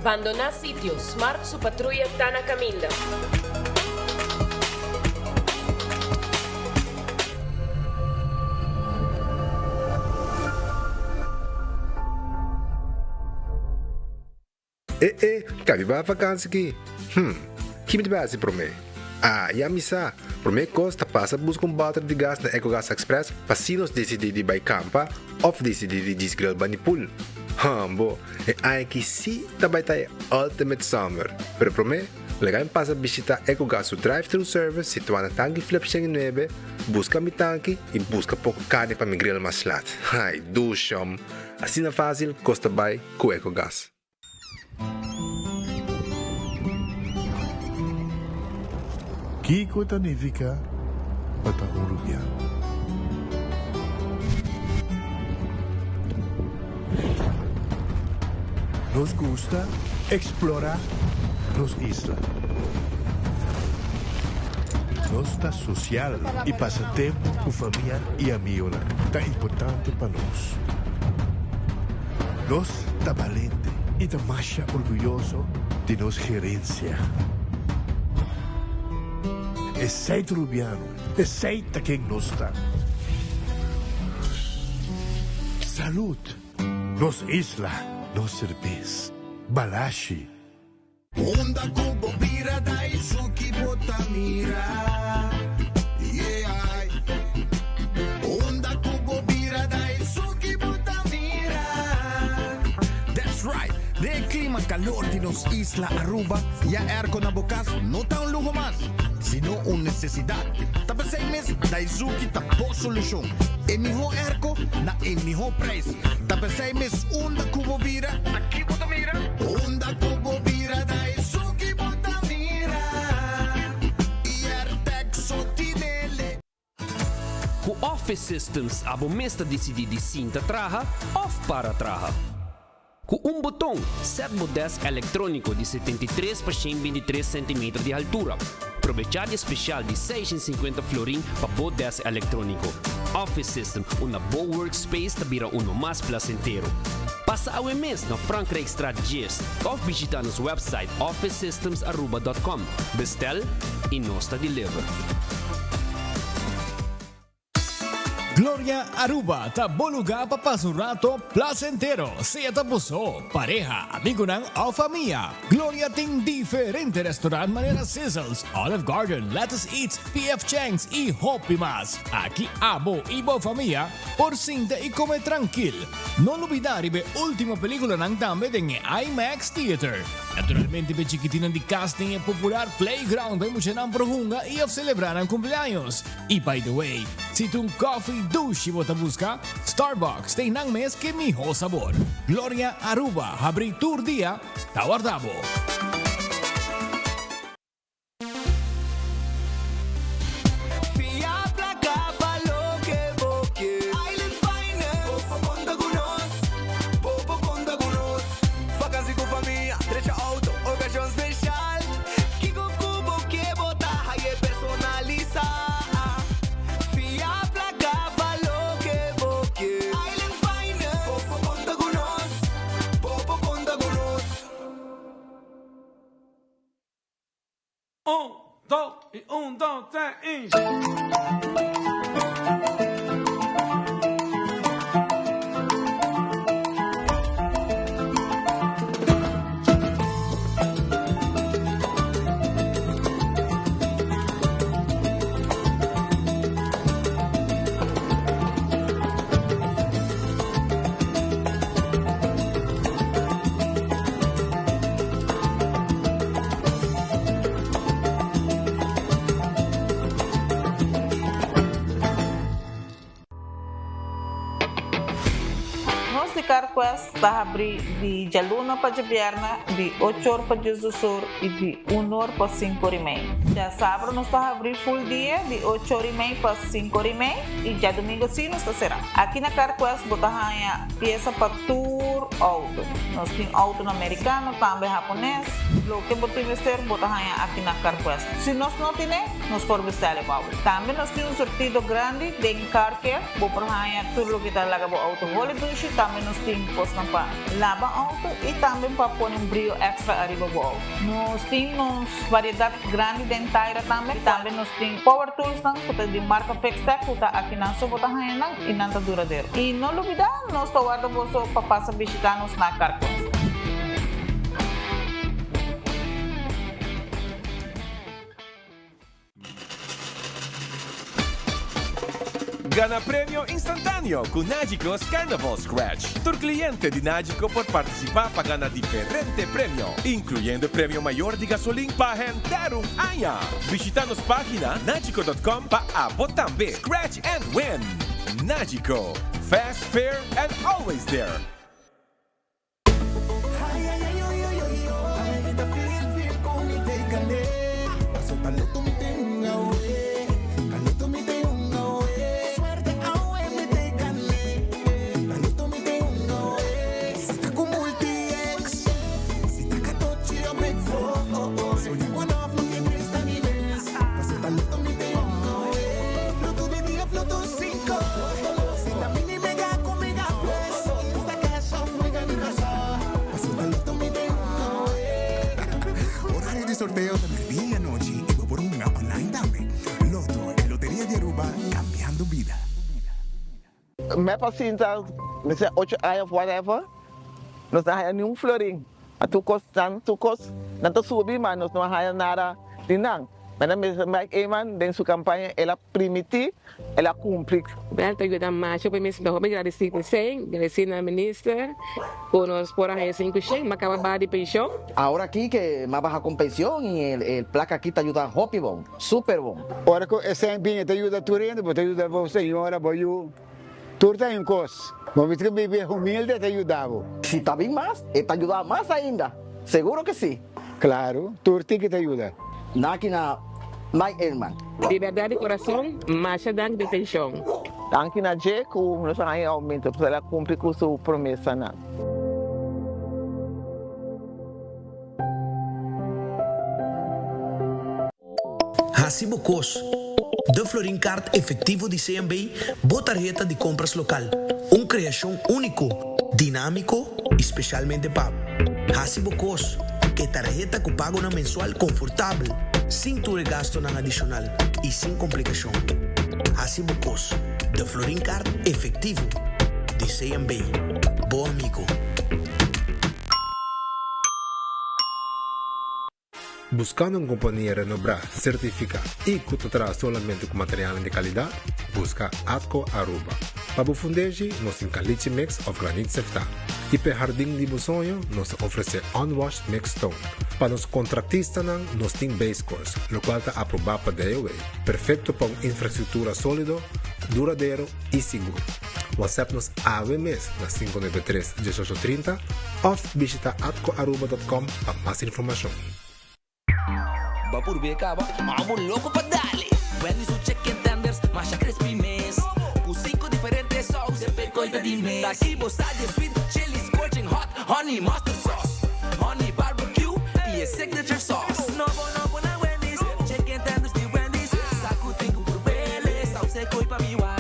Bandoná sitio, Smart su patruya ta na kaminda. E e, ka mi bai vakansi ki? Hm, ki mi ta bai hasi promé? Ah, ya mi sa! Promé kos ta pasa buska un bòter di gas na Ecogas Express pa si nos disidí di bai kampa òf disidí di djis grill bani pool. Hambo, e aña aki sí ta bai ta e ultimate summer! Pero promé, laga mi pasa bishitá Ecogas su drive-thru service situá na Tanki Flip 109, buska mi tanki i buska poko karni pa mi grill mas lat. Ai, dushom! Asina fásil kos ta bai ku Ecogas. Kiko ta nifiká pa ta un rubiano? Nos gusta eksplorá nos isla. Nos ta sosial i pasa tempu ku famia i amigonan ta importante pa nos. Nos ta balente i ta masha orguyoso di nos gerensia. Esei ta Rubiano, esei ta ken nos ta. Salud! Nos isla, nos serbes. Balashi. Unda ku bo bira da esun ki bo ta mira, yeah. Unda ku bo bira da esun ki bo ta mira. That's right! Den e klima kalor di nos isla Aruba, ya airco na bo kas no ta un luho mas, sino un nesesidat. Ta p'esei mes Daizuki ta bo solushon. E mihó airco na e mihó prijs. Ta p'esei mes unda ku bo bira, ta ki bo ta mira? Unda ku bo bira ta esun ki bo ta mira. Iertec so tinele. Ku Office Systems abo mes ta disidí di sinta traha òf para traha. Ku un boton, sèt bo dèsk elektróniko di 73 pa 123 sentimeter di haltura. Probechá di e spesial di 650 florin pa bo dèsk elektróniko. Office System, unda bo workspace ta bira uno mas plasentero. Pasa awe mes na Frankrijkstraat 10 òf bishitá nos wèpsait officesystemsaruba.com. Bestèl i nos ta deliver. Gloria Aruba ta bo lugar pa pasa un rato placentero, sea ta bo so, pareha, amigonan of famia. Gloria tin diferente restaurant manera Sizzles, Olive Garden, Lettuce Eats, PF Chang's y hopi mas. Aki abo y bo famia por sinta y come trankil. No lubida riba e ultimo peliculanan tambe den e IMAX Theater. Naturalmente p'e chikitinnan di cas tin e popular playground pa e muchanan por hunga y of celebra nan cumpleaños. Y by the way, si ta un coffee dushi bo ta busca, Starbucks ta einan mes ke miho sabor. Gloria Aruba habri tur dia, ta warda bo. Fia placa pa loke bo ke. Island Finance. Bo por conta cu nos. Bo por conta cu nos. Vakantie cu famia, drecha auto, ocasion special. Kiko ku bo ke bo ta haye personalisá. Fia plaka pa loke bo ke. Island Finance. Bo por konta ku nos. Bo por konta ku nos. Un, dos i un, dos, tres i. Nos di CarQuest ta habri di djaluna pa djabièrnè di ocho or pa diesdos or i di un or pa sinku or i mei. Djasabra nos ta habri full dia di ocho or i mei pa sinku or i mei i djadumingu si nos ta será. Aki na CarQuest bo ta haña piesa pa tur outo. Nos tin outonan merikano, tambe hapones. Loke bo tin mester bo ta haña aki na CarQuest. Si nos no tine, nos por bestèl e pa bo. Tambe nos tin un surtido grandi den Car Care. Bo por haña tur loke ta laga bo outo holi dushi. Tambe. Tambe nos tin kosnan pa laba outo i tambe pa pone un brio èkstra ariba bo outo. Nos tin nos variedat grandi den taira tambe. Tambe nos tin power toolsnan ku ta di marka Fixtech ku ta akinan so bo ta haña nan i nan ta duradero. I no lubidá nos ta warda boso pa pasa bishitá nos na Carquest. Gana premio instantáneo ku Nagico's Carnival Scratch. Tur kliente di Nagico por partisipá pa gana diferente premio, inkluyendo premio mayor di gasolin pa henter un aña. Bishitá nos página nagico dot com pa abo tambe scratch and win! Nagico, fast, fair and always there! Horario di sorteo ta merdia y anochi y bo por hunga online tambe. Lotto, e loteria di Aruba, cambiando bida. Mep a sinta mester ocho aña of whatever, nos no a haya ni un florin. A tur cos nan tur cos nan ta subi ma nos no a haya nada di nan. Mena Mister Mike Eman den su campaña el a primiti, el a cumpli. Bel ta yuda masha pa mi sinta hopi gradisi pa esey, gradisi na minister cu nos por a haya 500, mi a caba baha di pension. Ahora aki ke mi a baha con pension y el placa aki ta yuda hopi bon, super bon. Ora ku esei bini e ta yuda tur hende, bo ta yuda bo señora, bo yu, tur ta un kos. Bo mester bibi humilde e ta yuda bo. Si ta bin mas, e ta yuda mas ainda, seguro ke si. Klaru, tur tiki ta yuda. Naki na Mike Eman. Di berdad di corazon, masha danki di atencion. Danki na dje ku nos a haña e aumento, pasobra el a kumpli ku su promesanan. Hasi bo kos. De Florin Card Efectivo di CMB, bo tarheta di compras local. Un creacion unico, dinamico y specialmente pa bo. Hasi bo kos. E tarheta cu pagonan mensual confortabel, sin tur e gastonan adicional y sin complicacion. Hasi bo kos. De Florin Card Efectivo di CMB. Bo amigo. Buscando un compania renobrá, certificá y cu ta traha solamente cu materialnan di calidad? Busca Atco Aruba. Pa bo fundeshi, nos tin caliche mix of granit seftá. Y p'e hardin di bo soño, nos ta ofrece unwashed mixed stone. Pa nos contractistanan, nos tin base course, locual ta aprobá pa DOW, perfecto pa un infrastructura solido, duradero y sigur. WhatsApp nos awe mes na 593 1830 of bishita atcoaruba.com pa mas informacion. Bo purbe caba, amo loco pa dale. Wendy's su chicken tenders, masha crispy mes. Cu cinco diferente saus, semper coy ta di mes. Taki bo sa di sweet chili, scorching hot, honey mustard sauce, honey barbecue y e signature sauce. Nobo nobo na Wendy's, chicken tenders di Wendy's. Sa cu tin cu purbele, saus e coy pa mi wak.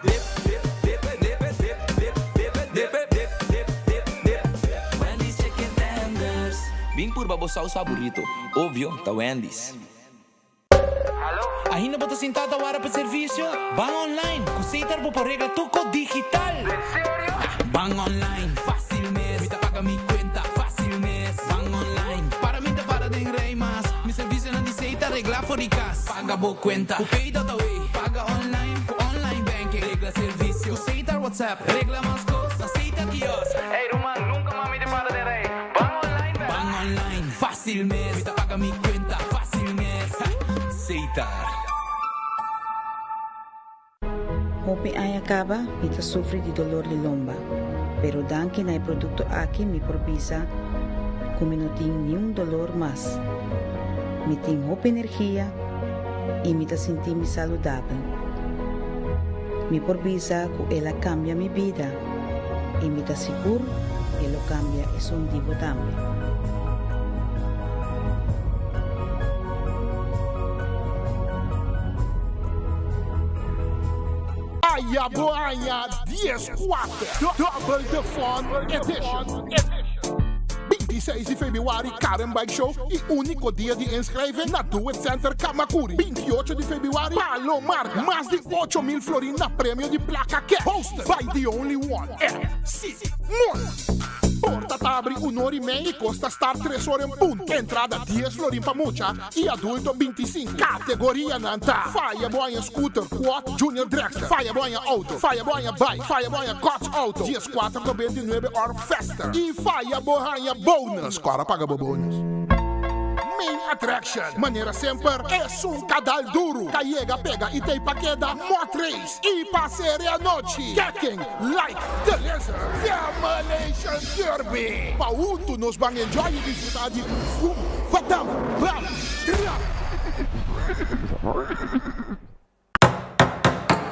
Dip, dip, dip, dip, dip, dip, dip, dip, dip, dip, dip, dip. Wendy's chicken tenders. Bin purba bo saus faborito. Obvio, ta Wendy's. Ainda bo ta sinta ta wara pa servicio? Ban online! Cu Setar bo por regla tur cos digital! Ban online, facil mes! Mi ta paga mi cuenta, facil mes! Ban online, para mi ta para den rij mas! Mi servicionan di Setar regla for di cas! Paga bo cuenta cu Pay.awe! Paga online cu online banking! Regla servicio cu Setar WhatsApp! Regla mas cos na Setar kiosk! Ey ruman, nunca mas mi ta para den rij! Ban online bek! Ban online, facil mes! Mi ta paga mi cuenta, facil mes! Setar. Hopi aña caba mi ta sufri di dolor di lomba, pero danki na e producto aki mi por bisa cu mi no tin niun dolor mas. Mi tin hopi energia y mi ta sinti mi saludabel. Mi por bisa cu el a cambia mi bida y mi ta sigur e lo cambia esun di bo tambe. Faya bo haña 14 Double the Fun Edition. 26 di februari Karen Bike Show y unico dia di inschrijving na Do It Center Camacuri. 28 di februari Palomar. Mas di 8000 florin na premio di placa cash. Hosted by the only one MC Moon. Porta ta habri un or y mei y cos ta start tres or en punto. Entrada dies florin pa mucha y adulto 25. Categorianan ta, Faya bo haña scooter, quad, junior dragster, Faya bo haña auto, Faya bo haña bike, Faya bo haña koch auto, 14 99 or faster, y Faya bo haña bonus. Cora paga bo bonus. Main attraction, manera semper, esun ka dal duru, ka yega pega y tei pa keda, Mot Race y pa sere anochi, Kicking like the lizard, Demolition Derby. Pa huntu nos ban enjoy y disfruta di Fum, Fatam, Bam, Trap.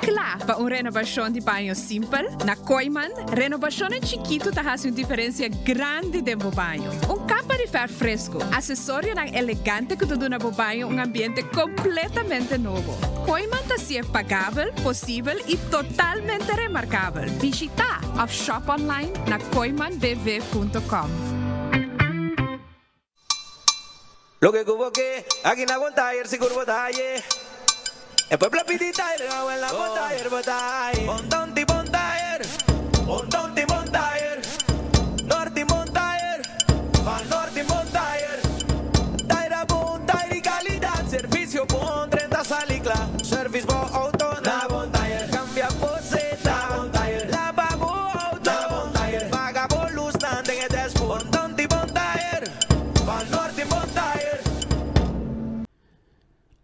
Kla pa un renobashon di baño simpel? Na Kooyman, renobashonnan chikitu ta hasi un diferensia grandi den bo baño. Un kapa di fèrf fresku, asesorionan elegante ku ta duna bo baño un ambiente kompletamente nobo. Kooyman ta hasié pagabel, posibel i totalmente remarkabel. Bishitá òf shop online na kooymanbv.com. Loke ku bo ke, aki na bon tayer sigur bo ta haye. E pueblo a pidi tayer, awel na bon tayer bo ta haye. Bon ton tin bon tayer, bon ton tin bon tayer. Nort tin bon tayer, van nort tin bon tayer. Tayer a bon, tayer di kalidat, servisio bon, drenta sali kla. Servis bo outo na bon tayer, kambia bo seta na bon tayer, laba bo outo na bon tayer, paga bo lusnan den e dashboard. Bon ton tin bon tayer.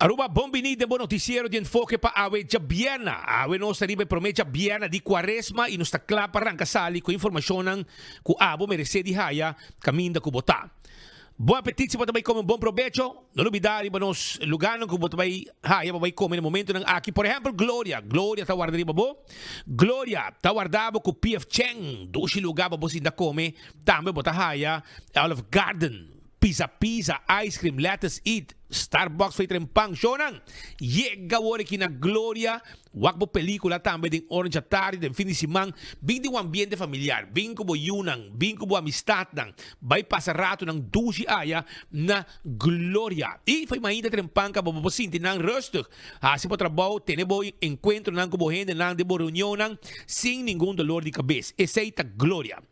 Aruba bon bini den bo noticiero di Enfoke pa awe djabièrna. Awe nos ta riba e prome djabièrna di Cuaresma y nos ta cla pa ranca sali cu informacionnan cu abo merece di haya caminda cu bo ta. Bon apetit si bo ta bay come un bon probecho. No lubida riba nos lugarnan cu bo ta bay haya pa bay come na momentonan aki. Por ehempel Gloria. Gloria ta warda riba bo. Gloria ta warda bo cu PF Chang. Dushi lugar pa bo sinta come. Tambe bo ta haya Olive Garden, Pizza Pizza, Ice Cream, Lettuce Eat, Starbucks fei tren pan. Shownan, yega awor aki na Gloria, wak bo pelicula tambe den ora djatardi, den fin di siman. Bin den un ambiente familiar, bin cu bo yunan, bin cu bo amistadnan, bay pasa ratonan dushi aya na Gloria. Y fei mainta tren pan caba bo por sinti nan rustig. Hasi bo trabou, tene bo encuentronan cu bo hendenan den bo reunionnan sin ningun dolor di cabes. Esey ta Gloria.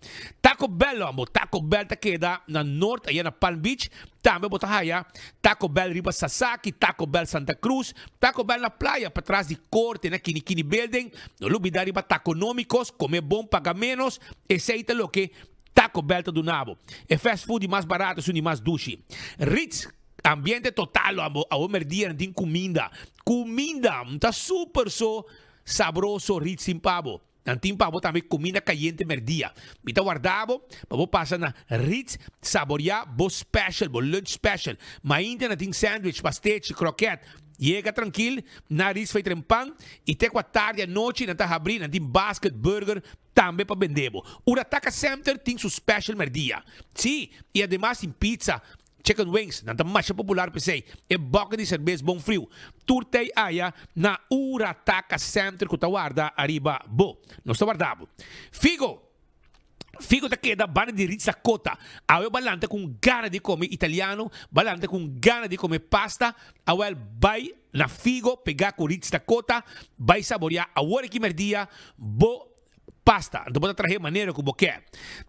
Taco Bell lo bo Taco Bell ta keda na Noord aya na Palm Beach. Tambe bo ta haya Taco Bell riba Sasaki, Taco Bell Santa Cruz, Taco Bell na playa patras di Corte na Kini Kini Building. No lubida riba Taconomicos, come bon paga menos, esey ta loke Taco Bell ta duna bo. E fast food di mas barato esun di mas dushi. Ritz, ambiente total lo amo, awe merdia nan tin cuminda. Cuminda! Ta super so sabroso Ritz tin pa bo. Nan tin pa bo tambe kuminda kayente mèrdia. Mi ta warda bo pa bo pasa na Ritz saboriá bo special, bo lunch special. Mainta nan tin sandwich, pastechi, kroket. Yega trankil na Ritz fei tren pan i te ku atardi anochi nan ta habrí, nan tin basket, burger tambe pa bende bo. Urataka Center tin su special mèrdia. Sí, i ademas tin pizza, Chicken wings, nan ta masha popular p'esei. E boka di serbes bon friu. Tur tei aya na Urataka Center ku ta warda ariba bo. Nos ta warda bo. Figo! Figo ta keda banda di Ritz Dakota. Awe bo a lanta ku un gana di kome italiano, bo a lanta ku un gana di kome pasta, awel bai na Figo pegá ku Ritz Dakota, bai saboreá awor aki merdia bo pasta. Anto bo ta trahe manera ku bo ke.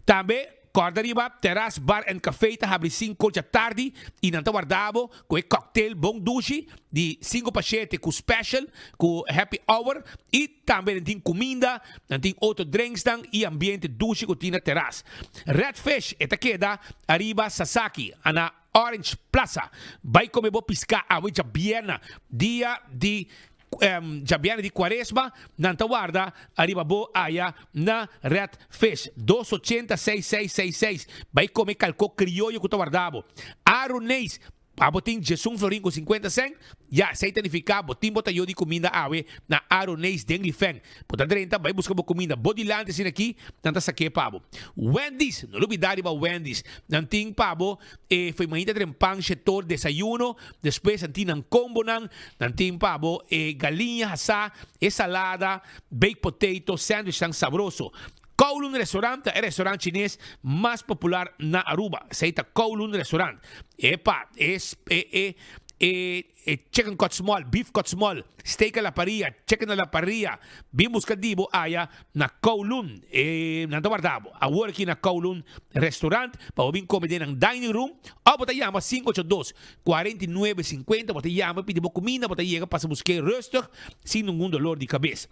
Tambe kòrda riba Terras Bar and Café ta habri sinku dja tardi i nan ta warda bo ku e cocktail bon dushi di sinku pa shete ku special ku happy hour i tambe nan tin kuminda, nan tin otro drinksnan i ambiente dushi ku tin na terras. Red Fish e ta keda ariba Sasaki na Orange Plaza. Bai kome bo piská awe djabièrna dia di Djabièrnè di Kuaresma nan ta warda ariba bo aya na Red Fish. Dos ochenta seis seis seis seis. Bai kome kalkó krioyo ku ta warda bo. Aruneis. Abo tin djesun florin ku sinkuenta sèn? Ya, esei ta nifiká bo tin bo tayo di kuminda awe na Aroneis den Lifeng. Bo ta drenta bai buska bo kuminda bo dilanti asina aki, nan ta sak'é pa bo. Wendy's, no lubidá riba Wendy's. Nan tin pa bo e foimainta trempan shetor desayuno, despues nan tin nan kombonan, nan tin pa bo e galiña hasá, e salada, baked potato, sandwichnan sabroso. Kowloon Restaurant ta e restaurant chines mas popular na Aruba. Esei ta Kowloon Restaurant. Epa, e e e e chicken cut small, beef cut small, steak a la parrilla, chicken a la parrilla. Bin busca di bo aya na Kowloon. E nan ta warda bo awor aki na Kowloon Restaurant pa bo bin come den nan dining room. Of bo ta yama 582 49 50, bo ta yama pidi bo cuminda, bo ta yega pasa busque rustig sin ningun dolor di cabes.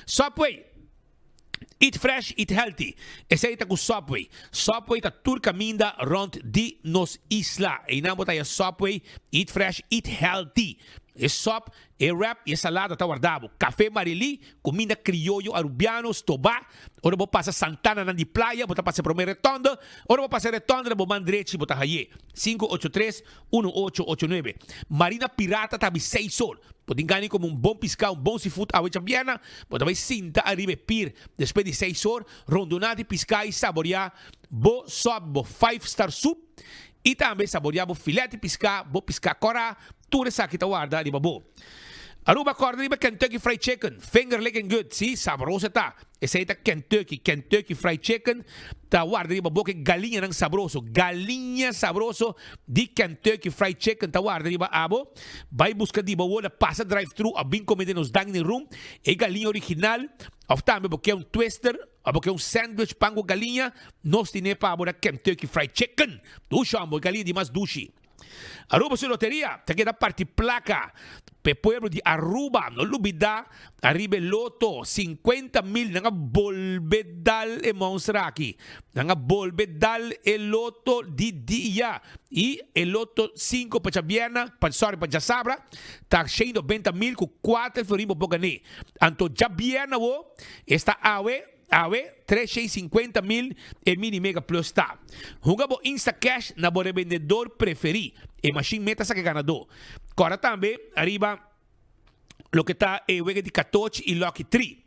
Subway. Eat fresh, eat healthy. Esei ta ku Subway. Subway ta tur kaminda rònt di nos isla. Einan bo ta haya Subway, eat fresh, eat healthy. E sòp, e wrap i e salada ta warda bo. Café Marilí, kuminda krioyo arubiano, stobá. Ora bo pasa Santananan di Playa, bo ta pasa e promé retònde. Ora bo pasa e retònde na bo man drechi bo ta hay'é. Sinku ocho tres, unu ocho ocho nuebe. Marina Pirata ta habri seis or. Bo tin gana di come un bon pisca, un bon seafood awe djabièrna, bo ta bay sinta ariba e pier despues di seis or, rondona di pisca y saborea bo sop, bo five star soup y tambe saborea bo filet di pisca, bo pisca cora, tur esaki ta warda riba bo. Aruba corda riba Kentucky Fried Chicken, finger licking good, si, sabroso e ta. Esei ta Kentucky, Kentucky Fried Chicken ta warda riba bo ke galiñanan sabroso. Galiña sabroso di Kentucky Fried Chicken ta warda riba abo. Bai buska di bo woda pasa drive thru of bin come den nos dining room. E galiña original of tambe bo ke un twister of bo ke un sandwich pan ku galiña, nos tine pa abo na Kentucky Fried Chicken. Dushi homber, galiña di mas dushi. Aruba su loteria ta keda parti placa p'e pueblo di Aruba. No lubida ariba e loto 50 mil nan a bolbe dal e monster aki. Nan a bolbe dal e loto di dia y e loto 5 pa djabierna, pa sorry pa djasabra ta 190 mil cu 4 florin bo por gane. Anto djabierna wo esta awe. Awe, 350 mil e Mini Mega Plus ta. Hunga bo Instacash na bo rebendedor preferí. E mashin meta sa ke ganadó. Kòrda tambe ariba loke ta e wega di katochi i Lucky Tree.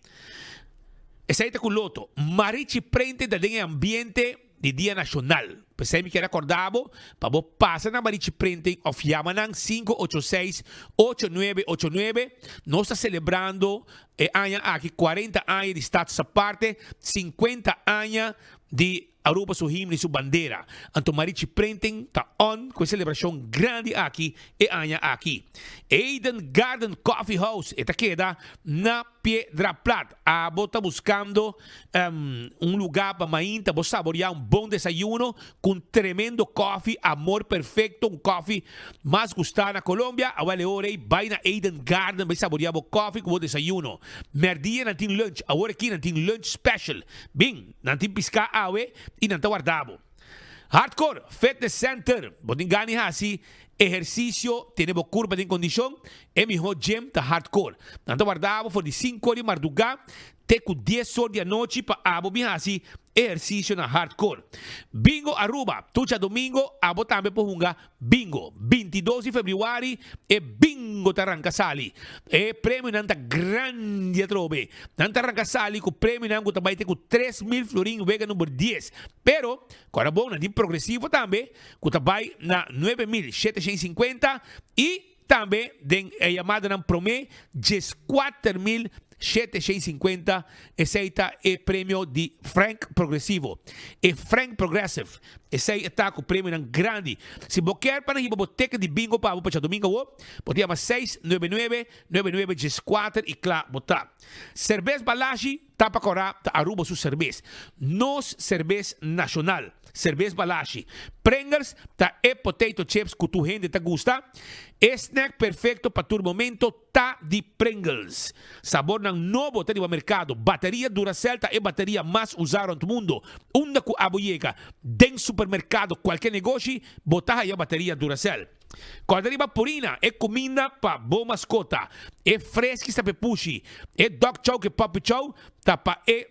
Esei ta ku Lotto. Marichi Prente ta den e ambiente di Dia Nashonal. P'esei mi kier a kòrda bo pa bo pasa na Marichi Printing òf yama nan 586 8989. Nos ta selebrando e aña aki 40 aña di Status Aparte, 50 aña di Aruba su himno y su bandera. Anto Marichi Printing ta on ku e selebrashon grandi aki e aña aki. Eden Garden Coffee House e ta keda na Piedra Plat. Abo ta buscando un lugar pa mainta bo saborea un bon desayuno cu un tremendo koffie, Amor Perfecto, un koffie mas gusta na Colombia? Awel e ora ey bay na Eden Garden bay saborea bo koffie cu bo desayuno. Merdia nan tin lunch, awor aki nan tin lunch special. Bin, nan tin pisca awe y nan ta warda bo. Hardcore Fitness Center, bo tin gana di haci ehercicio, tene bo curpa den condicion? E miho gym ta Hardcore. Nan ta warda bo for di cinco or di marduga te cu dies or di anochi pa abo bin haci ehercicio na Hardcore. Bingo Aruba, tur djadomingo abo tambe por hunga Bingo! 22 di februari e bingo ta ranka sali. E premionan ta grandi atrobe. Nan ta ranka sali ku premionan ku ta bai te ku 3000 florin wega number dies. Pero, kòrda bon, nan tin progresivo tambe ku ta bai na 9750 i tambe den e yamadanan promé 14750. Esei ta e premio di Frank Progresivo. E Frank Progressive. Esei e ta ku premionan grandi. Si bo kier pa nan hiba bo teken di bingo pa bo pa djadomingo awo, bo ta yama seis nuebe nuebe, nuebe nuebe dieskuater i kla bo ta. Serbes Balashi ta pa kòrá ta Aruba su serbes. Nos serbes nashonal. Serbes Balashi. Pringles ta e potato chips ku tur hende ta gusta. E snack perfekto pa tur momento. Ta di Pringles. Sabornan nobo ta riba merkado. Bateria Duracell ta e bateria mas usá rònt mundo. Unda ku abo yega, den supermerkado, kualke negoshi, bo ta haya bateria Duracell. Kòrda riba Purina, e kuminda pa bo maskota. E freskis ta pa e pushi. E dog chow ku e puppy chow ta pa e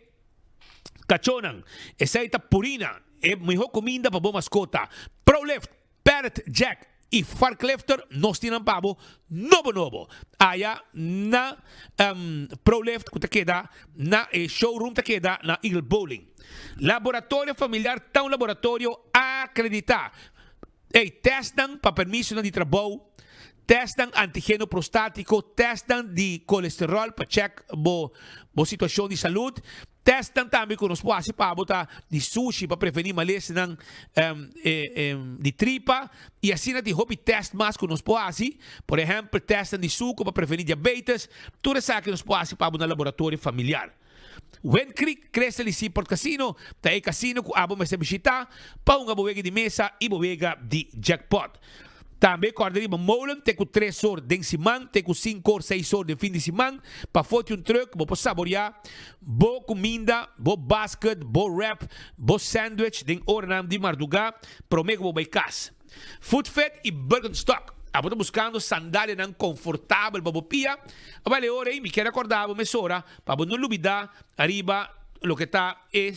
kachónan. Esei ta Purina, e mihó kuminda pa bo maskota. Prolift, Parrot Jack. y Farklifter nos tin nan pa bo nobo nobo. Aya na Prolift cu ta keda na e showroom ta keda na Eagle Bowling. Laboratorio Familiar ta un laboratorio acredita. Ey, testnan pa permisonan di trabou, testnan antigeno prostatico, testnan di colesterol pa check bo bo situacion di salud, testnan tambe cu nos por haci pa bo ta di sushi pa preveni malesanan di tripa y asina tin hopi test mas cu nos por haci, por ehempel testnan di suco pa preveni diabetes, tur esaki nos por haci pa bo na laboratorio familiar. Wind Creek Crystal y Seaport Casino ta e casino cu abo mester bishita pa hunga bo wega di mesa y bo wega di jackpot. Tambe corda riba Molen te cu tres or den siman te cu cinco or seis or den fin di siman. Pa foti un truck bo por saboria bo cuminda, bo basket, bo wrap, bo sandwich den oranan di marduga prome cu bo bay cas. Foot Fit y Birkenstock. Abo ta buscando sandalianan confortabel pa bo pia? Awel e ora ei mi kier acorda bo mesora pa bo no lubida ariba loke ta e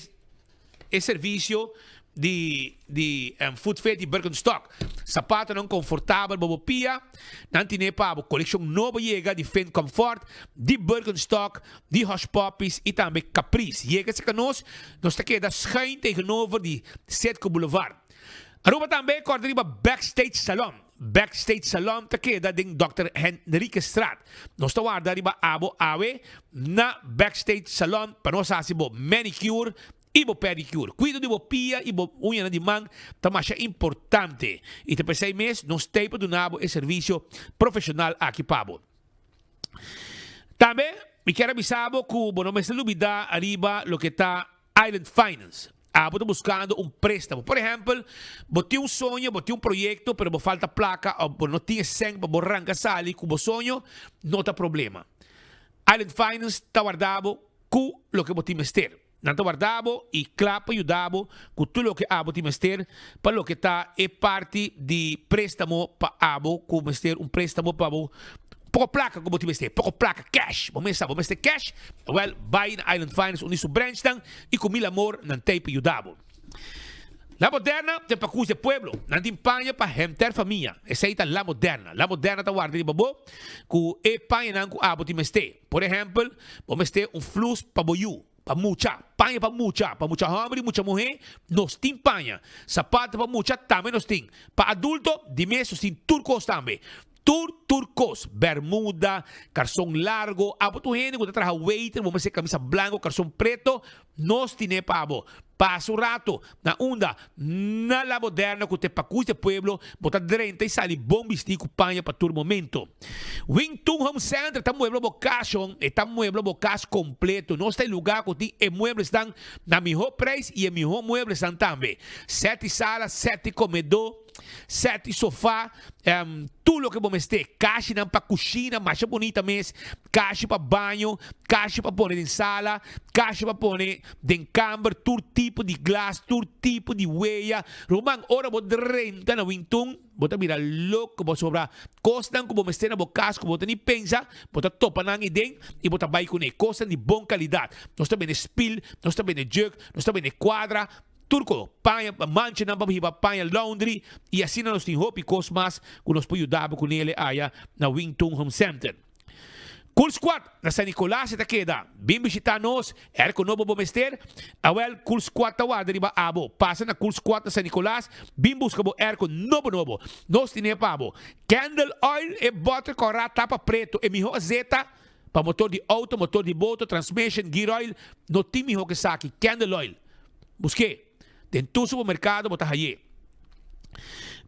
e servicio di di Foot Fit y Birkenstock. Sapatonan confortabel pa bo pia, nan tine pa bo coleccion nobo yega di Finn Comfort, di Birkenstock, di Hush Puppies y tambe Caprice. Yega cerca nos, nos ta keda schuin tegenover di Citgo Boulevard. Aruba tambe corda riba Backstage Salon. Backstage Salon ta keda den Dòkter Henriquezstraat. Nos ta warda riba abo awe na Backstage Salon pa nos haci bo manicure y bo pedicure. Cuido di bo pia y bo uñanan di man ta masha importante y ta pesey mes nos t'ey pa duna bo e servicio profesional aki pa bo. Tambe mi kier a bisa bo cu bo no mester lubida riba loke ta Island Finance. Abo ta buscando un prestamo. Por ehempel, bo tin un soño, bo tin un proyecto, pero bo falta placa of bo no tin e cen pa bo ranca sali cu bo soño, no ta problema. Island Finance ta warda bo cu loke bo tin mester. Nan ta warda bo y cla pa yuda bo cu tur loke abo tin mester pa loke ta e parti di prestamo pa abo cu mester un prestamo pa bo Poko plaka ku bo tin mester, poko plaka, cash. Bo mester sa bo mester cash? Awel, bai na Island Finance, un di su branchnan, i ku mil amor nan t'ei pa yuda bo. La Moderna ta e pakus di e pueblo. Nan tin paña pa henter famia. Esei ta La Moderna. La Moderna ta warda riba bo ku e pañanan ku abo tin mester. Por ehèmpel, bo mester un flus pa bo yu, pa mucha, paña pa mucha, pa mucha hòmber i mucha muhé, nos tin paña. Sapato pa mucha tambe nos tin. Pa adulto, di mes nos tin tur kos tambe. Tur tur kos, bermuda, karson largo, abo ta un hende ku ta traha waiter, bo mester kamisa blanko, karson preto, nos tine pa bo. Pasa un rato na unda? Na La Moderna ku ta e pakus di e pueblo, bo ta drenta i sali bon bistí ku paña pa tur momento. Wing Tun Home Center ta muebla bo kas, shon, e ta muebla bo kas kompleto. Nos ta e lugá ku tin e mueblesnan na mihó preis i e mihó mueblesnan tambe. Sèt di sala, sèt di komedó. Set di sofa, tur loke bo mester, kashinan pa kushina masha bunita mes, kashi pa baño, kashi pa pone den sala, kashi pa pone den kamber, tur tipo di glas, tur tipo di weya. Ruman, ora bo drenta na Wintun, bo ta bira loko pasobra kosnan ku bo mester na bo kas ku bo ta ni pensa, bo ta topa nan ei den i bo ta bai kuné. Kosnan di bon kalidat. Nos ta bende spil, nos ta bende jug, nos ta bende kuadra. Tur ko, paña, manchanan pa hiba paña laundry y asina nos tin hopi cos mas cu nos por yuda bo cu nele aya na Wing Tun Home Center. Cool Squad na San Nicolas e ta keda. Bin bishita nos, airco nobo bo mester? Awel, Cool Squad ta warda riba abo. Pasa na Cool Squad na San Nicolas, bin busca bo airco nobo nobo. Nos tine pa bo. Candle oil, e boter cora tapa preto, e miho azeta Pa motor di auto, motor di boto, transmission, gear oil, no tin miho ke esaki, candle oil. Busk'é. Den tur supermerkado bo ta hay'é.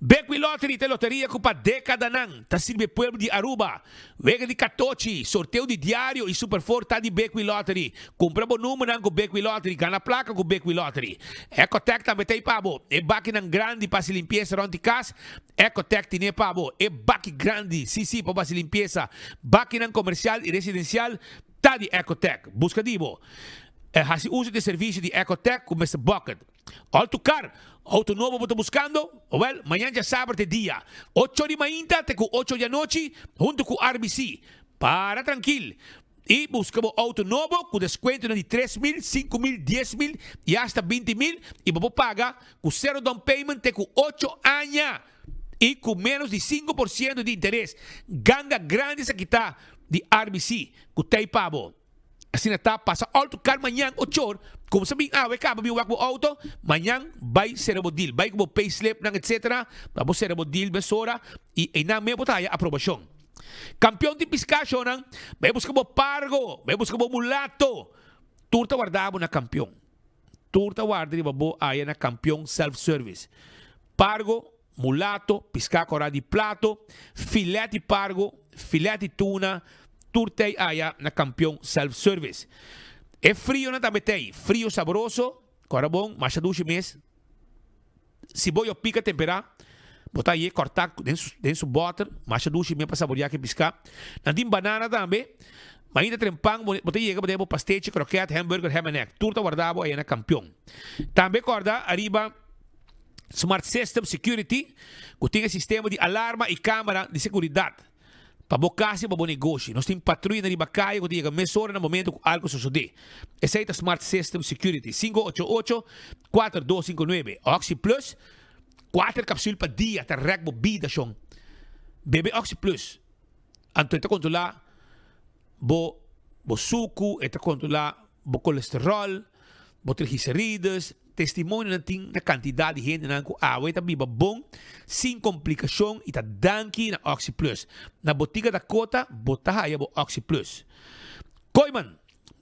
Bekwee Lottery ta e loteria ku pa dekadanan ta sirbi e pueblo di Aruba. Wega di katochi, sorteo di diario i Super Four ta di Bekwee Lottery. Kumpra bo numbernan ku Bekwee Lottery, gana plaka ku Bekwee Lottery. Ecotec tambe ta ei pa bo. E bakinan grandi pa hasi limpiesa rònt di kas, Ecotec tine pa bo e baki grandi, si si, pa bo hasi limpiesa. Bakinan komersial i residensial ta di Ecotec. Buska di bo. Hasi uso di e servisio di Ecotec ku Mister Bucket. Alto kar, outo nobo bo ta buskando? Wèl, mañan djasabra ta e dia. Ocho di mainta te ku ocho di anochi huntu ku RBC. Para trankil i buska bo outo nobo ku deskuentonan di 3000, 5000, 10000 i asta 20000 i bo por paga ku sero down payment te ku ocho aña. I ku ménos di 5% di interes. Ganga grandi esaki ta di RBC ku tei pa bo. Asina ta, pasa auto kar mañan ochor, kumsa bin awe kaba bin wak bo auto, mañan bai sera bo deal, bai ku bo payslipnan etc. Pa bo sera bo deal mesora i einan mes bo ta haya aprobashon. Kampion di piská shownan, bai buska bo pargo, bai buska bo mulato, tur ta warda bo na kampion. Tur ta warda riba bo aya na Kampion Self Service. Pargo, mulato, piská kòrá di plato, filet di pargo, filet di tuna, tur t'ei aya na Kampion Self Service. E frionan tambe t'ei, frio saboroso, kòrda bon, masha dushi mes. Si bo yo pika temperá, bo ta haye kòrtá den su bòter, masha dushi mes pa saboriá ku e piská. Nan tin banana tambe, mainta trempan bo ta yega bo ta haye bo pastechi, krokèt, hamburger, ham and egg. Tur ta wardá bo aya na Kampion. Tambe kòrda ariba Smart System Security ku tin e sistema di alarma i kamera di seguridat. Pa bo kas i pa bo negoshi. Nos tin patruyanan riba kaya ku ta yega mesora na momento ku algu sosodé. Esei ta Smart System Security. 588 4259. Oxi Plus, kuater kapsul pa dia ta rèk bo bida shon. Bebe Oxi Plus. Anto e ta kontrolá bo bo suku, e ta kontrolá bo kolesteròl, bo triglicerides. Testimonionan tin na kantidat di hendenan ku awe ta biba bon, sin komplikashon i ta danki na Oxi Plus. Na Botika Dakota bo ta haya bo Oxi Plus. Kooyman,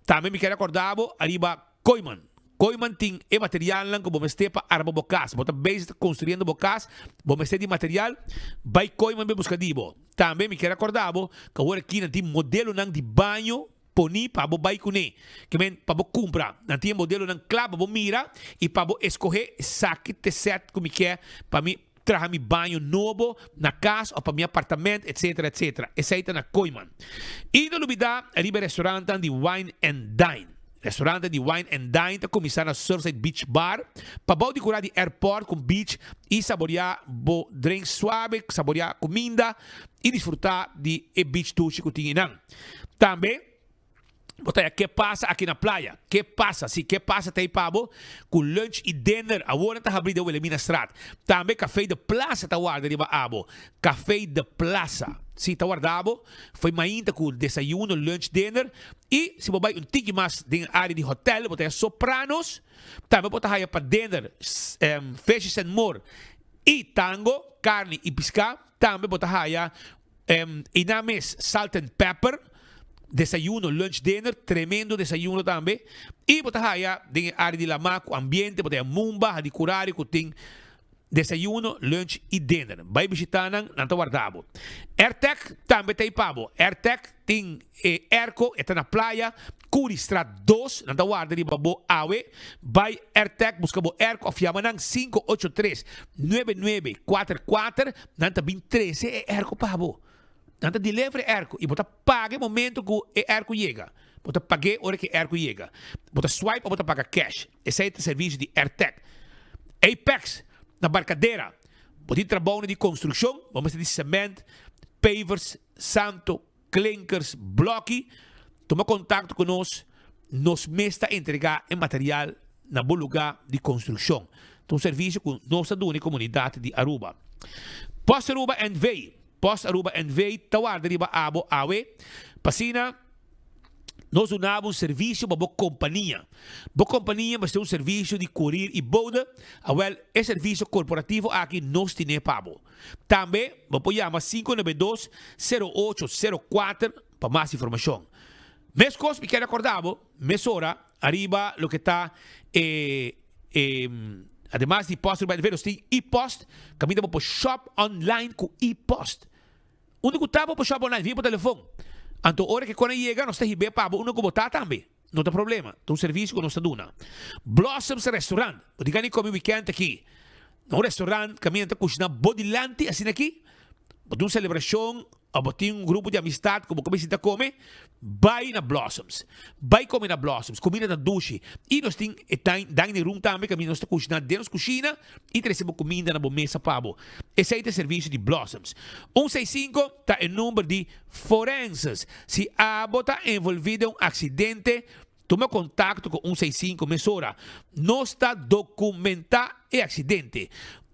Tambe mi kier akorda bo ariba Kooyman. Kooyman tin e materialnan ku bo mester pa arma bo kas. Bo ta bezig ta konstruyendo bo kas, bo mester di material, bai Kooyman bai buska di bo. Tambe mi kier akorda bo ku awor aki nan tin modelonan di baño Poni pa bo bai kuné. Ke men pa bo kumpra. Nan tin e modelonan kla pa bo mira i pa bo eskohé esaki te sèt ku mi ke pa mi traha mi baño nobo na kas òf pa mi apartament etsetera etsetera. Esei ta na Kooiman. I no lubidá riba e restorantan di Wine and Dine. Restorantan di Wine and Dine ta kuminsá na Surfside Beach Bar pabou di kurá di airport ku beach i saboriá bo drink suabe, saboriá kuminda i disfrutá di e beach dushi ku tin einan. Tambe bo ta ya ke pasa aki na playa. Ke pasa, si ke pasa ta ei pa bo ku lunch i dinner. Awor nan ta habri den Wilhelminastraat. Tambe Café de Plaza ta warda riba abo. Café de Plaza, si ta warda abo fo'i mainta ku desayuno, lunch, dinner. I si bo bai un tiki mas den e area di hotel bo ta ya Sopranos. Tambe bo ta haya pa dinner Fishes and More i Tango, karni i piská. Tambe bo ta haya I nan mes salt and pepper, desayuno, lunch, dinner, tremendo desayuno tambe. I bo ta haya den e area di lama ku ambiente, bo ta haya mumba, hadicurari ku tin desayuno, lunch i dinner. Bai bishita nan, nan ta warda bo. Airtec tambe ta ei pa bo. Airtec tin e airco, e ta na playa, Curiestraat dos, nan ta warda riba bo awe. Bai Airtec buska bo airco of yama nan 583 9944, nan ta bin trece e airco pa bo. Nan ta deliver e airco y bo ta paga e momento cu e airco yega. Bo ta pag'e ora cu e airco yega. Bo ta swipe of bo ta paga cash. Esey ta servicio di Airtec. Apex na Barcadera, bo tin trabounan di construccion, bo mester di cement, pavers, santo, Klinkers Blokkie, tuma kontakto ku nos, nos mes ta entregá e material na bo lugá di konstrukshon. Ta un servisio ku nos ta duna e komunidat di Aruba. Post Aruba NV, Post Aruba NV ta warda riba abo awe pa asina nos duna bo un servisio pa bo kompania. Bo kompania mester un servisio di korir i bode, awèl e servisio korporativo aki nos tine pa bo. Tambe bo por yama 592 0804 pa mas informashon. Meskos mi kier rekorda bo mesora ariba loke ta e e ademas di post riba nos tin e-post kaminda bo por shop online ku e-post. Unda ku ta bo por shop online via bo telefon. Anto ora ke kona yega nos ta hib'é pa bo unda ku bo ta tambe. No ta problema, ta un servicio cu nos ta duna. Blossoms Restaurant, bo tin gana di come weekend aki na un restaurant caminda ta cushina bo dilanti asina aki, bo tin un celebracion of bo tin un grupo di amistad cu bo come sinta come, bay na Blossoms. Bay come na Blossoms, comida ta dushi. Y nos tin e dining room tambe caminda nos ta cushina den nos cushina y trece bo cuminda na bo mesa pa bo. Esey ta e servicio di Blossoms. Un seis cinco ta e number di Forenses. Si abo ta envolví den un aksidente, tuma kontakto ku un seis sinku mesora. Nos ta dokumentá e aksidente.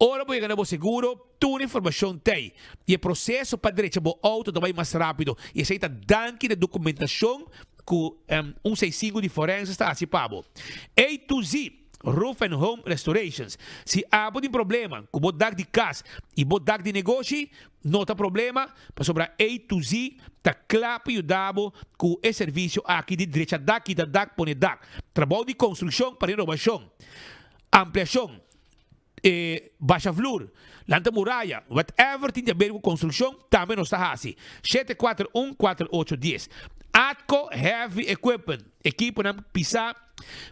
Ora bo yega na bo seguro, tur informashon t'ei i e proseso pa drecha bo outo ta bai mas rápido. I esei ta danki na dokumentashon ku un seisinku di forenses ta hasi pa bo. A to Z Roof and Home Restorations. Si abo tin problema ku bo dak di kas i bo dak di negoshi, no ta problema, pasobra A to Z ta kla pa yuda bo ku e servisio aki di drecha dak, kita dak, pone dak. Trabou di konstrukshon pa renobashon, ampliashon, e basha vloer, lanta muraya, whatever tin di haber ku konstrukshon, tambe nos ta hasi. 741 4810. Atco Heavy Equipment, ekiponan pisá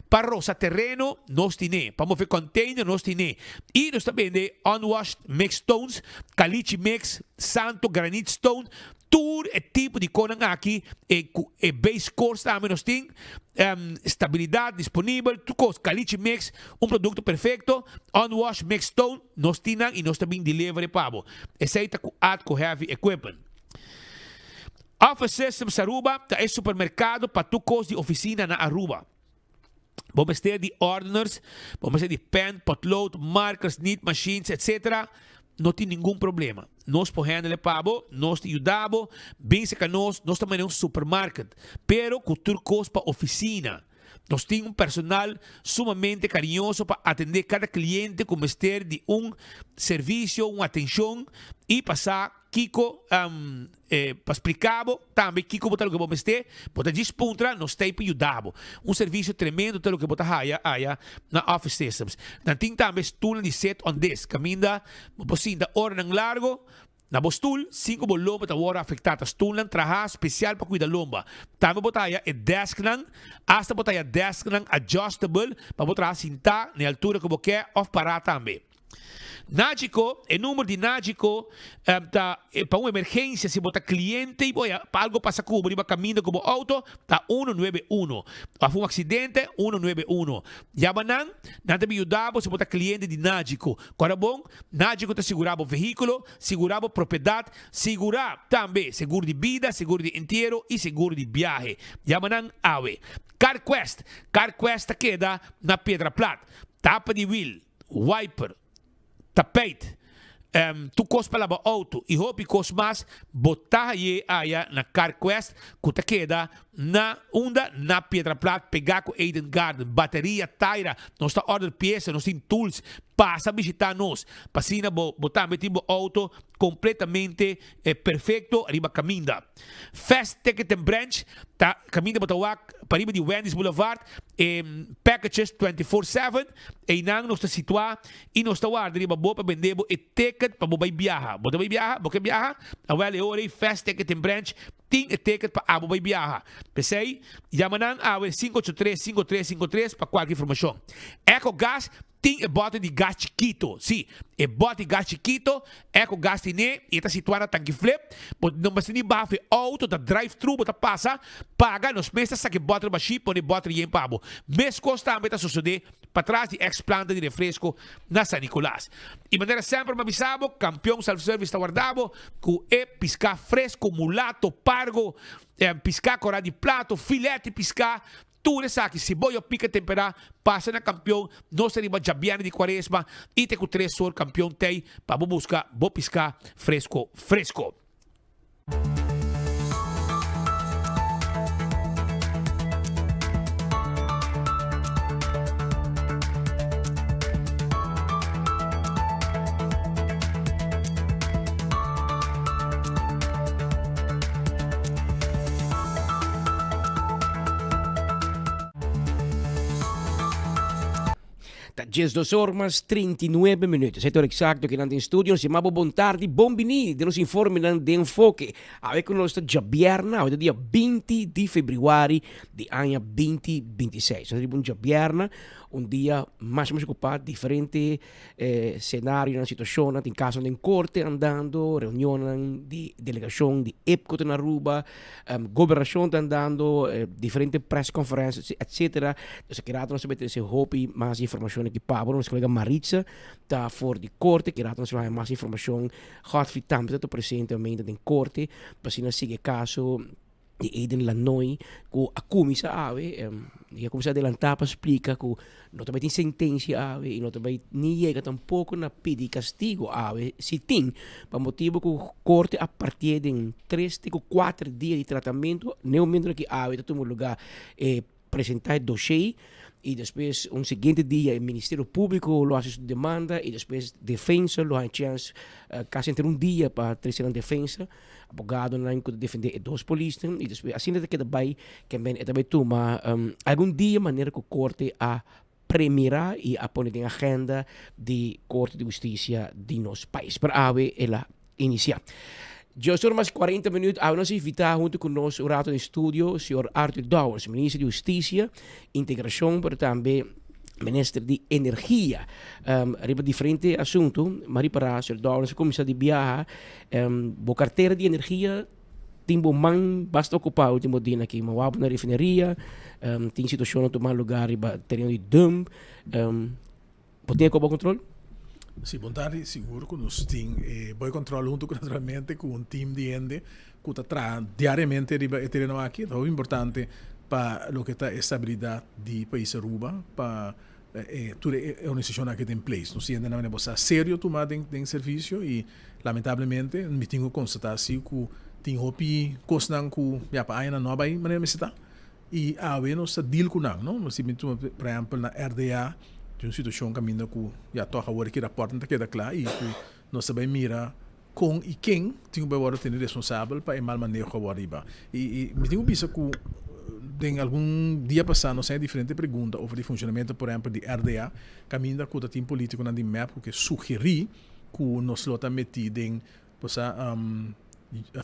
pa rosa tereno nos tine, pa move container nos tine. I nos ta bende unwashed mixed stones, caliche mix, santo granite stone, Tur e tipo di konan aki e ku e base course tambe nos tin, stabilidad disponibel, tur kos, caliche mix, un producto perfecto, unwash mix stone, nos tin nan y nos ta bin delivery pa bo. Esey ta ku Atco Heavy Equipment. Office Systems Aruba ta e supermercado pa tur kos di oficina na Aruba. Bo mester di ordeners, bo mester di pen, potlood, markers, nit machines, etc. No tin ningun problema. Nos por handle pa bo, nos ta yuda bo, bin cerca nos, nos ta manera un supermarket, pero cu tur cos pa oficina. Nos tin un personal sumamente cariñoso pa atende cada cliente cu mester di un servicio, un atencion y pa sa Kiko pa splica bo tambe kiko bo ta loke bo mester, bo ta djis puntra, nos ta ei pa yuda bo. Un servicio tremendo ta loke bo ta haya aya na Office Systems. Nan tin tambe stulnan di sit on desk, caminda bo por sinta oranan largo na bo stul sin cu bo lomba ta worde afecta. Ta stulnan traha special pa cuida lomba. Tambe bo ta haya e desknan, hasta bo ta haya desknan adjustable pa bo traha sinta na e altura cu bo ke of para tambe. Nagico, e number di Nagico ta pa un emergencia si bo ta cliente y bo ya pa algo pasa cu bo riba caminda cu bo auto ta uno nuebe uno. Of un accidente uno nuebe uno. Yama nan, nan ta bin yuda bo si bo ta cliente di Nagico. Cora bon, Nagico ta sigura bo vehiculo, sigura bo propiedad, sigura tambe seguro di bida, seguro di entiero y seguro di biahe. Yama nan awe. CarQuest, CarQuest ta keda na Piedra Plat. Tapa di wiel. wiper, tapijt, tur kos pa laba auto y hopi kos mas bo ta haye aya na Carquest cu ta keda na unda na Piedra Plat pega cu Eden Garden. Bateria, taira, nos ta order pieza, nos tin tools, pasa bishita nos pa asina bo bo tambe tin bo auto completamente perfecto riba caminda. Fast Ticket and Branch ta caminda bo ta wak pariba di Wendy's Boulevard e packages 24/7 Einan nos ta situá i nos ta warda riba bo pa bende bo e ticket pa bo bai biaha. Bo ta bai biaha? Bo ke biaha? Awel e ora ei Fast Ticket and Branch tin e ticket pa abo bai biaha. P'esei, yama nan awe 583 5353 pa kualke informashon. Ecogas tin e bòte di gas chikito. Sí, e bòte di gas chikito Ecogas tine i e ta situá na Tanki Flip. Bo no mester ni baha for e outo, ta drive thru bo ta pasa, paga, nos mes ta saka e bòter bashí, pone e bòter yen pa bo. Meskos tambe ta sosodé patras di ex planta di refresco na San Nicolas. Y manera semper m'a bisa bo, Campeon Self Service ta warda bo cu e pisca fresco, mulato, pargo, pisca cora di plato, filet di pisca, tur esaki. Si bo yo pica tempera, pasa na Campeon, nos ta riba djabièrnè di Cuaresma y te cu tres or Campeon t'ey pa bo busca bo pisca fresco fresco. Ta diesdos or mas 39 minuut. Esei ta ora exacto ki nan den studio. Nos yama bo bon tardi, bon bini den nos informenan den Enfoke. Awe ku nos ta djabièrnè, awe ta dia 20 di febrüari di aña 2026. Nos ta riba un djabièrnè, un dia mas mas okupá, diferente senarionan, situashonnan, tin kasonan den korte andando, reunionnan di delegashon di IPCO ta na Aruba, Gobernashon ta andando, diferente press conferences etcetera. Dus aki rato nos ta bay trece hopi mas informacion aki pa bo. Nos colega Maritza ta for di corte, aki rato nos lo haya mas informacion. Godfrey tambe ta presente den corte pa asina sigui e caso. Di Eden Lanoy ku a kuminsá awe, i a kuminsá adelantá pa splika ku no ta bai tin sentensia awe i no ta bai ni yega tampoko na pidi kastigo awe si tin, pa motibu ku korte a partié den tres te ku kuater dia di tratamentu, n'e momento aki awe ta tuma lugá e presentá e doshé i despues un siguiente dia e Ministerio Públiko lo hasi su demanda i despues defensa lo haña chèns kasi henter un dia pa trese nan defensa, abogadonan ku ta defendé e dos polisnan i despues asina ta keda bai kemben e ta bai tuma algun dia manera ku korte a premirá i a pone den agenda di Korte di Hustisia di nos pais. Pero awe el a inisiá. Dios ora mas 40 minuut, awe nos a invitá huntu ku nos un rato den studio señor Arthur Dowers, Minister di Hustisia, Integrashon, pero tambe Minister di Energia. Riba diferente asuntu, m'a ripará señor Dowers a kuminsá di biaha, bo kartera di energia tin bo man basta okupá ultimo dianan aki. M'a wak bo na refineria, tin situashonnan tuma lugar riba tereno di dump. Bo tin e koba control? Si, bon tardi. Sigur ku nos tin e boy control huntu ku naturalmente ku un team di hende ku ta traha diariamente riba e tereno aki. Ta hopi importante pa loke ta e stabilidat di pais Aruba pa e tur e organisashon aki ta in place. Nos hende nan bo sa serio tuma den den servisio i lamentablemente mi tin ku konstatá si ku tin hopi kosnan ku ya pa añanan no a bai manera mester ta. I awe nos ta deal ku nan, no? Si mi tuma por ehèmpel na RDA tin un situashon kaminda ku ya tòg awor ki rapòrtnan ta keda kla i ku nos ta bai mira kon i ken tin ku bai wòrdu tene responsabel pa e mal maneho ku a wòrdu hiba. I i mi tin ku bisa ku den algun dia pasá nos haña diferente pregunta over di funshonamentu por ehèmpel di RDA kaminda ku ta tin polítikonan di mep ku ke sugerí ku nos lo ta metí den Bo sa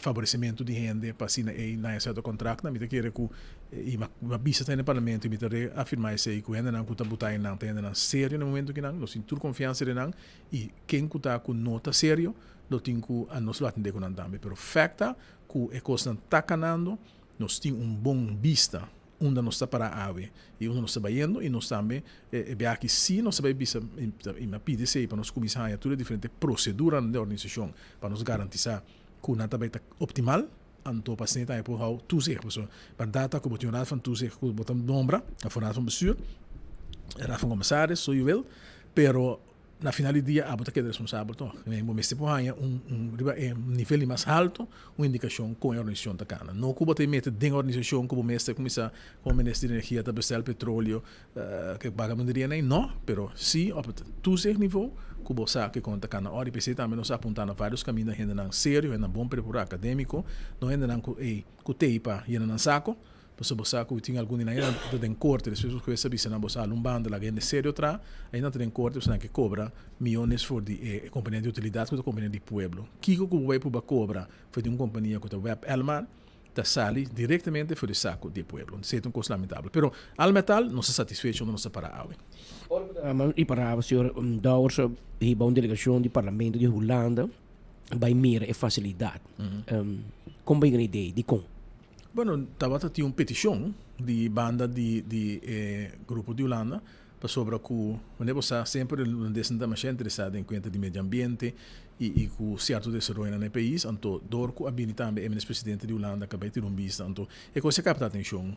faboresimentu di hende pa asina ei nan e sierto kontraktnan. Mi ta kere ku i mi a bisa ta den parlamento i mi ta reafirmá esei ku hendenan ku ta buta einan ta hendenan serio na e momentu kinan. Nos tin tur konfiansa den nan i ken ku ta ku no ta serio lo tin ku nos lo atendé ku nan tambe. Pero fèkt ta ku e kosnan ta kanando, nos tin un bon bista unda nos ta pará awe i unda nos ta bayendo i nos tambe e biaha aki sí nos ta bai bisa i mi a pidi esei pa nos kuminsá haña tur e diferente proseduranan den organisashon pa nos garantisá ku nan ta bai ta optimal anto pa asina tambe por hou toezicht pasobra bèrdat ta ku bo tin un raad van toezicht ku bo ta nombra òf un raad van bestuur raad van commissaris so you will pero Na final di dia abo ta keda responsabel tòg. I bo mester por haña un un riba e nivel di mas halto un indikashon kon e organisashon ta kana. No ku bo ta mete den organisashon ku bo mester kuminsá komo minister di energia ta bestel petroleo ke bagamunderia nei no, pero si op het toezichtniveau ku bo sa ke kon ta kana. Ora i p'esei tambe nos a apuntá na vários kaminda hendenan serio, hendenan bon prepará akadémiko, no hendenan ku ei ku t'ei pa yena nan sako. Pasobra bo sa ku tin algun di nan ainda ta den korte, despues ku hues a bisa nan bo sa hala un banda laga hende serio traha, ainda nan ta den korte pasobra nan ke kobra miyones for di e kompania di utilidat ku ta kompania di pueblo. Kiko ku bo bai pruba kobra for di un kompania ku ta web Elmar ta sali direktamente for di saku di e pueblo. Esei ta un kos lamentabel. Pero al met al nos ta satisfecho unda nos ta para awe. Ora ku ta ripará señor Dowers hiba un delegashon di parlamento di Hulanda bai mira e fasilidat. Kon bai gana idee? Dikon? Bueno, tabata tin un peticion di banda di di e grupo di Hulanda pasobra cu wanneer bo sa semper e Hulandesnan ta masha interesa den cuenta di medio ambiente y y cu cierto desaroyonan na e pais, anto door cu a bini tambe e minister presidente di Hulanda ca bay tira un bista, anto e cos a capta atencion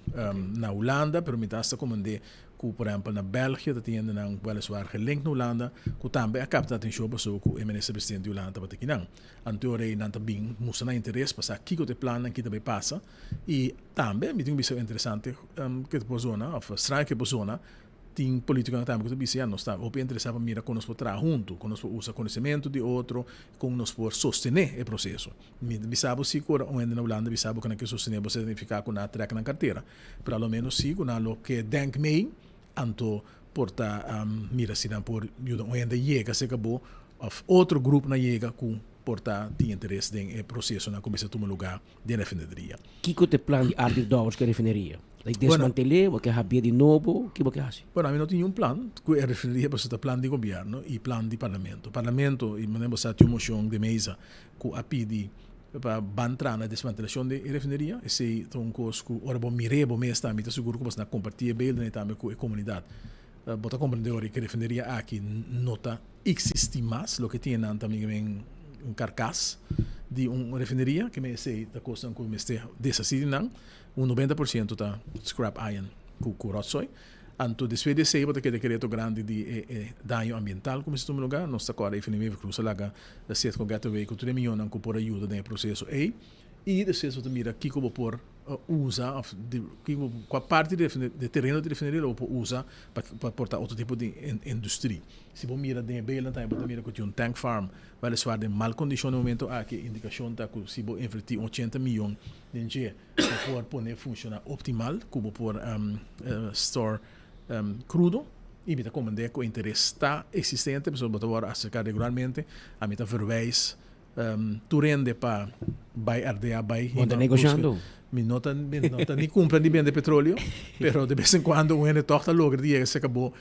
na Hulanda, pero mi ta hasta comende cu por ehempel na Belgia ta tin hendenan weliswaar gelinkt na Hulanda cu tambe a capta atencion pasobra cu e minister presidente di Hulanda tabata kinan. Anto ora ei nan ta bin mustra nan interes pa sa kiko ta e plannan ki ta bay pasa y tambe mi tin un bisa interesante ke ta por zona of straño ke por zona tin politiconan tambe ku ta bisa ya nos ta hopi interesa pa mira kon nos por traha hunto kon nos por usa conocemento di otro kon nos por sostene e proceso. Mi ta bisa bo si ku ora un hende na Hulanda bisa bo ku nan ke sostene bo sa significa ku nan a trek nan cartera pero a lo menos si ku nan lo ke denk mee anto por ta mira si nan por yuda un hende yega cerca bo Of otro grupnan yega ku por ta tin interes den e prosesonan ku mester tuma lugá den refineria. Kiko ta e plan di Arthur Dowers ku e refineria? Like desmantel'é, bo ke habié di nobo? Ki bo ke hasi? Bueno, ami no tin niun plan ku e refineria pasobra ta plan di gobièrnu i plan di parlamento. Parlamento, i manera bo sa tin un moshon den mesa ku a pidi pa ban tra na desmantelashon di e refineria. Esei ta un kos ku ora bo mir'é bo mes tambe ta sigur ku bo a kompartí e beelden ei tambe ku e komunidat. Bo ta komprendé ora ku e refineria aki no ta eksistí mas, loke tin einan ta un karkas. di un refineria, ke men esei ta kosnan ku mester deshasí di nan, un 90% ta scrap iron ku ku rotzooi. Anto despues di esei bo ta keda ku e reto grandi di e e daño ambiental ku mester tuma lugá. Nos ta kòrda Evelyn Wever-Croes a laga Citgo Getaway ku tur e miónnan ku por a yuda den e proseso ei. I despues bo ta mira kiko bo por usa òf di kiko bo kua parti di di tereno di refineria lo bo por usa pa pa porta otro tipo di industria. Si bo mira den e beelden tambe bo ta mira ku tin un tank farm weliswaar den mal kondishon na e momento aki. E indikashon ta ku si bo invertí un ochenta miyon den dje bo por pone funshoná optimal ku bo por store krudo i mi ta komprendé ku e interes ta eksistente pasobra bo ta wòrdu aserká regularmente. Ami ta verwijs Tur hende pa bai RDA bai Bo ta negoshando? Mi no ta mi no ta ni kumpra ni bende petroleo, pero de bes en kuando un hende tòg ta logra di yega serka bo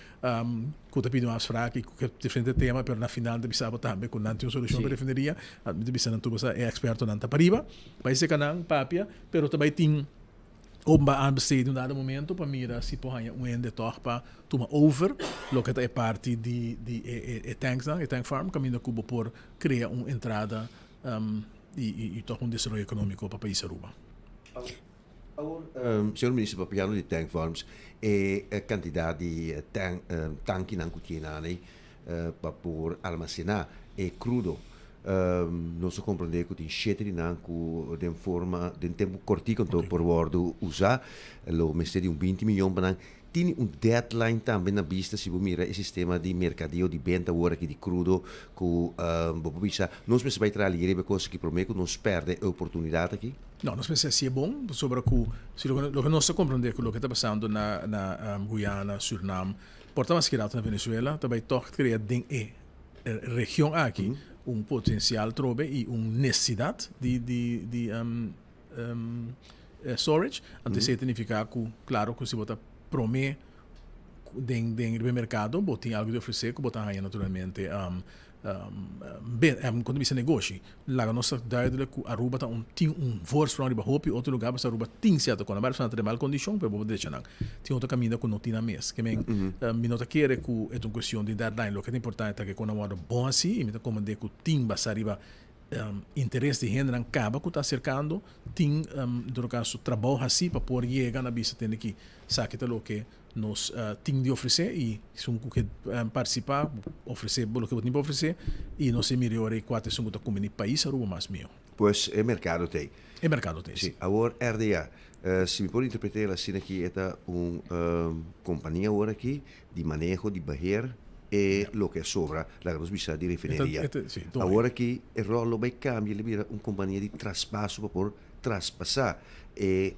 ku ta pidi un afspraak i ku ke diferente tema, pero na final ta bisa bo tambe ku nan tin un solushon pa refineria. Mi ta bisa nan tur bosa e ekspertonan ta pariba, bai serka nan papia, pero ta bai tin Openbaar aanbesteding un dado momento pa mira si por haña un hende tòg pa tuma over loke ta e parti di di e e e tanksnan, e tank farm, kaminda ku bo por krea un entrada i i i tòg un desaroyo ekonómiko pa pais Aruba. Awor, señor Minister, papiando di tank farms, e kantidat di tank tankinan ku tin anei pa por almacená e crudo. Nos a comprende cu tin shete di nan cu den forma, den tempo cortico anto por wordo usa. Lo mester di un binti miyon pa nan. Tin un deadline tambe na bista si bo mira e sistema di mercadeo di benta awor aki di crudo cu bo por bisa nos mester bay traha liger riba e cos aki prome cu nos perde e oportunidad aki? No, nos mester hacié bon pasobra cu si loke nos ta comprende cu loke ta pasando na na Guyana, Surinam, Por ta mas kirato na Venezuela ta bai tòg krea den e region aki un potensial trobe i un nesesidat di di di storage. Anto esei ta nifiká ku klaro ku si bo ta promé den den riba e merkado bo tin algu di ofresé ku bo ta haña naturalmente Ben, kon ta bisa negoshi? Laga nos ta duidelijk ku Aruba ta un tin un voorsprong riba hopi otro lugar pasobra Aruba tin sierto kos. Nan bai ta den mal kondishon pero bo por drecha nan. Tin otro kaminda ku no tin nan mes. Ke men mi no ta kere ku e ta un kuestion di deadline. Loke ta importante ta ke kon nan wòrdu bon hasi i mi ta komprende ku tin basá riba interes di hendenan kaba ku ta aserkando tin en todo kaso trabou hasi pa por yega na bisa tende ki esaki ta loke Nos tin di ofresé i esun ku ke partisipá, ofresé bo loke bo tin pa ofresé i nos e mira e ora ei kua ta esun ku ta kumbiní pais Aruba mas mihó. Pues e merkado ta ei. E merkado ta ei, si. Awor RDA, si mi por interpreté el asina aki e ta un kompania awor aki di maneho, di beheer e loke a sobra, laga nos bisa di refineria. Awor aki e ròl lo bai kambia, lo bira un kompania di traspaso pa por traspasá e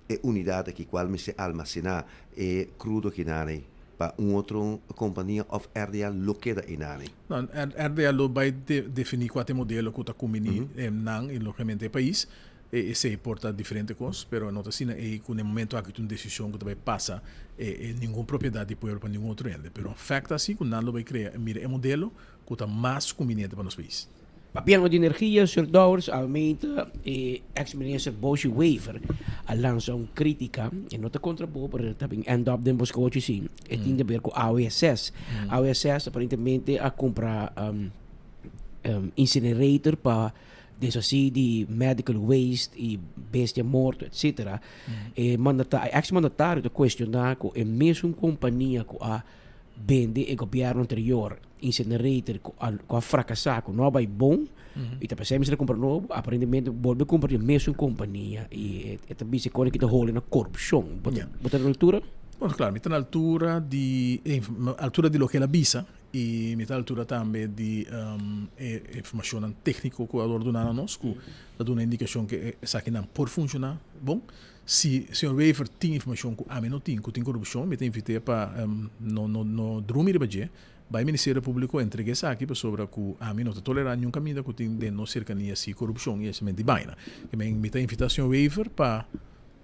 e unidat aki kual mester almasená e krudo kinani pa un otro kompania òf RDA lo keda einani? No, RDA lo bai definí kua ta e modelo ku ta kumbiní nan i lógikamente e pais. Esei por ta diferente kos, pero no ta asina ei ku na e momento aki ta un desishon ku ta bai pasa e ningun propiedat di pueblo pa ningun otro hende. Pero fèkt ta si ku nan lo bai krea i mira e modelo ku ta mas kumbiniente pa nos pais. Papiando di energia, Sir Dowers, Almeida e ex minister Boshy Wever a lansa un critica, e no ta contra bo, pero ta bin end up den bo scochi si, e tin de ver cu AWSS. AWSS aparentemente a cumpra incinerator pa deshaci di medical waste y bestia morto etcetera. E mandata, e ex mandatario ta cuestiona cu e mesun compania cu a bende e gobierno anterior incinerator cu a cu a fracasa cu no a bay bon y ta pensai mester a cumpra nobo aparentemente bolbe cumpra di e mesun compania y e ta bisa con aki ta hole na corupcion bo ta bo ta na altura? Bueno claro mi ta na altura di e altura di loke el a bisa y mi ta altura tambe di e informacionnan tecnico cu a worde duna na nos cu ta duna indicacion cu esakinan por funciona bon. Si señor Wever tin informacion cu ami no tin, cu tin corupcion, mi ta invit'é pa no no no drumi riba dje, bai Ministerio Publico entrega esaki pasobra cu ami no ta tolera niun caminda cu tin den nos cercania si corupcion y esei di baina. Mi ta invita señor Wever pa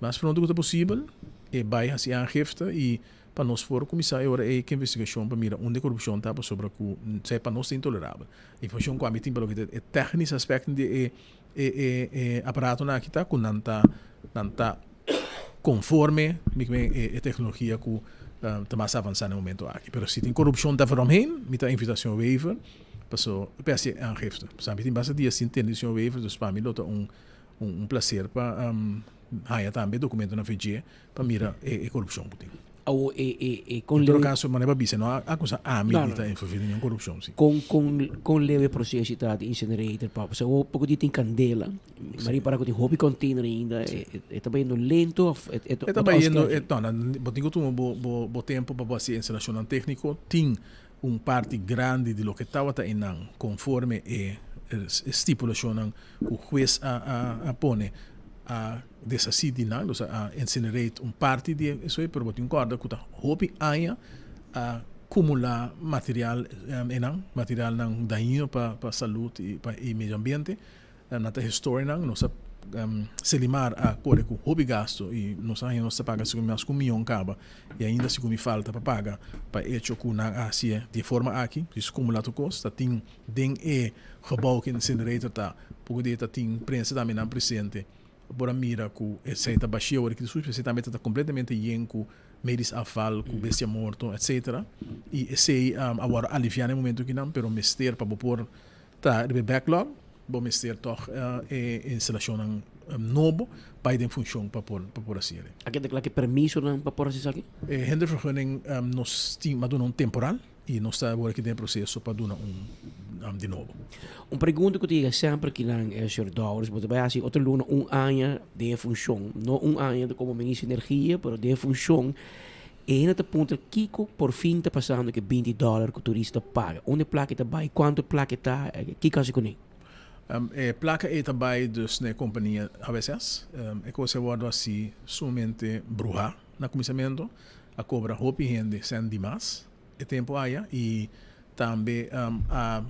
mas pronto cu ta posibel e bai haci aangifte y pa nos por cuminsa e ora ey cu investigacion pa mira unda e corupcion ta pasobra cu esei pa nos ta intolerabel. Informacion cu ami tin pa loke ta e technisch aspecto di e E e e aparatonan aki ta ku nan ta nan ta konforme mi e e teknologia ku ta mas avansá na e momento aki. Pero si tin korupshon ta veromheen, mi ta invita señor Wever Paso pa hasi e aangifte. Pasobra mi tin basta dia sin tende di señor Wever, dus pa mi lo ta un un placer pa haya tambe e documentonan VG pa mira e corupcion cu tin. Awo e e e con En todo caso, manera bo a bisa, no a acusa ami di ta envolvi den ningun corupcion, si. Con con con leu e proceso ta di incinerator pa pasobra awo poco di tin candela, mi a ripara cu tin hopi container ainda, e ta bayendo lento of e E ta bayendo, no, bo tin cu tuma bo bo bo tempo pa bo haci e instalacionnan tecnico, tin un parti grandi di loke tabata einan conforme e stipulacionnan cu hues a a pone a deshaci di nan, dus a incinerate un parti di esey, pero bo tin corda cu ta hopi aña a cumula material einan, materialnan dañino pa pa salud y pa e medio ambiente. Nan ta historianan, nos a Selimar a kore ku hopi gasto i nos a haña nos ta paga segun mi mas ku un mion kaba i ainda segun mi falta pa paga pa e echo ku nan a hasié di e forma aki. Dus kumulá tur kos ta tin den e gebou ku e incinerator ta poko di e ta tin prensa tambe nan presente por a mira ku esei ta bashí awor ki ta sushi esei tambe ta kompletamente yen ku medisch afval ku bestia morto etcetera i esei a wòrdu aliviá na e momento kinan pero mester pa bo por Ta riba e backlog, bo mester tòg e instalashonnan nobo bai den funshon pa por pa por hasi. A keda kla ku e permisonan pa por hasi esaki? E hindervergunning nos tin a duna un temporal i nos ta awor aki den e proseso pa duna un di nobo. Un pregunta ku ta yega semper kinan, señor Dowers, bo ta bai hasi otro luna un aña den e funshon, no un aña komo minister di energia, pero den e funshon. E hende ta puntra kiko por fin ta pasando ku e binti dòler ku turista paga. Unda e plaka e ta bai? Kuantu e plaka e ta? Kiko hasi kuné? E plaka ei ta bai dus na e kompania HBSS. E kos a wòrdu hasi sumamente bruhá na kuminsamentu. A kobra hopi hende sèn dimas e tempu aya i tambe a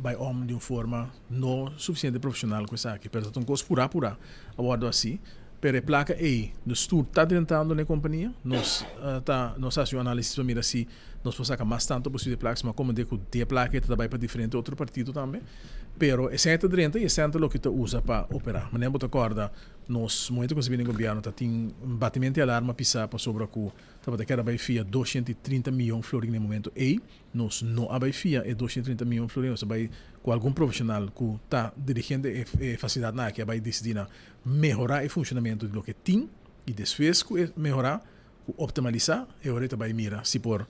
bai om di un forma no sufisiente profeshonal ku esaki. Pero ta un kos purá purá a wòrdu hasi. Pero e plaka ei nos tur ta drentando na e kompania. Nos ta nos a hasi un análisis pa mira si nos por saka mas tantu posibel di e plaka. Si mi a komprendé ku di e plaka ei ta bai pa diferente otro partido tambe. Pero esei ta drenta i esei ta loke ta usa pa operá. Manera bo ta kòrda nos momento ku nos a bini gobièrnu ta tin batimento di alarma pisá pasobra ku tabata keda bai fia 230 miyon florin na e momento ei. Nos no a bai fia e 230 miyon florin, nos a bai ku algun profeshonal ku ta dirigente e fasilidatnan aki a bai disidí na mehorá e funshonamentu di loke tin i despues ku e mehorá, ku optimalisá, e ora e ta bai mira si por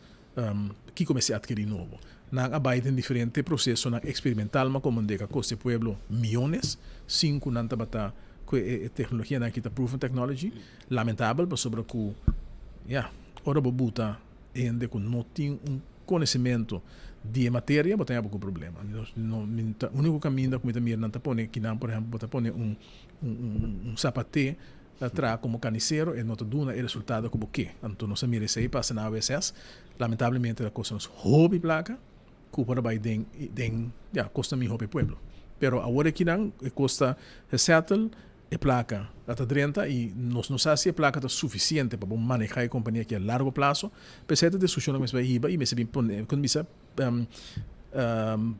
kiko mester atkerí nobo. Nan a bai den diferente prosesonan eksperimental ma komo deka kosta e pueblo miyones sin ku nan tabata ku e teknologianan aki ta proven technology. Lamentabel pasobra ku ya ora bo buta Hende ku no tin un konosementu di e materia bo ta haña bo ku problema. No mi ta úniko kaminda ku mi ta mira nan ta pone kinan por ehèmpel bo ta pone un un sapaté ta traha komo kanisero e no ta duna e resultado ku bo ke. Anto nos a mira esei pasa na AWSS. Lamentablemente ta kosta nos hopi plaka ku por a bai den den ya kosta mihó pa e pueblo. Pero awor e kinan e kosta gesettle. E plaka a ta drenta i nos no sa si e plaka ta sufisiente pa bo maneha e kompania aki a largo plaso. P'esei ta diskushonnan ku mester bai hiba i mester bin pone, kon bisa,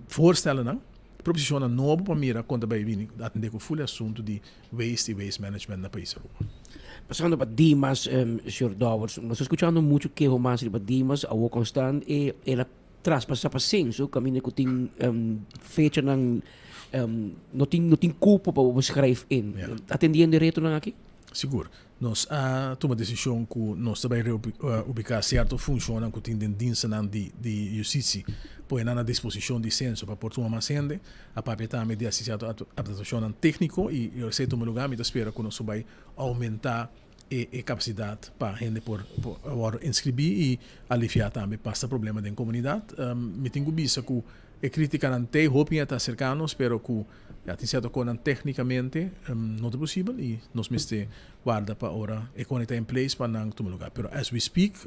voorstellennan, proposishonnan nobo pa mira kon ta bai bini atendé ku ful e asuntu di waste i waste management na pais Aruba. Pasando pa Dimas, señor Dowers, nos ta skuchando muchu keho mas riba Dimas, awor konstant e el a Traspasá pa senso kaminda ku tin fechanan no tin no tin kupo pa bo schrijf in. Atendiendo e retonan aki? Sigur. Nos a tuma desishon ku nos ta bai reubiká sierto funshonnan ku tin den dienstnan di di yustisi, pone nan na disposishon di senso pa por tuma mas hende. A papia tambe di hasi sierto adaptashonnan tékniko i esei tuma lugá. Mi ta spera ku nos lo bai oumentá e kapasidat pa hende por wòrdu inskribí i aliviá tambe pasa problema den komunidat. Mi tin ku bisa ku e krítikanan t'ei hopi a ta aserká nos, pero ku ya tin sierto konan téknikamente no ta posibel i nos mester warda pa ora e konan ta in place pa nan tuma lugá. Pero as we speak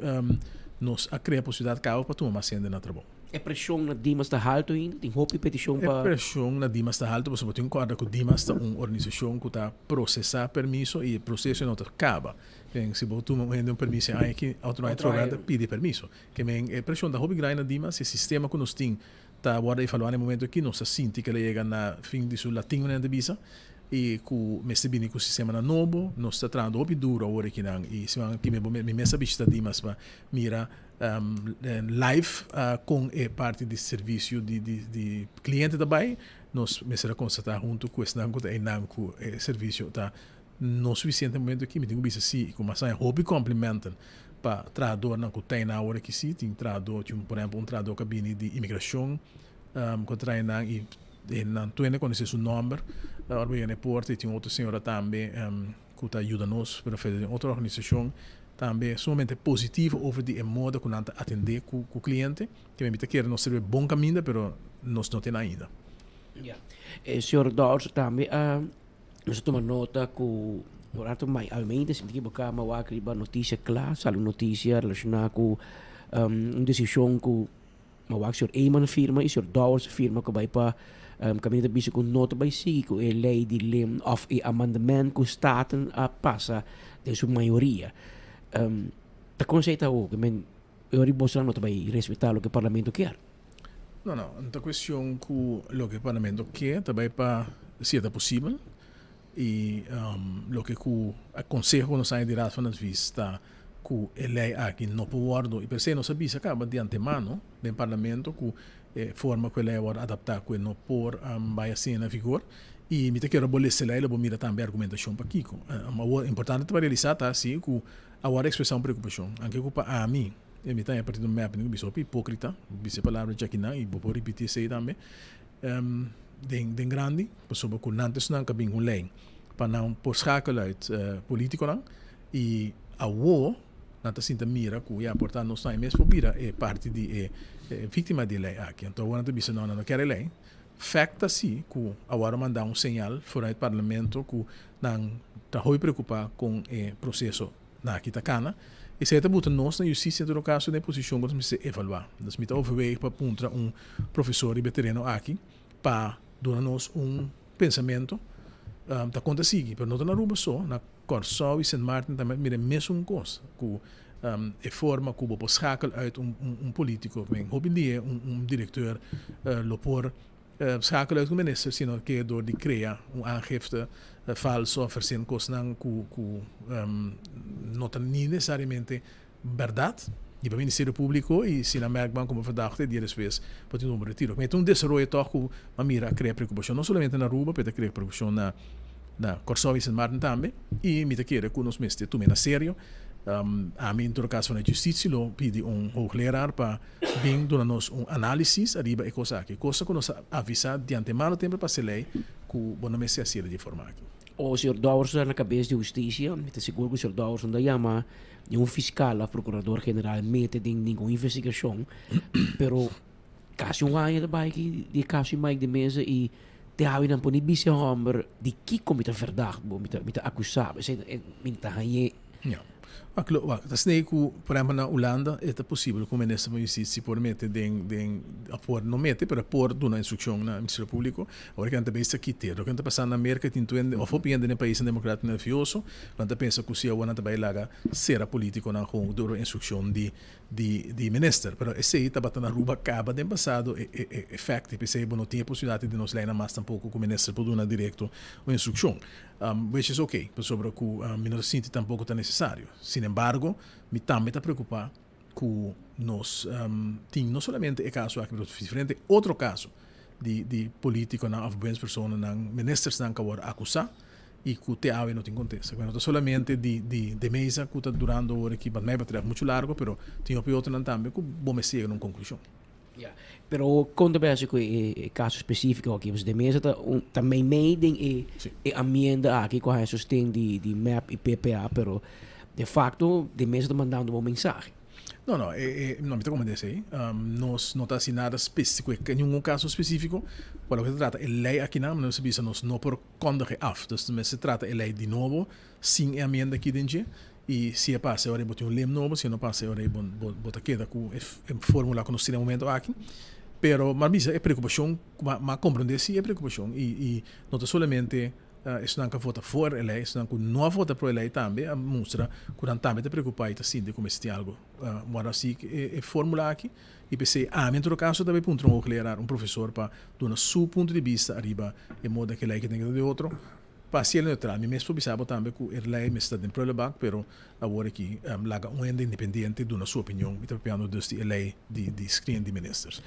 nos a krea posibilidat kaba pa tuma mas hende na trabou. E preshon na Dimas ta haltu ainda? Tin hopi petishon pa. E preshon na Dimas ta haltu pasobra bo tin ku kòrda ku Dimas ta un organisashon ku ta prosesá permiso i e proseso no ta kaba. Ken si bo tuma un hende un permiso e aña aki, otro aña trobe nan ta pidi permiso. Ke men e preshon ta hopi grandi na Dimas, e sistema ku nos tin ta wòrdu evaluá na e momento aki, nos ta sinti ku el a yega na fin di su latin manera nan ta bisa i ku mester bini ku sistemanan nobo. Nos ta trahando hopi duru awor akinan i siman aki mi mes a bishita Dimas pa mira. Live kon e parti di servisio di di kliente ta bai, nos mester a konstatá huntu ku esnan ku ta einan ku e servisio ta no sufisiente momento aki. Mi tin ku bisa si ku mas aña hopi komplimenten pa trahadornan ku ta einan awor aki si tin trahador, tin por ehempel un trahador ku a bini di imigrashon ku a traha einan i nan tur hende konosé su nòmber ora bo yega na e porta i tin otro señora tambe. ku ta yuda nos, pero verder den otro organisashon tambe sumamente positivo over di e moda ku nan ta atendé ku ku kliente. Ke mi ta kere nos sirbi bon kaminda pero nos no tene ainda. Ya. E señor Dowers tambe a nos a tuma nota ku un rato mai almente si mi ta ekiboká mi a wak riba notisia kla sali un notisia relashoná ku un desishon ku Ma wak señor Eman firma y señor Dowers firma cu bay pa caminda ta bisa cu no ta bay sigui cu e ley di lim of e amendement cu Staten a pasa den su mayoria. Ta con esey ta awo? Men e ora di boso no ta bay respeta loke parlamento kier. No, no, no ta cuestion cu loke parlamento kier, ta bay pa si e ta posibel y loke cu e conseho cu nos haña di Raad van Advies ta ku e lei aki no por wòrdu i p'esei nos a bisa kaba di antemano den parlamento ku e forma ku e lei a wòrdu adaptá ku e no por bai asina na vigor i mi ta kere bo lesa e lei lo bo mira tambe argumentashon pakiko. Awor importante ta pa realisá ta si ku a wòrdu ekspresá un preokupashon anke ku pa ami e mi ta e partido mep mi bisa hopi hipókrita bisa e palabra djakinan i bo por ripití esei tambe den den grandi pasobra ku nan ta esnan ku a bin ku un lei pa nan por schakel uit politikonan. I awo nan ta sinta mira ku ya por ta nos tambe mes por bira e parti di e víktima di e lei aki. Anto awo nan ta bisa no, nan no kier e lei. Fèkt ta si ku awor a manda un señal foruit parlamento ku nan ta hopi preokupá kon e proseso nan aki ta kana. Esei ta buta nos na yustisia en todo kaso den e posishon ku nos mester evaluá. Dus mi ta overweeg pa puntra un profesor riba e tereno aki pa duna nos un pensamentu ta kon ta sigui. Pero no ta na Aruba so, na Kòrsou i Sint Maarten tambe mira e mesun kos ku e forma ku bo por schakel uit un un politiko. Men hopi dia un un direkteur lo por schakel uit un minister sino ke dor di krea un aangifte falso of verzin kosnan ku ku no ta ni nesesariamente bèrdat di pa Ministerio Públiko i si nan mèrk ban komo verdachte e dia despues por tin un retiro. Mi ta un desaroyo tòg ku a mira a krea preokupashon no solamente na Aruba pero ta krea preokupashon na na Kòrsou i Sint Maarten tambe i mi ta kere ku nos mester tum'e na serio. Ami en todo kaso vanuit Justitie lo pidi un hoogleraar pa bin duna nos un análisis ariba e kos aki. Kosa ku nos a avisá di antemano tempu pa hasi lei ku bo no mester hasiel di e forma aki. O señor Dowers ta na kabes di hustisia, mi ta sigur ku señor Dowers no ta yama ni un fiscal of procurador general mete den ningun investigacion, pero casi un aña ta bai aki di e caso di Mike de Meza y te awe nan por ni bisa e homber di kico mi ta verdacht bo, mi ta mi ta acusa bo, esey mi ta hañe. Ja. Wak, lo, wak, ta snei cu, por ehempel na Hulanda e ta posibel cu minister van Justitie por mete den, den, of por no mete, pero por duna instruccion na Ministerio Publico. Awor ke nan ta bezig ta kite. Loke nan ta pasa na Merca tin tur hende, of hopi hende den paisnan democratico nervioso, nan ta pensa cu si awor nan ta bay laga cera politiconan gewoon door instruccion di di di minister. Pero esey tabata na Aruba caba den pasado e e e effect y p'esey bo no tin e posibilidad di nos leynan mas tampoco cu minister por duna directo un instruccion. Which is ok, pasobra cu mi no ta sinti tampoco ta necesario. Sin embargo, mi tambe ta preocupa cu nos tin no solamente e caso aki pero diferente otro caso di di politiconan of bewindspersonennan, ministersnan cu a worde acusa y cu te awe no tin contesta. Bueno, no ta solamente di di de mesa cu ta durando ora aki, wat mij betreft mucho largo, pero tin hopi otronan tambe cu bo mester yega na un conclusion. Ya, pero con ta besi cu e e caso specifico aki? Pasobra de mesa ta un ta meimei den e e amienda aki cu a haya sosten di di mep y PPA, pero de facto de mesa ta mandando bo mensahe. No, no, e, e, no mi ta comprende esey. Nos no ta haci nada speci-, cu ningun caso specifico. Pa loke ta trata e ley akinan, nos a bisa nos no por kondige af. Dus mester trata e ley di nobo sin e amienda aki den dje. Y si e pasa e ora bo tin un lem nobo, si e no pasa e ora bo, bo, bo ta keda cu e, e formula cu nos tin na e momento aki. Pero, m'a bisa e preocupacion, m'a, m'a comprende si e preocupacion y, y no ta solamente Esnan ku a vota for e lei, esnan ku no a vota pro e lei tambe a mustra ku nan tambe ta preokupá i ta sinti ku mester tin algu. Wòrdu hasi e fórmula aki i p'esei ami en todo kaso ta bai puntra un hoogleraar, un profesor pa duna su punto di bista ariba e moda ku e lei ke ten ke ta di otro. Pa hasiel neutral. Mi mes por bisa bo tambe ku e lei mester ta den prullenbak, pero awor aki laga un hende independiente duna su opinion. Mi ta papiando dus di e lei di di screen di ministers.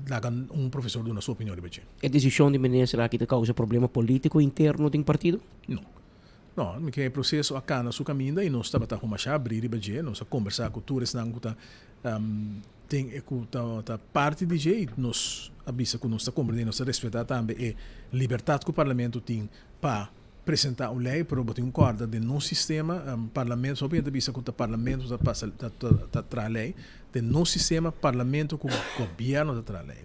Laga un profesor duna su opinion riba dje. E desishon di minister aki ta kousa problema politiko interno den partido? No. No, mi ke e proseso a kana su kaminda i nos tabata humasha abrí riba dje. Nos a kombersá ku tur esnan ku ta den e ku ta ta parti di dje i nos a bisa ku nos ta komprendé i nos ta respetá tambe e libertat ku parlamento tin pa presentá un lei, pero bo tin ku kòrda den nos sistema parlamento, hopi hende ta bisa ku ta parlamento ta pasa ta ta traha lei, den nos sistema parlamento ku gobièrnu ta traha lei.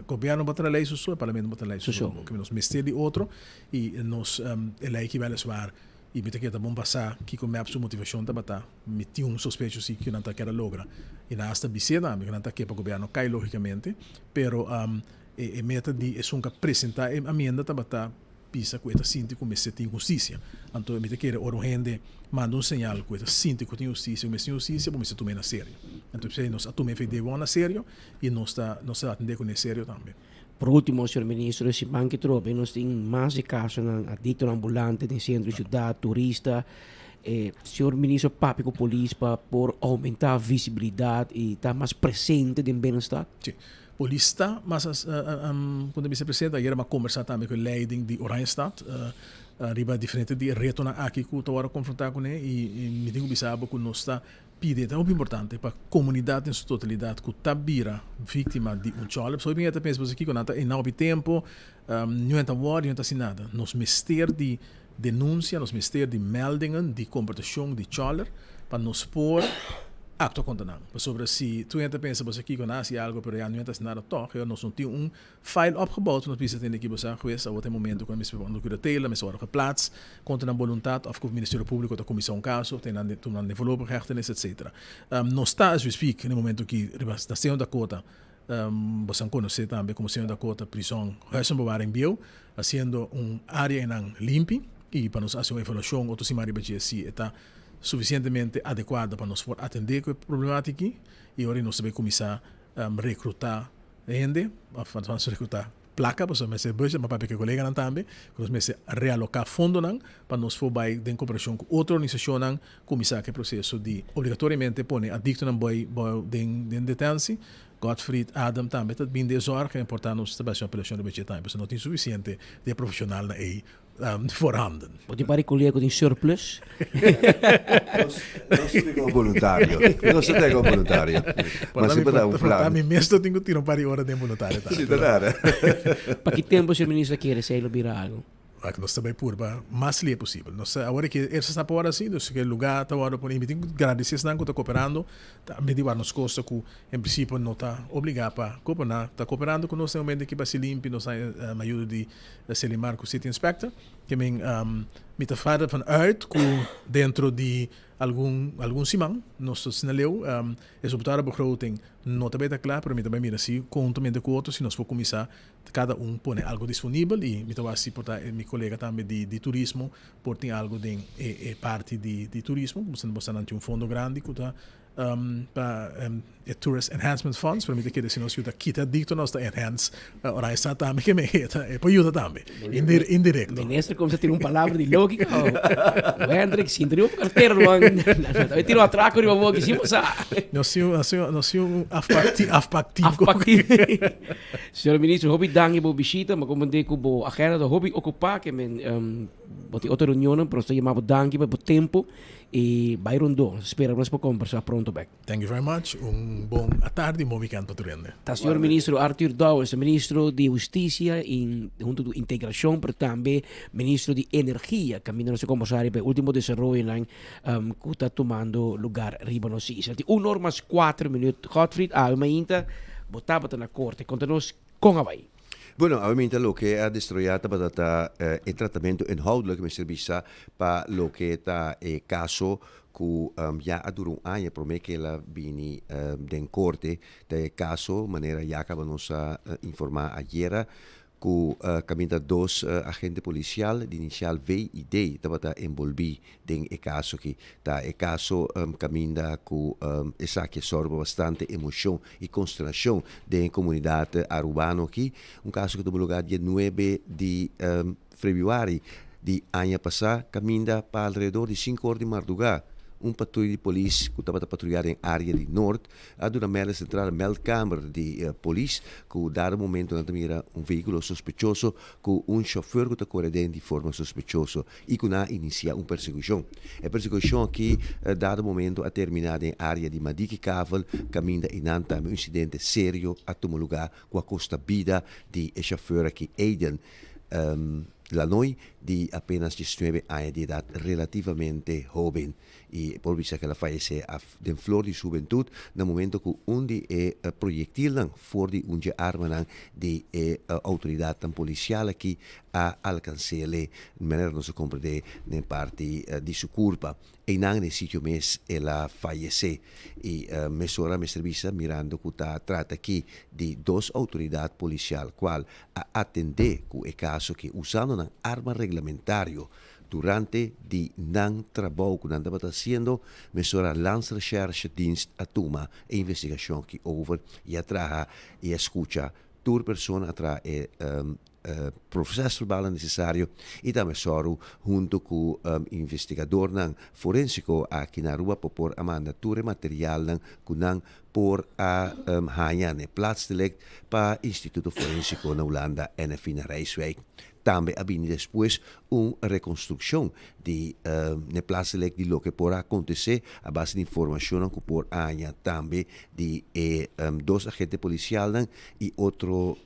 Gobièrnu bo traha lei su so, e parlamento bo traha lei su so. Nos mester di otro i nos e lei ki wèliswaar i mi ta kere ta bon pa sa kiko mep su motivashon tabata. Mi tin un sospecho si cu nan ta keda logra y nan hasta bis'é tambe cu nan ta ke pa gobierno cay logicamente, pero e e meta di esun cu a presenta e amienda tabata bisa cu e ta sinti cu mester tin husticia. Anto mi ta kere ora un hende manda un señal cu e ta sinti cu tin husticia, cu mester tin husticia, bo mester tum'é na serio. Anto p'esei nos a tuma e FDGO na serio y nos ta nos ta atende cun'é serio tambe. Por ultimo, señor Ministro, e siman ki trobe nos tin mas di casonan adictonan ambulante den centro di ciudad, turista. E señor Ministro papia cu polis pa por aumenta visibilidad y ta mas presente den binnenstad? Si. Polis ta mas con ta bisa presente. Ayer mi a conversa tambe cu e leiding di Oranjestad riba diferente di e retonan aki cu ta worde confronta cune y mi tin cu bisa bo cu nos ta Pidi ta hopi importante pa comunidad den su totalidad cu ta bira victima di un cholop. So hopi hende ta pensa pasobra kico nan ta ena hopi tempo, niun ta worry, niun ta haci nada. Nos mester di denuncia, nos mester di meldingen di comportacion di choler pa nos por actua contra nan. Pasobra si tur hende ta pensa pasobra kico nan a haci algo pero ya niun ta haci nada toch, nos no tin un File opgebouwd nos bisa tende ki bo sa hues awor ta e momento ku nan mester onder curatela, mester wòrdu geplaats kontra nan boluntat òf ku Ministerio Públiko ta kuminsá un kaso, te nan tuma nan den voorlopige hechtenis etc. Nos ta as we speak na e momento ki riba na Señor Dakota, bosan konosé tambe komo Señor Dakota Prison Huizenbewaring bieu, hasiendo un área einan limpi i pa nos hasi un evaluashon otro siman riba dje si e ta sufisientemente adekuado pa nos por atendé ku e problemátika aki i ora nos ta bai kuminsá rekrutá hende of nos rekrutá plaka pasobra mester budget ma papia ku e koleganan tambe ku nos mester realoká fondonan pa nos por bai den koperashon ku otro organisashonnan kuminsá ku e proseso di obligatoriamente pone adiktonan bai bou den den detensi. Godfried Adam tambe ta bin den e zòrg en por ta nos ta bai hasi un apelashon riba dje tambe pasobra no tin sufisiente di e profeshonalnan ei voorhanden. Bo tin pari kolega ku tin surplus? Nos ta como voluntario. Nos ta como voluntario. Ma si bo ta un plan. Mi mes lo tin ku tira un par di ora den voluntario tambe. Si ta nada. Pa ki tempu señor minister kere esei lo bira algu? Wak nos ta bai purba mas lie posibel. Nos ta awor ke esei ta por asi, dus ke luga ta wòrdu pone. Mi tin ku gradisé esnan ku ta koperando. Tambe di wak nos kosta ku en prinsipio no ta obligá pa koperá. Ta koperando ku nos den momento ki basi limpi nos ta ayuda di Selimar ku City Inspector. Ke men mi ta fada van uit ku dentro di algun algun siman nos ta asina leu. E resultado begroting no ta bay ta kla pero mi ta bay mira si konhuntamente ku otro si nos por kuminsá kada un pone algo disponibel i mi ta wak si por ta mi kolega tambe di di turismo por tin algo den e e parti di di turismo. Bo nan tin un fondo grandi ku ta Pa e Tourist Enhancement Funds, pero mi ta kere si nos yuda kita adicto nos ta enhance Oranjestad tambe ke me e por yuda tambe, indirecto. Minister kumsa tira un palabra di logika oh. Wendrick sinti riba cartera ruman ta tira un atraco riba bo ki si bo sa. Nos tin nos tin un afpak team afpak team. Afpak team. Señor Minister hopi danki pa bo bishita, mi a comprende ku bo agenda ta hopi ocupa ke men bo tin otro reunionnan pero nos ta yama bo danki pa bo tempo. Y bay rondó. Spera nos por combersa pronto bek. Thank you very much. Un bon atardi y un bon weekend pa tur hende. Ta señor Ministro Arthur Dowers, Ministro di Husticia y hunto cu Integracion, pero tambe Ministro di Energia, caminda nos ta combersa riba e ultimo desaroyonan cu ta tumando lugar riba nos isla. Tin un or mas cuatro minuut. Godfried, awe mainta bo tabata na corte. Conta nos con a bay. Bueno, awe minta loke a destroyá tabata ta e tratamentu inhoudelijk mester bisa pa loke ta e kaso ku ya a dura un aña promé ke el a bini den korte. Ta e kaso manera ya kaba nos a informá ayera ku kaminda dos agente polisial di inisial VID tabata enbolbí den e kaso aki. Ta e kaso kaminda ku esaki a sòru pa bastante emoshon i konsternashon den e komunidat arubano aki. Un kaso ku tuma lugá dia nuebe di febrüari. di aña pasá kaminda pa alrededor di sinku or di mardugá un patruya di polis ku tabata patruyá den área di Noord a duna mèlda sentral meldkamer di polis ku dado momento nan ta mira un vehíkulo sospechoso ku un shòfèr ku ta kore den di forma sospechoso i ku nan a inisiá un persekushon. E persekushon aki dado momento a terminá den área di Madiki Kavel kaminda i nan tambe un insidente serio a tuma lugá ku a kosta bida di e shòfèr aki Aiden Lanoy di apenas diesnuebe aña di edat relativamente hóben i por bisa ku el a fayesé den flor di su hubentut na momento ku un di e proyektilnan for di un dje armanan di e outoridatnan polisial aki a alkans'é manera nos a komprendé den parti di su kurpa. Einan na e sitio mes el a fayesé i mesora mester bisa mirando ku ta trata aki di dos outoridat polisial kual a atendé ku e kaso aki usando nan arma reglamentario durante di nan trabou ku nan tabata hasiendo, mesora Landsrecherche Dienst a tuma e investigashon aki over i a traha i a skucha tur persona a traha e procesverbalnan necesario y tambe sòru hunto cu investigadornan forensico aki na Aruba pa por a manda tur e materialnan cu nan por a haña na e plaatsdelict pa Instituto Forensico na Hulanda, NFI na Rijswijk. Tambe a bini despues un reconstruccion di na e plaatsdelict di loke por a acontece a base di informacionnan cu por a haña tambe di e dos agente policialnan y otro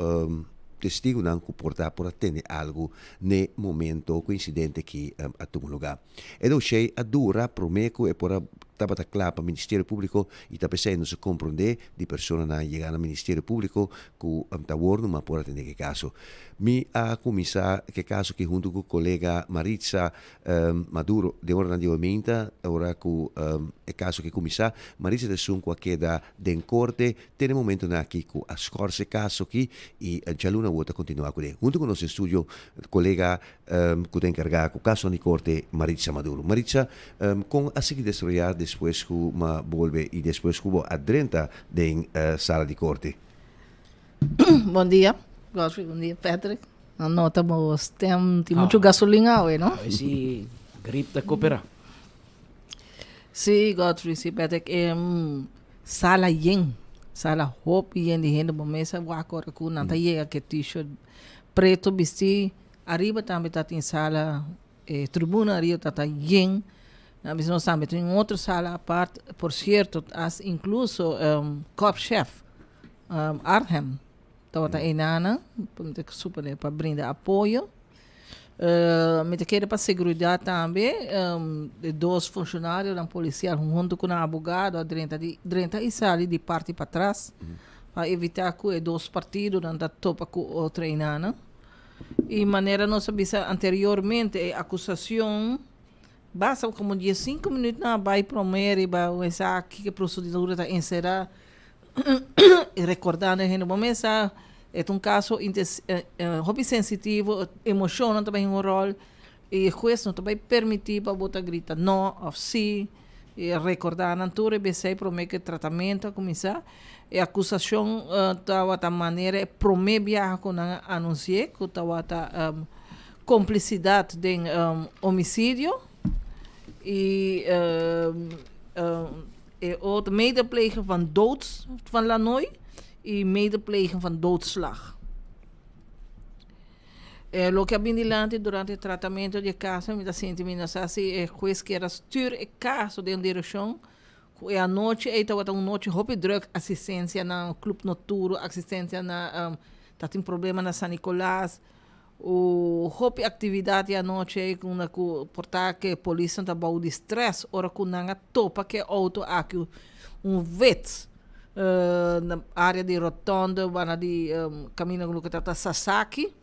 testigunan ku por ta por a tende algu n'e momento ku e insidente aki a tuma lugá. E doshé a dura promé ku e por a tabata kla pa Ministerio Públiko i ta p'esei nos a komprondé di personanan yegá na Ministerio Públiko ku ta awor numa por atendé ku e kaso. Mi a kuminsá ku e kaso aki huntu ku kolega Maritza Maduro den oranan di ominta ora ku e kaso aki kuminsá. Maritza ta esun ku a keda den korte Te na e momentonan aki ku a skòrs e kaso aki i djaluna awor ta kontinuá kuné. Huntu ku nos den studio kolega ku ta enkargá ku kasonan di korte Maritza Maduro. Maritza, kon a sigui desaroyá despues ku m'a bolbe i despues ku bo a drenta den sala di korte? Bon dia Godfrey, bon dia Patrick. A nota bo stem tin muchu gasolin awe, no? Awe si grip ta koperá. Sí, Godfrey, sí, Patrick. Sala yen, sala hopi yen di hende bo mesa wak ora ku nan ta yega ke t-shirt preto bisti. Ariba tambe ta tin sala, e tribuna ariba ta ta yen. Nan bisa nos tambe tin un otro sala apart. Por sierto, as inkluso korpschef Arnhem tabata einanan, mi ta supone pa brinda apoyo. Mi ta kere pa seguridad tambe e dos funcionarionan policial hunto cu nan abogado a drenta di drenta y sali di parti patras pa evita cu e dos partidonan ta topa cu otro enanan. Y manera nos a bisa anteriormente e acusacion basta como diescinco minuut nan a bay prome riba esaki ke procedura ta encera. Recordando e hende bo mesa e ta un caso hopi sensitivo, emocionnan ta bay hunga un rol y e huez no ta bay permiti pa bo ta grita no of si y recorda nan tur e besey prome cu e tratamento a cuminsa. E acusacion tawata manera e prome biaha cu nan a anuncia cu tawata complicidad den homicidio y E otro, medeplegen van dood van Lanoy y medeplegen van doodslag. E loke a bin dilanti durante e tratamento di e caso, mi ta sinti mi no sa si e hues kier a stuur e caso den un direccion cu e anochi ey tabata un nochi hopi druk, asistencia na club nocturno, asistencia na, ta tin problema na San Nicolas, U hopi actividad e anochi ei unda cu por ta cu polisnan ta bou di stress ora cu nan a topa cu e auto aki un wit na area di rotonde banda di caminda cu loke ta ta Sasaki.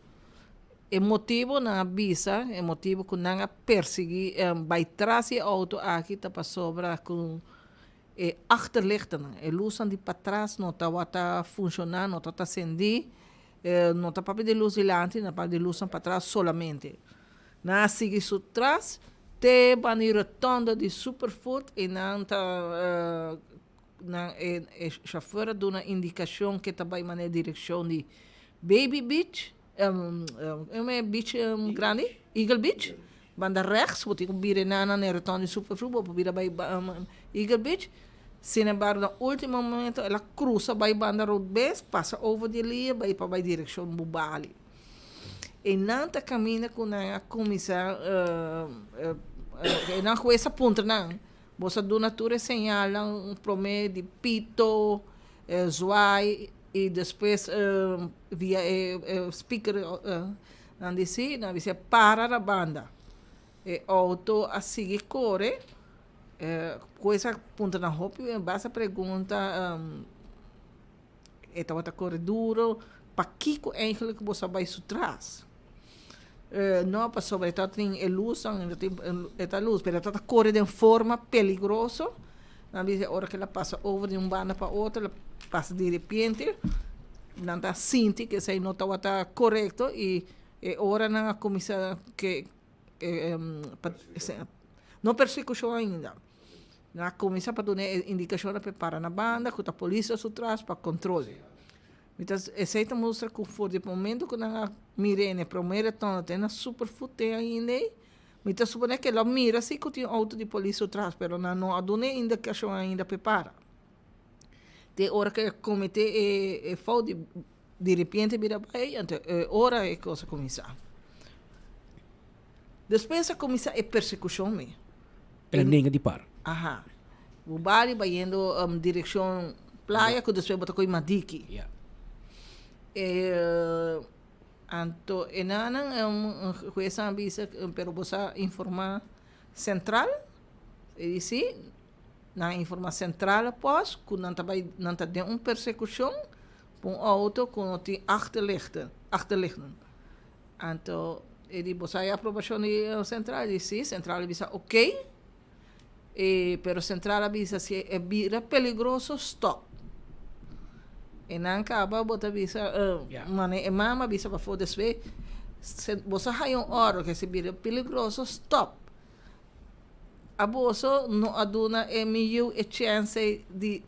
E motibo nan a bisa e motibo cu nan a persigui bay tras di e auto aki ta pasobra cu e achterlichtennan e lusnan di patras no tawata funciona no tawata cendi. No ta papia di lus dilanti, nan papia di lusnan patras solamente. Nan a sigui su tras te banda di rotonda di Superfood i nan ta nan e e shofèr a duna indikashon ke ta bai manera direkshon di Baby Beach, e beach grandi? Eagle Beach, banda rechts, bo tin ku bira na na rotonde di Superfru, bo por bira bai Eagle Beach. Sin embargo, na ultimo momento el a krusa bai banda robes, pasa over di e liña bai pa bai direkshon Bubali. E nan ta kaminda ku nan a kuminsá, e nan hues a puntra nan, Bo sa duna tur e señalnan promé di pito, zwaai i despues via e speaker nan di si, nan a bisa para na banda. E outo a sigui kore, hues a puntra nan hopi basta pregunta, E tabata kore duro. Pakiko eigenlijk bo sa bai su tras? No, pasobra e tabatin e lusnan, e tabatin e ta lus, pero e tabata kore den forma peligroso. Nan bisa ora ku el a pasa over di un banda pa otro, el a pasa di repente, nan ta sinti ku esei no tabata korekto i e ora nan a kuminsá ke no persekushon ainda. Nan a kuminsá pa duna e indikashonnan pa e para na banda ku ta polis ta su tras pa kontrol. Mi ta esei ta mustra ku for di e momento ku nan a mir'é na e promé retorno te na Superfood te ainda ei, mi ta suponé ku el a mira si ku tin outo di polis su tras pero nan no a duna e indikashon ainda pa e para. Te ora ku e kometé e fout di diripiente bira bai anto e ora e kos a kuminsá. Despues a kuminsá e persekushon mi. El a nenga di para. Aha. Bo bali bayendo direccion playa cu despues bo ta coy Madiki. Ya. E anto e nanan hues a bisa pero bo sa informa central? E di si. Nan a informa central pos cu nan ta bay nan ta den un persecucion pa un auto cu no tin achterlichten achterlichten. Anto e di, Bo sa e aprobashon di sentral? E di, Si. Sentral a bisa, Ok. E, pero sentral a bisa, si e bira peligroso, stòp. E nan kaba bo ta bisa, mane e mama a bisa pafó despues, Bo sa haya un òrdu ke si bira peligroso, stòp. Aboso no a duna e mi yu e chènse di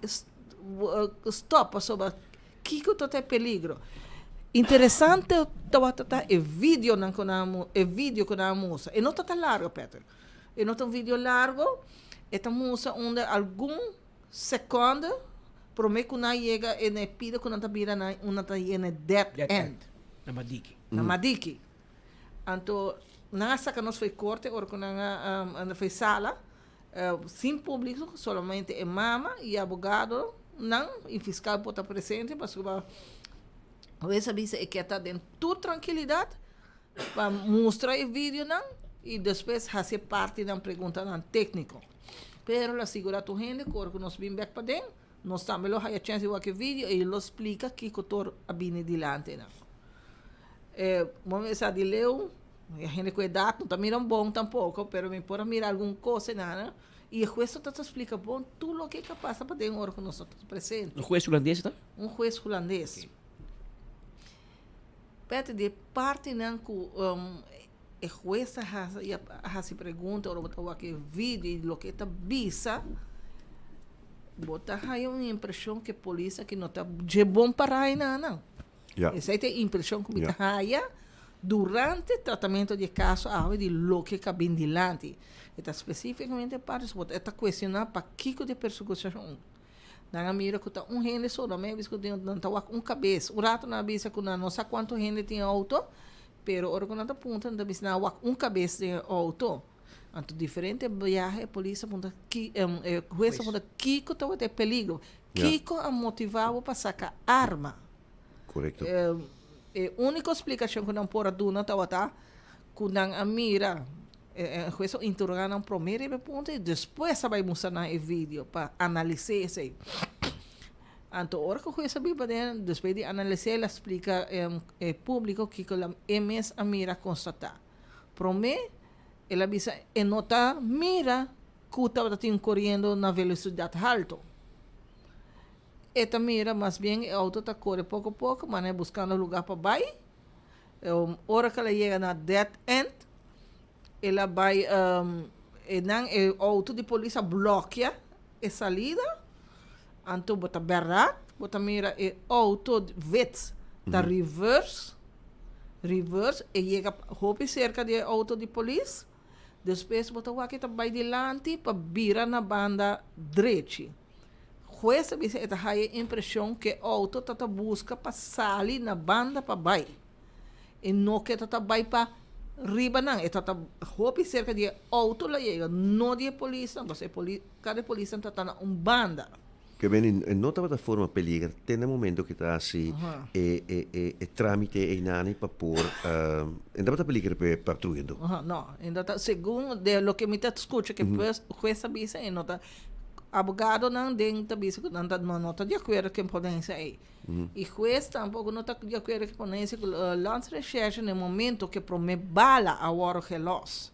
stòp pasobra Kiko ta ta e peligro? Interesante tabata ta e videonan ku nan e video ku nan a mustra. E no ta ta largo, Patrick. E no ta un video largo. E ta mustra unda algun sekonde prome ku nan yega e na e pida ku nan ta bira nan unda ta yega na e dead end. Na Madiki. Na Madiki. Anto nan a saka nos for e korte ora ku nan a for e sala. Sin publico, solamente e mama y abogado nan y fiscal por ta presente pasobra hues a bisa e kier ta den tur trankilidad pa mustra e videonan y despues haci e partinan preguntanan tecnico. Pero lo asegura tur hende cu ora cu nos bin bek paden nos tambe lo haya chance di wak e video y lo splica kico tur a bini dilanti nan. E bo mester sa di leu. E hende ku edat no ta mira bon tampoko, pero mi por a mira algun kos einan i e hues ta ta splika bon tur loke ka pasa paden ora ku nos no ta presente. Un hues hulandes ta? Un hues hulandes. P'e di e partinan ku e hues ta hasi i a hasi pregunta ora bo ta wak e video i loke e ta bisa, bo ta haya un impreshon ku e polis aki no ta dje bon pará einan. Esei ta e impreshon ku mi ta haya durante tratamentu di e kaso awe di loke ka bin dilanti. E ta spesífikamente parti so e ta kuestioná pakiko di e persekushon. Nan a mira ku ta un hende so, nan a bisa ku nan ta wak un kabes. Un ratu nan a bisa ku nan no sa kuantu hende tin e outo, pero ora ku nan ta puntra nan ta bisa nan a wak un kabes den e outo. Anto diferente biaha e polis a puntra ki e hues a puntra kiko tabata e peligro. Kiko a motivá bo pa saka arma? Korekto. E úniko splikashon ku nan por a duna tabata ku nan a mira e hues a interogá nan promé riba e punto i despues a bai mustra nan e video pa analis'é esei. Anto ora ku hues a bin paden despues di analis'é el a splika e públiko kiko e mes a mira konstatá. Promé el a bisa e no ta mira ku tabata tin koriendo na velosidat haltu. E ta mira mas bien e outo ta kore poko poko manera buskando lugá pa bai. Ora ku el a yega na dead end el a bai e nan e outo di polis a blòkia e salida anto bo ta bèrdat bo ta mira e outo wit ta reverse. Reverse, e yega hopi serka di e outo di polis, despues bo ta wak e ta bai dilanti pa bira na banda drechi. Hues a bisa e ta haya e impresion cu e auto ta ta busca pa sali na banda pa bay. E no ke ta ta bay pa riba nan. E ta ta hopi cerca di e auto la yega, no di e polisnan, pasobra e poli, cada e polisnan ta ta na un banda. Ke men e no tabata forma peliger te na momento ke ta hasi e e e e tramite einani pa por e no tabata peliger pa e patruya anto. No, e no ta, segun de loke mi ta scucha ke hues a bisa e no ta Abogadonan den ta bisa ku nan ta no ta di akuerdo ku e ponencia ei. I hues tampoko no ta di akuerdo ku e ponencia ku Landsrecherche na e momento ku e prome bala a wòrdu gelos.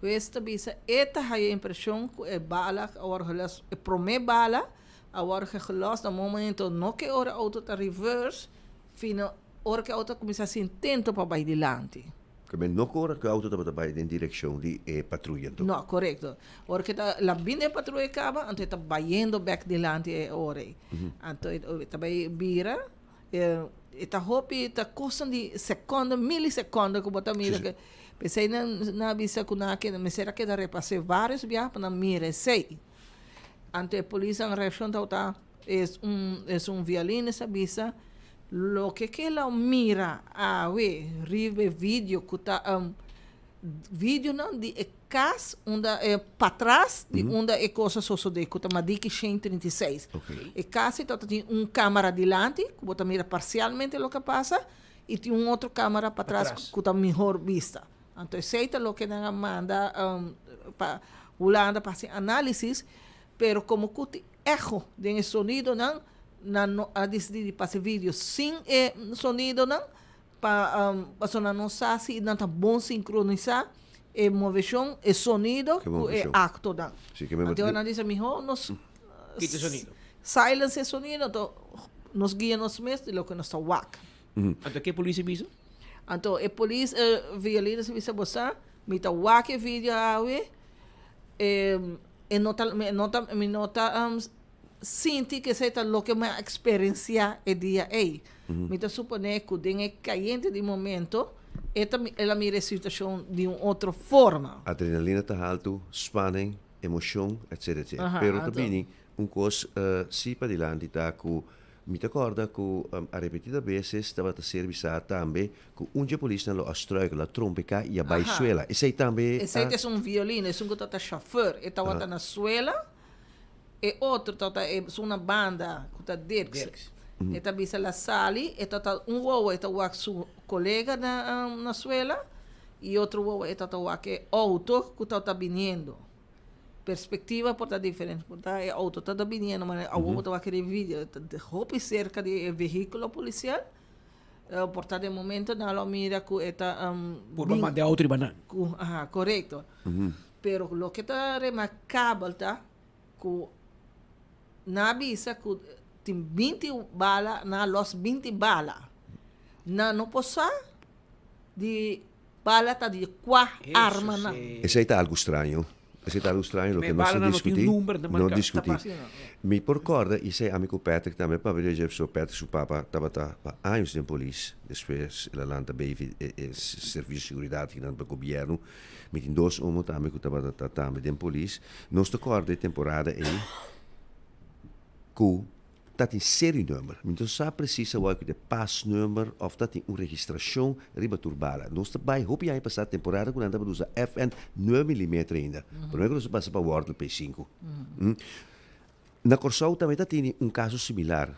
Hues ta bisa e ta haya impreshon ku e bala a wòrdu gelos, e prome bala a wòrdu gelos na momento no ku e ora e outo ta reverse, fino ora ku e outo a kuminsá hasi intento pa bai dilanti. Ke men no kora ku e outo tabata bai den direkshon di e patruya anto. No, korekto. Ora ku e ta la bini e patruya kaba, anto e ta bayendo bèk dilanti e ora ei. Anto e ta bai bira, e ta hopi, ta kosnan di sekondo, milisekondo ku bo ta mira ke. P'esei nan nan a bisa ku nan a keda, mester a keda repas'é vários biaha pa nan mira esei. Anto e polisnan reakshon tabata Es un es un violines a bisa loke ke lo mira awe riba e video ku ta videonan di e kas unda e patras di unda e kos a sosode ku ta Madiki 136. E kas ei tabata tin un kamera dilanti ku bo ta mira parsialmente loke a pasa i tin un otro kamera patras ku ta mihor bista. Anto esei ta loke nan a manda pa Hulanda pa hasi analisis pero komo ku tin Echo den e sonidonan, nan no a disidí di pasa e video sin e sonidonan pa pasobra nan no sa si nan ta bon sinkronisá e moveshon, e sonido ku e aktonan. Anto nan bisa mihó nos Kita e sonido. silence e sonido anto nos guia nos mes di loke nos ta wak. Anto ke polis a bisa? Anto e polis Villalobos a bisa bo sa mi ta wak e video awe e E no ta, mi no ta, mi no ta sinti ku esei ta loke mi a eksperensiá e dia ei. Mi ta suponé ku den e kayente di momento e ta, el a mira e situashon di un otro forma. Adrenalina ta haltu, spanning, emoshon, etcetera, etcetera. Pero ta bini un kos si padilanti ta ku Mi ta kòrda ku a repetida beses tabata ser bisá tambe ku un dje polisnan lo a struikel, a trompeká i a bai suela. Esei tambe a. Esei ta esun violin, esun ku tabata shofèr, e tabata na suela, e otro tabata esun na banda ku ta Dirks. E ta bisa la sali, e tabata un wowo e ta wak su kolega na suela i otro wowo e tabata wak e outo ku tabata biniendo. Perspectiva por ta diferente, por ta e auto ta ta biniendo, ma awor bo ta wak riba e video, ta hopi cerca di e vehiculo policial, por ta den momento nan lo mira cu e ta Por ba manda e auto riba nan. Cu, aha, corecto. Pero loke ta remarcabel ta cu nan a bisa cu tin binti bala, nan a los binti bala. Nan no por sa di Bala ta di kua armanan? Esei ta algu straño. Esei ta algu straño loke nos ta diskutí. No diskutí. Mi por kòrda i esei ami ku Patrick tambe papia di dje pasobra Patrick su papa tabata pa años den polis. Despues el a lanta bei e servisio di seguridat kinan pa gobièrnu. Mi tin dos omo tambe ku tabata ta tambe den polis. Nos ta kòrda e temporada ei ku. Ta tin serienummer. Mi no sa precies awor ku ta e pasnummer of ta tin un registrashon riba tur bala. Nos ta bai hopi aña pasá temporada ku nan tabata usa FN nuebe milimeter ainda. Promé ku nos a pasa pa Wortel P sinku. Na Kòrsou tambe ta tini un kaso similar.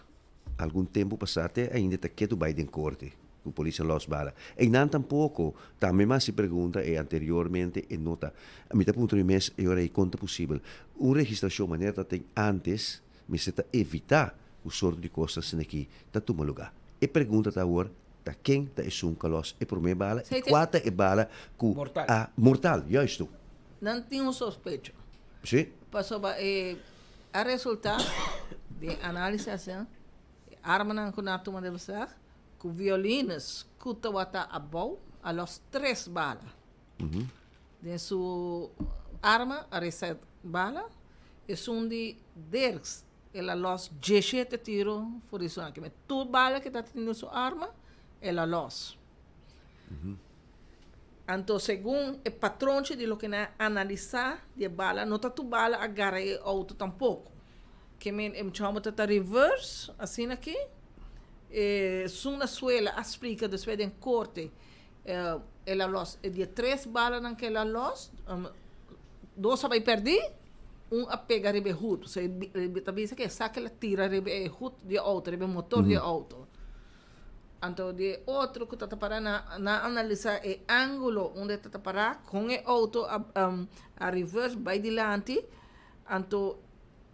Algun tempu pasá te ainda ta ketu bai den korte ku polis a lòs bala. Einan tampoko. Tambe mi a hasi pregunta e anteriormente e no ta. Mi ta puntra mi mes e ora ei kon ta posibel un registrashon manera ta tin ántes. Mester ta evitá ku sorto di kosnan asina aki ta tuma lugá. E pregunta ta awor, ta ken ta esun ku a lòs e promé bala i kua ta e bala ku a mortal? Juistu. Nan tin un sospecho. Sí. Pasobra e a resultá den análisis asina, e armanan ku nan a tuma den beslag, ku violines ku tabata abou a lòs tres bala. Den su arma a reset bala. Esun di Dirks el a los dieshete tiro for di su arma. Tur bala ke ta tin den su arma el a los. Anto segun e patronchi di loke nan a analisá di e bala, no ta tur bala a gara e outo tampoko. Ke men e muchacho ta ta reverse asina aki. Esun na suela a splika despues den korte el a los e di e tres balanan ke el a los, dos a bai pèrdí, un a pega riba e hut. So e ta bisa ke esaki el a tira riba e hut di e outo, riba e motor di e outo. Anto di e otro ku ta ta pará nan a analisá e ángulo unda e ta ta pará kon e outo a a reverse bai dilanti. Anto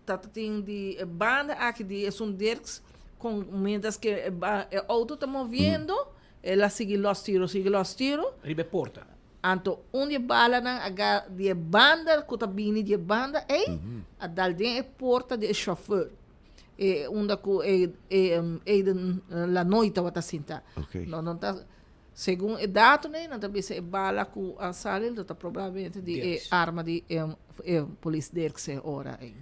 ta ta tin di e banda aki di esun Dirks kon mientras ke e outo ta moviendo el a sigui lòs tiro sigui lòs tiro. Riba e porta. Anto un di e balanan a gara di e banda ku ta bini di e banda ei a dal den e porta di e shòfèr. E unda ku e e Eden Lanoy tabata sinta. Okay. No no ta segun e datonan nan ta bisa e bala ku a sali lo ta probablemente di e arma di e e polis Dirkse ora ei.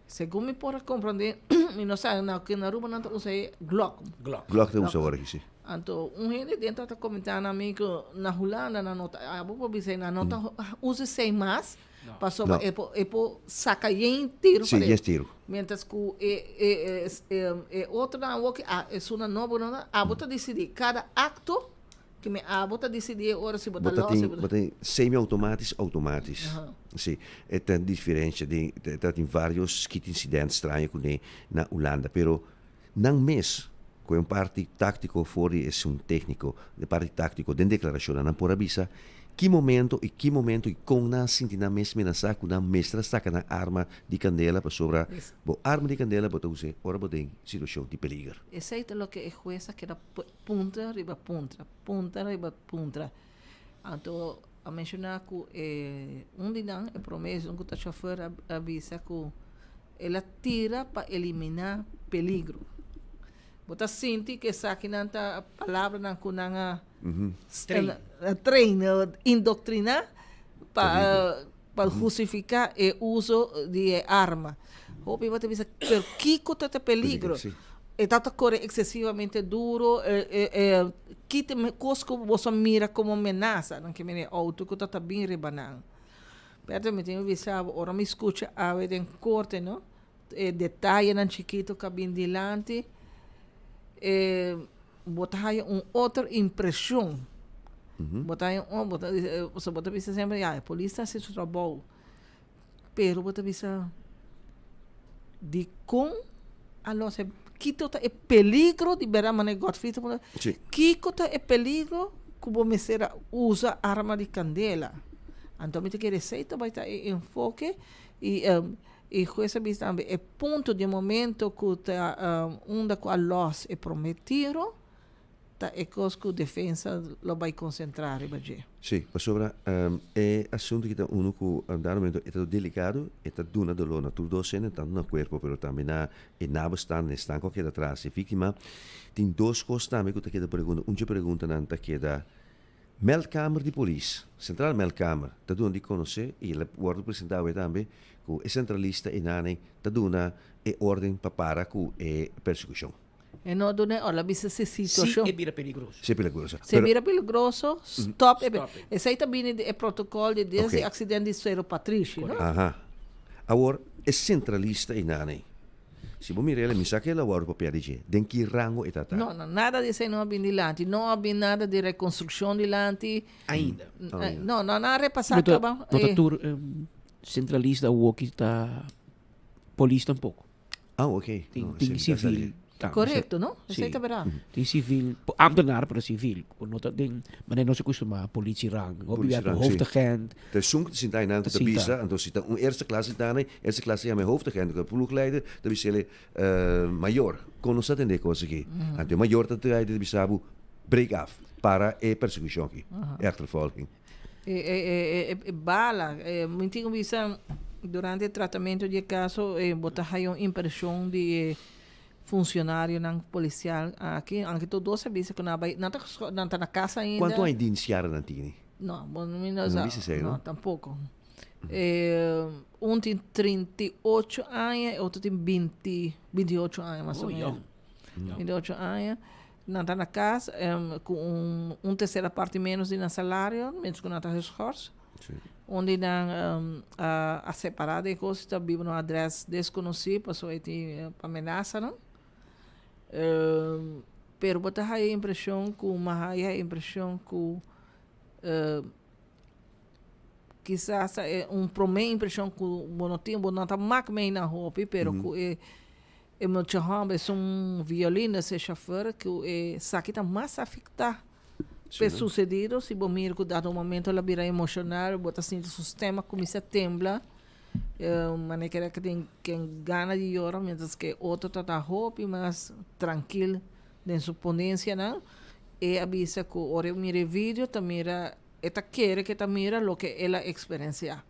Segun mi por a komprende mi no sa na na Aruba nan ta usa e Glock. Glock. Glock ta usa ora aki si. Anto un hende den tabata komentá na mi ku na Hulanda nan no ta abo por bisa nan no ta usa esei mas. Pasobra e por e por saca yen tiro Sí, yen tiro. Mientras cu e e e e otronan awor ki a esunnan nobo nan abo ta dicidi cada acto ki mi abo ta dicidi e ora si bo ta Bo ta los tin si bo bo tin semi-automatisch automatisch. Sí, e ta diferencia den ta tin varios skit incident straño cune na Hulanda pero nan mes cu e un parti tactico for di esun tecnico, e parti tactico den declaracionnan nan por a bisa ki momento y ki momento y con nan a sinti nan mes menasa cu nan mester a saca nan arma di candela pasobra bo arma di candela bo ta us'e ora bo den situacion di peliger. Esey ta loke e hues a keda puntra riba puntra, puntra riba puntra. Anto a menciona cu e un di nan, e prome esun cu ta chofer a bisa cu El a tira pa eliminá peligro. Bo ta sinti ku esakinan ta palabranan ku nan a train, indoktriná pa pa hustifiká e uso di e arma. Hopi bo ta bisa, pero kiko ta ta peligro? E ta ta kore eksesivamente duro, ki ta e kos ku boso a mira komo menasa? Nan ke mira e outo ku ta ta bin riba nan. Berta, mi tin ku bisa bo, ora mi skucha awe den korte, no, e detayenan chikitu ku a bin dilanti, e bo ta haya un otro impreshon. Bo ta haya un, bo ta, pasobra bo ta bisa semper, ya, e polis ta hasi su trabou. Pero bo ta bisa, dikon a los e, kiko ta e peligro di bera manera Godfrey ta puntra, kiko ta e peligro ku bo mester a usa arma di kandela? Anto mi ta kere esei ta bai ta e enfoke i e hues a bisa tambe e punto di e momento ku ta unda ku a los e prome tiro ta e kos ku defensa lo bai konsentrá riba dje. Sí, pasobra e asuntu aki ta unu ku dado momento e ta delikado, e ta duna doló na tur dos hende, tantu na kuerpo pero tambe na e nabestaanden, esnan ku a keda tras e víktima. Tin dos kos tambe ku ta keda pregunta, un dje preguntanan ta keda, Meldkamer di polis, Centrale Meldkamer, ta duna di konosé i el a wòrdu presentá awe tambe ku e sentralista Enane ta duna e órden pa para ku e persekushon. E no duna e órden, a bisa si situashon. Si e bira peligroso. Si e peligroso. Si e bira peligroso, stòp e. Esei ta bini di e protokòl di desde e aksident di Cerro Patrishi, no? Aha. Awor, e sentralista Enane. Si bo mira el, mi sa ke el a wòrdu papia di dje. Den ki rango e ta ta? No, no, nada di esei no a bin dilanti. No a bin nada di rekonstrukshon dilanti. Ainda. No, no, nan a repasá kaba. No ta tur sentralista awoki ta polis tampoko. Ah, ok. Tin, tin civil. Correcto, no? Esei ta berdad. Tin civil, ambtenaar pero civil. Ku no ta den, manera nos a kustumá, politierang. Hopi bia ku hoofdagent. Ta esun ku ta sinta einan ku ta bisa, anto si ta un eerste klas sinta einan, eerste klas ta yama e hoofdagent, ku e ploegleider ta bisa el mayor, kon nos ta atendé e kos aki? Anto e mayor ta trae ta bisa bo, break af, para e persekushon aki, e achtervolging. E bala, mi tin ku bisa durante e tratamentu di e kaso bo ta haya un impreshon di e funcionarionan policial aki, aunke tur dos a bisa cu nan a bay, nan ta nan ta na casa ainda. Cuanto aña di iniciara nan tini? No, bo mi no sa, No bisa esey, no, tampoco. Un tin 38 aña, e otro tin 20, 28 aña mas o Oh, menos. yong. 28 aña. Nan ta na cas cu un un tercera parti menos di nan salario, mientras cu nan ta geschors. Un di nan a a separa den cos y ta biba na un adres desconoci pasobra e tin amenasanan. Pero bo ta haya impresion cu mi a haya impresion cu kisas ta e un prome impresion cu bo no tin, bo no ta mak mey nan hopi, pero cu e E mucha homber esun violin ese chauffeur cu e saki ta mas afecta p'e sucedido si bo mira cu dado momento el a bira emocional bo ta sinti su stem a cuminsa tembla manera keda cu tin ken gana di yora mientras que otro ta ta hopi mas trankil den su ponencianan e a bisa cu ora e mira e video ta mira e ta kere cu e ta mira loke el a experiencia.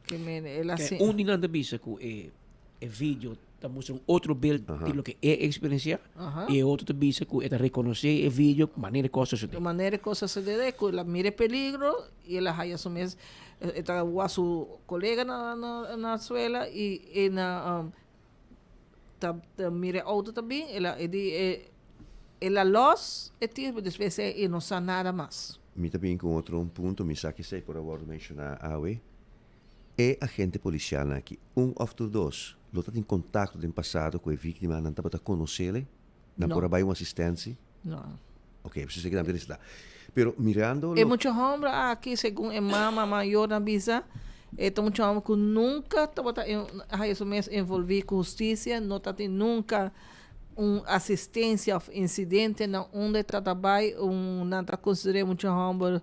Ke men el a Un di nan ta bisa cu e video ta mustra un otro beeld di loke e experiencia y e otro ta bisa cu e ta reconoce e video manera e cos a sucede. Manera e cos a sucede cu el a mira e peligro y el a haya su mes e ta wak su colega na na suela y e na ta mira e auto ta bin el a e di el a los e tiro despues e no sa nada mas. Mi ta bin ku otro un punto, mi sa kisei por a wòrdu menshoná awe. E agente polisialnan aki, un òf tur dos, lo ta tin kontakto den pasado ku e víktima, nan tabata konosele? Nan por a bai un asistensi? No. Oké, pues esaki nan ta nesesitá. Pero mirando E mucha hòmber aki, segun e mama mayor nan bisa, e ta mucha hòmber ku nunka tabata haya su mes envolví ku hustisia, no ta tin nunka un asistencia of incidente na unda e ta ta bay un nan ta considera mucha homber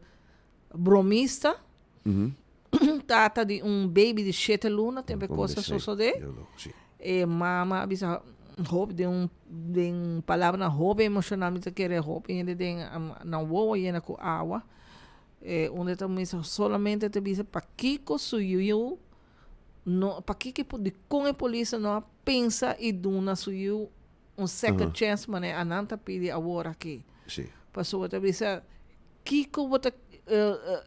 bromista tata di un baby di shete luna tempo e cosa sosode e mama a bisa hopi den un den palabranan hopi emocional mi ta kere hopi hende den nan wowo yena cu awa e unda e ta bisa solamente ta bisa pakico su yu No, pakiko e dikon e polis no a pensa i duna su yu un second chance manera a nan ta pidi awor aki? Sí. Pasobra ta bisa kiko bo ta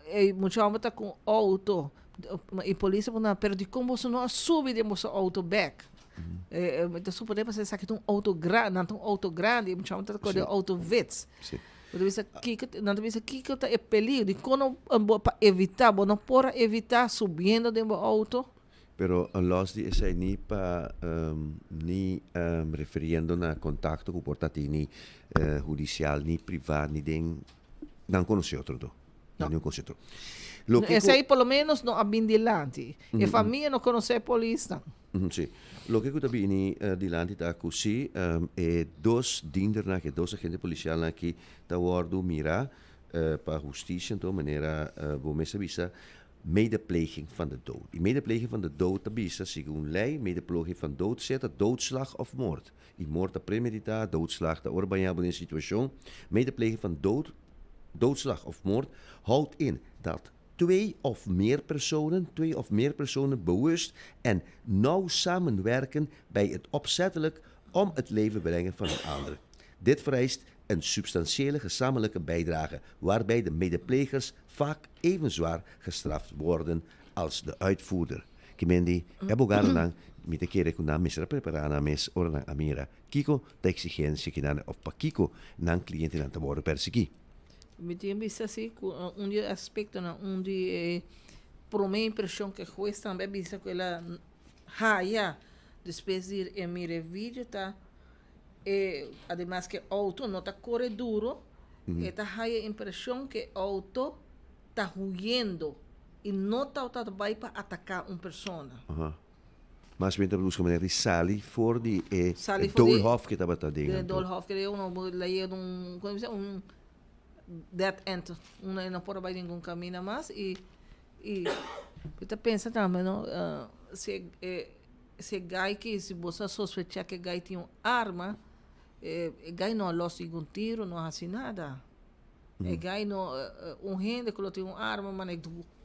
e mucha homber ta ku un auto i polis a puntra pero dikon boso no a subi den boso auto bek? Mi ta supone pasobra esaki ta un auto grandi, nan ta un auto grandi, e mucha homber ta kore auto vits. Sí. Bo ta bisa kiko, nan ta bisa kiko ta e peligro, dikon no bo pa evitá, bo no por a evitá subiendo den bo outo. Pero los di esei ni pa ni refiriendo na kontakto ku por ta tin ni hudisial ni privá ni den nan konosé otro do. Nan no konosé otro. Loke ku. Esei por lo menos no a bin dilanti. E famia no konosé polisnan. Sí. Loke ku ta bini dilanti ta ku sí e dos dindernan aki, e dos agente polisialnan aki ta wòrdu mirá pa hustisia anto manera bo mes a bisa medepleging van de dood. I medepleging van de dood ta bisa segun lei medepleging van dood sea ta doodslag òf moord. I moord ta premeditá, doodslag ta ora bañá bo den situashon. Medepleging van dood, doodslag òf moord houdt in dat twee of meer personen, twee of meer personen bewust en nauw samenwerken bij het opzettelijk om het leven brengen van een ander. Dit vereist een substantiële gezamenlijke bijdrage, waarbij de medeplegers vaak even zwaar gestraft worden als de uitvoerder. Ke men di, e abogadonan, mi ta kere ku nan mester a prepará nan mes ora nan a mira kiko ta eksigensia ki nan òf pakiko nan klientenan ta wòrdu persiguí. Mi tin bisa si cu un di e aspectonan, un di e prome impresion cu e huez tambe a bisa cu el a haya despues di e mira e video ta e ademas cu e auto no ta core duro, e ta haya impresion cu e auto ta huyendo y no ta bay pa ataca un persona. Mas bien ta busca manera di sali for di e doolhof ke tabata den anto. Doolhof ke uno la yega un como bisa un dead end uno no por a bai ningun camina mas y y mi ta pensa tambe no si e si e guy ki si bo sa sospecha ke guy tin un arma e guy no a los ningun tiro no a haci nada. E gai no un hende ku lo tin un arma mane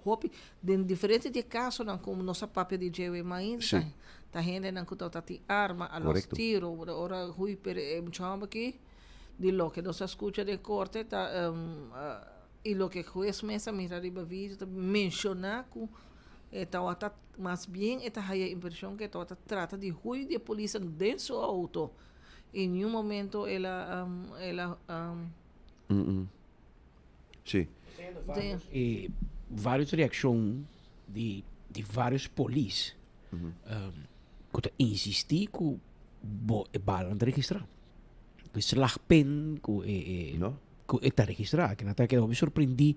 hopi den diferente di e kasonan ku nos a papia di dje mainta Sí. ta hendenan ku tabata tin arma a los Korekto. tiro ora hui pero e mucha homber aki di loke nos a skucha den korte ta i loke hues mes a mira riba video ta menshoná ku e tabata mas bien e ta haya impreshon ku e tabata trata di hui di e polisnan den su outo. I niun momento el a el a Sí. E varios reaccion di di varios polis cu ta insisti cu bo e bala no ta registra. Cu e slagpen cu e e cu e ta registra. Cu nan ta keda hopi sorprendi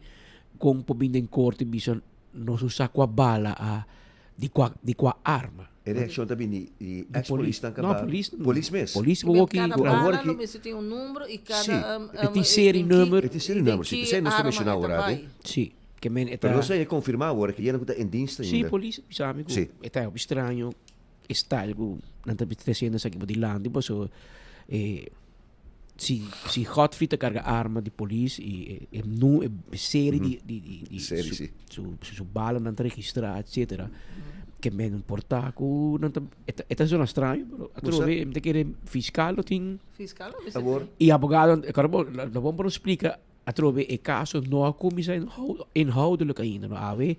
con por bin den corte y bisa nos no sa cua bala a di cua di cua arma. E reaccion ta bini di ex polisnan No, caba? polis. Polis mes? Polis Cada bo ki bala lo mester tin un numero y cada E tin serie nummer. E tin serie nummer, si. P'esei nos ta menciona awor, abi. Si. Ke men e ta. Pero nos a confirma awor ke yena ku ta en dienst Si, ainda. polis a bisa mi ku Si. e ta hopi straño e style ku nan ta tresiendo esaki bo dilanti paso e si si Godfrey ta carga arma di polis y e nu e serie di di di di Serie, su si. su su balanan ta registra etcetera ke men por ta ku nan ta e ta e ta zona straño pero atrobe mi ta kere fiscal lo tin Fiscal lo mester Awor. tin. y abogado kòrda bo lo bon por splika atrobe e caso no a cuminsa inhoudelijk ainda no awe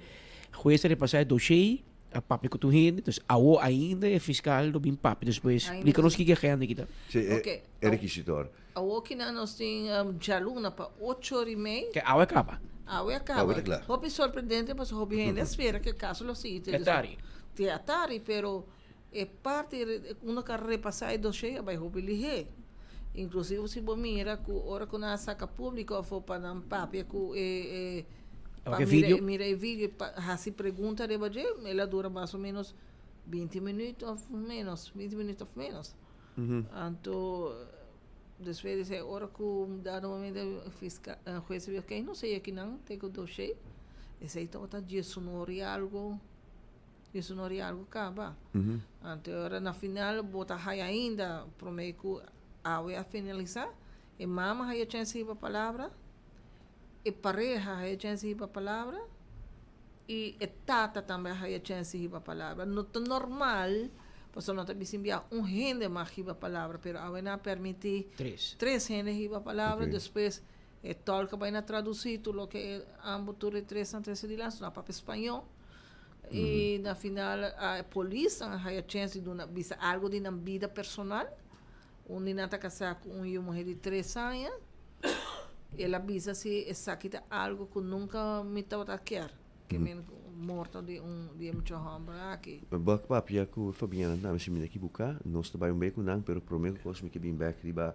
hues a repasa e dossier A papia ku tur hende, dus awo ainda e fiskal lo bin papia despues. Ainda Splika nos si. kiko e agenda kita. Sí, e, Oké. e requisitor. Awo kina nos tin djaluna pa ocho ora i mei. Ke awe a kaba. Awe a kaba. Awe ta kla. Hopi sorprendente pasobra hopi hende a spera ku e kaso lo sigui te Te atari. Te atari, pero e parti uno ka repasá e doshé a bai hopi lihé. Inklusivo si bo mira ku ora ku nan a saka públiko afó pa nan papia ku e e pa Oke mira video. mira e video pa hasi pregunta riba dje, el a dura mas o ménos binti minüt òf ménos, binti minüt òf ménos. Anto despues di esei ora ku dado momento fiska hues a bisa okey no sé akinan te ku doshé, esei tabata diesunor i algo. Eso no ri algo caba. Anto ora na final bo ta haya ainda prome cu awe a finalisa, e mama haya chance hiba palabra, e pareha haya chance hiba palabra y e tata tambe haya chance hiba palabra. No ta normal pasobra no ta bisa bia un hende mag hiba palabra, pero awe nan a permiti Tres. tres hende hiba palabra, despues e tolk a bay na traduci tur loke ambo tur e tresnan trece dilanti, nan papia spañol. I na final a polisnan a haya chens di duna bisa algo di nan bida personal. Un di nan ta kasá ku un yu muhé di tres aña. El a bisa si esaki ta algo ku nunka mi tabata kier, ke men morto di un di e mucha hòmber aki. Bo papia ku Fabiana tambe si mi ta ekibuká. Nos ta bai un be ku nan, pero promé ku kos mi ke bin bèk riba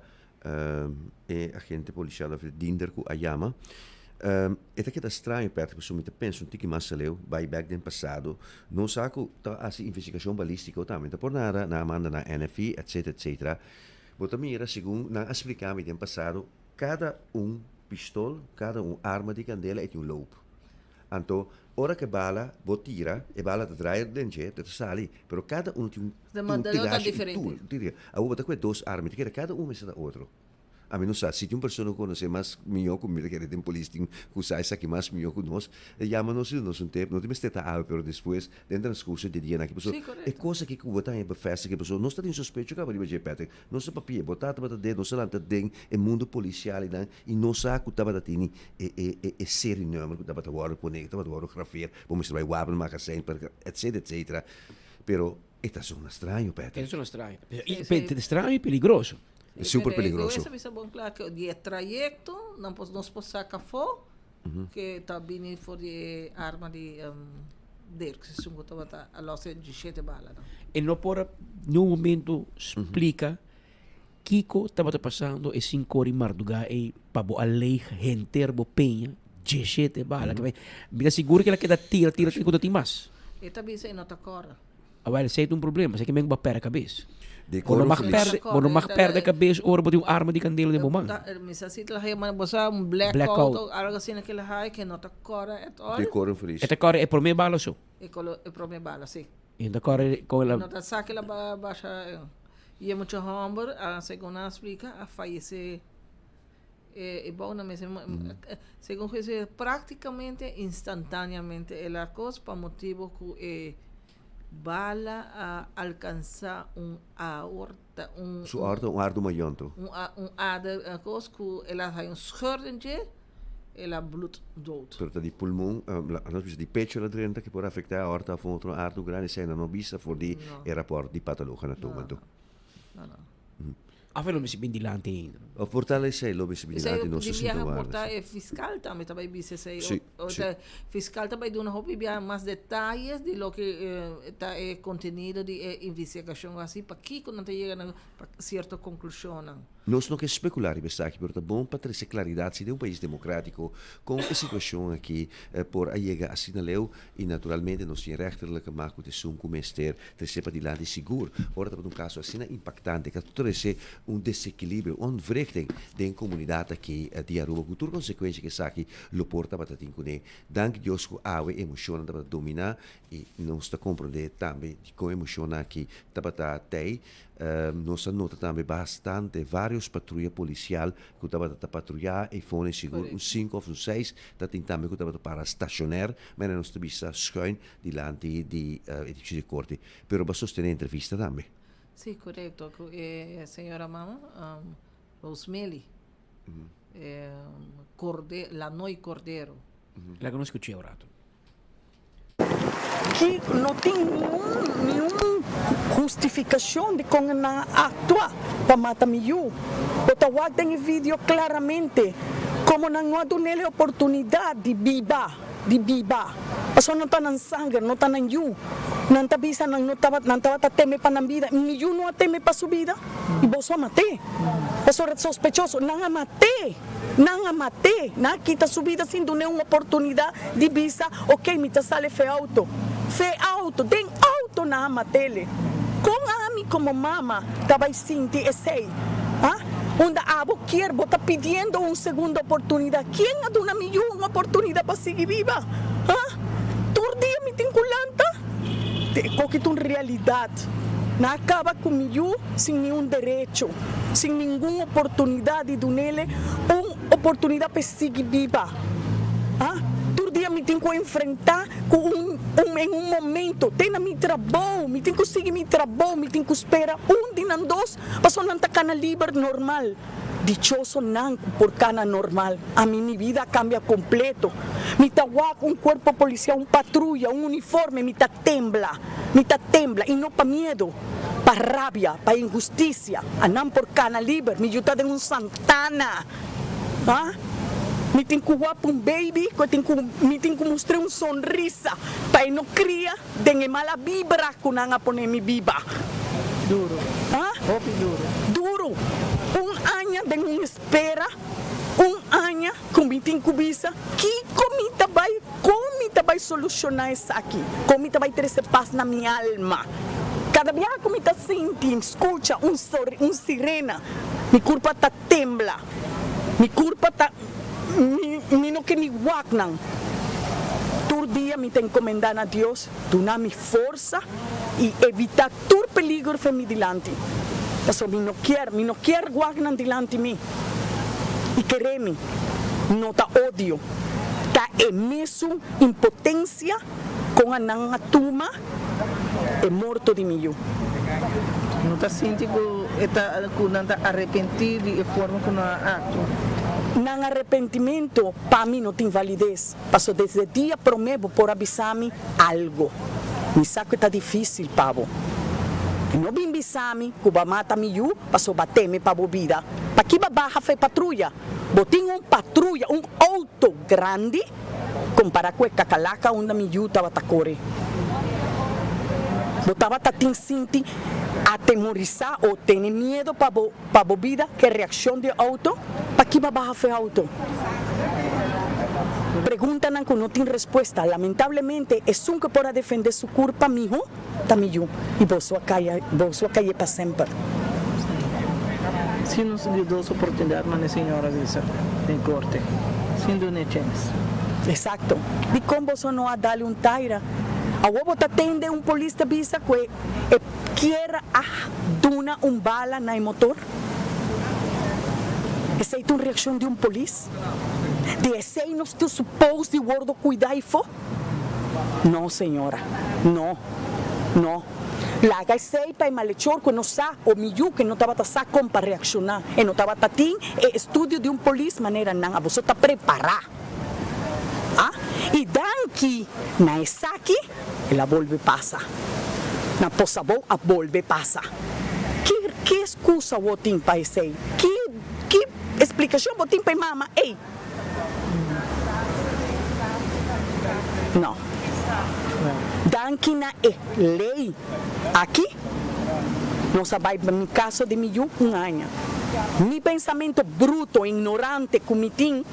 E agente policial of e diender cu a yama. E ta keda straño Patrick pasobra mi ta pensa un tiki mas aleu, bai bek den pasado. Nos sa cu ta haci investigacion balistico tambe ta por nada, nan a manda na NFI etc etc. Bo ta mira segun nan a splica mi den pasado cada un pistol, cada un arma di candela e tin un loop. Anto ora cu e bala bo tira, e bala ta draai den dje, ta sali, pero cada uno tin un De tin un modelo ta tirashi, un diferente. tool, un tira. Awor bo ta cu e dos arma, mi ta kere cada un mester ta otro. Ami no sa, si tin un persona cu conoce mas mijo cu mi ta kere den polis tin cu sa esaki mas mijo cu nos, e yama nos y duna nos un tip, no tin mester ta awe, pero despues den transcurso di e dianan aki, pasobra Sí, e correcto. cos aki cu bo ta haña bevestiging, pasobra nos ta tin sospecho caba riba dje, Patrick, nos ta papia, bo tata tabata den, nos a lanta den e mundo policial y nan, y nos sa cu tabata tini e e e e serienummer cu tabata wòrdu pone, cu tabata wòrdu graveer, bo mester bai wapenmagazijn, etcetera, etcetera. Pero e ta zona straño, Patrick. E ta zona straño. Sí, Y sí. pe straño y peligroso. E super peligroso. Esa bisa bon kla ku di e trayekto nan por nos por saka afó ke ta bini for di e arma di Dirk esun ku tabata a los e dishete bala nan. E no por a niun momento splika kiko tabata pasando e sinkor di mardugá ei pa bo a leeg henter bo peña dishete bala. Mi ta sigur ku el a keda tira tira tira ku no tin mas. E ta bisa e no ta kòrda. Awel esei ta un problema, esei ke men bo a perde kabes. Di Bo no koro mag feliz. perde, bo no mag perde kabes ora bo tin un arma di kandela den bo man. Mi sa si ta haya bo sa un blackout Blackout. o algo asina ke la haya ke no ta kòrda at all. Di koro feliz. E ta kòrda e promé bala so. E kolo e promé bala si. E no ta kòrda kon el a. No ta sa ke la basha y e mucha hòmber a segun nan a splika a fayesé e bou nan mester segun ku e praktikamente instantaneamente el a kos pa motibu ku e Bala a alcansa un aorta, un. Su aorta un ardu mayonto. Un un ader, un cos cu el a haya un scheur den dje, el a bloed dood. Pero ta di pulmon, nos bisa di pecho el a drenta que por afecta e aorta of un otro ardu grandi, esei nan no bisa for di e rapport di patoloog anatoom anto. No, no. Of e lo mester bin dilanti ainda? Of por tal esei lo mester bin dilanti, nos ta Di sinta biaha por warda. ta e fiscal tambe ta bai bisa esei. Sí, O sí. ta fiscal ta bai duna hopi biaha mas detayes di loke ta e contenido di e investigacion asi, pakico nan ta yega na cierto conclusionnan. Nos no ke spekulá riba esaki, pero ta bon pa trese klaridat si den un pais demokratiko kon e situashon aki por a yega asina leu i naturalmente nos tin rechterlijke macht ku ta esun ku mester trese padilanti sigur ora tabata un kaso asina impaktante ku a trese un desekilibrio, un ontwrichting den komunidat aki di Aruba ku tur konsekuensha ku esaki lo por tabata tin kuné. Danki Dios ku awe emoshonnan tabata dominá i nos ta komprondé tambe dikon emoshonnan aki tabata tei. Nos a nota tambe bastante varios patruya policial cu tabata ta patruya eyfone sigur un cinco of un seis ta tin tambe cu tabata para stacionair mene nos ta bisa schuin dilanti di edificio di corte pero bo a sostene entrevista tambe. Sí, corecto. Cu e señora mama, Rosemely, Corde, Lanoy Cordero. Laga nos scucha un rato. Ki no tin niun niun hustifikashon di kon nan a aktua pa mata mi yu. Bo ta wak den e video klaramente komo nan no a dun'el e oportunidat di biba, di biba. Pasobra no ta nan sanger, no ta nan yu. Nan ta bisa nan no tabata nan tabata teme pa nan bida. Mi yu no a teme pa su bida i boso a mat'é. Pasobra sospechoso, nan a mat'é. Nan a mat'é. Nan a kita su bida sin dun'é un oportunidat di bisa, Ok, mi ta sali fe auto. Fe auto. Den auto nan a mat'ele. Kon ami komo mama ta bai sinti esei? Ha? Unda abo kier bo ta pidiendo un segundo oportunidat. Ken a duna mi yu un oportunidat pa sigui biba? Ha? Tur dia mi tin ku lanta? Te koki ta un realidat. Nan a kaba ku mi yu sin niun derecho. Sin ningun oportunidad di dunele un oportunidad pa e sigui biba. Ha? Tur dia mi tin cu enfrenta cu un, un, en un momento, te na mi trabou, mi tin cu sigui mi trabou, mi tin cu spera un di nan dos pasobra nan ta cana liber normal. Dichoso nan cu por cana normal. Ami mi bida a cambia completo. Mi ta wak un cuerpo policial, un patruya, un uniforme, mi ta tembla. Mi ta tembla y no pa miedo. Pa rabia, pa inhustisia, a nan por kana liber, mi yu ta den un santana, ha? Mi tin ku wap un baby ku e tin ku, mi tin ku mustr'é un sonrisa pa e no kria den e mala bibra ku nan a pone mi biba. Duru. Ha? Hopi duru. Duru. Un aña den un espera, un aña ku mi tin ku bisa kiko mi ta bai, kon mi ta bai solushoná esaki, kon mi ta bai trese pas na mi alma. Kada biaha ku mi ta sinti, skucha un un sirena, mi kurpa ta tembla, mi kurpa ta, mi mi no ke ni wak nan. Tur dia mi ta enkomendá na Dios duna mi forsa i evitá tur peligro fe mi dilanti, pasobra mi no kier, mi no kier wak nan dilanti mi. I kere mi, no ta odio, ta e mesun impotensia kon a nan a tuma e morto di mi yu. No ta sinti ku e ta ku nan ta arepentí di e forma ku nan a aktua. Nan arepentimentu pa mi no tin valides, paso desde dia promé bo por a bisa mi algo. Mi sa ku e ta difísil pa bo. I no bin bisa mi ku bo a mata mi yu paso bo a teme pa bo bida. Paki bo a baha for e patruya? Bo tin un patruya, un outo grandi? Compara cu e cacalaca unda mi yu tabata core. Bo tabata tin sinti atemorisa o tene miedo pa bo pa bo bida cu e reaccion di e auto? Paki bo a baha fu e auto? Preguntanan cu no tin respuesta. Lamentablemente esun cu por a defende su curpa miho ta mi yu y boso a caya boso a cay'e pa semper. Si nos dio dos oportunidad mane señor a bisa den corte sin dun'e chens. Exacto. Dicon boso no a dale un taira? Awor bo ta tende un polis ta bisa cu e kier a duna un bala na e motor? Esey ta un reaccion di un polis? Di esey nos ta suppose di wordo cuida ayfo? No, señora. No. No. Laga esei pa e malechor ku no sa o mi yu ku no tabata sa kon pa reakshoná. E no tabata tin e estudio di un polis manera nan a boso ta prepará. A I danki na esaki el a bolbe pasa. Na Posabou a bolbe pasa. Ki. Ki excusa bo tin pa esey? Ki ki explicacion bo tin pa e mama ey? No. Danki na e ley aki nos a bay mi caso di mi yu un aña. Mi pensamento bruto, ignorante cu mi tin,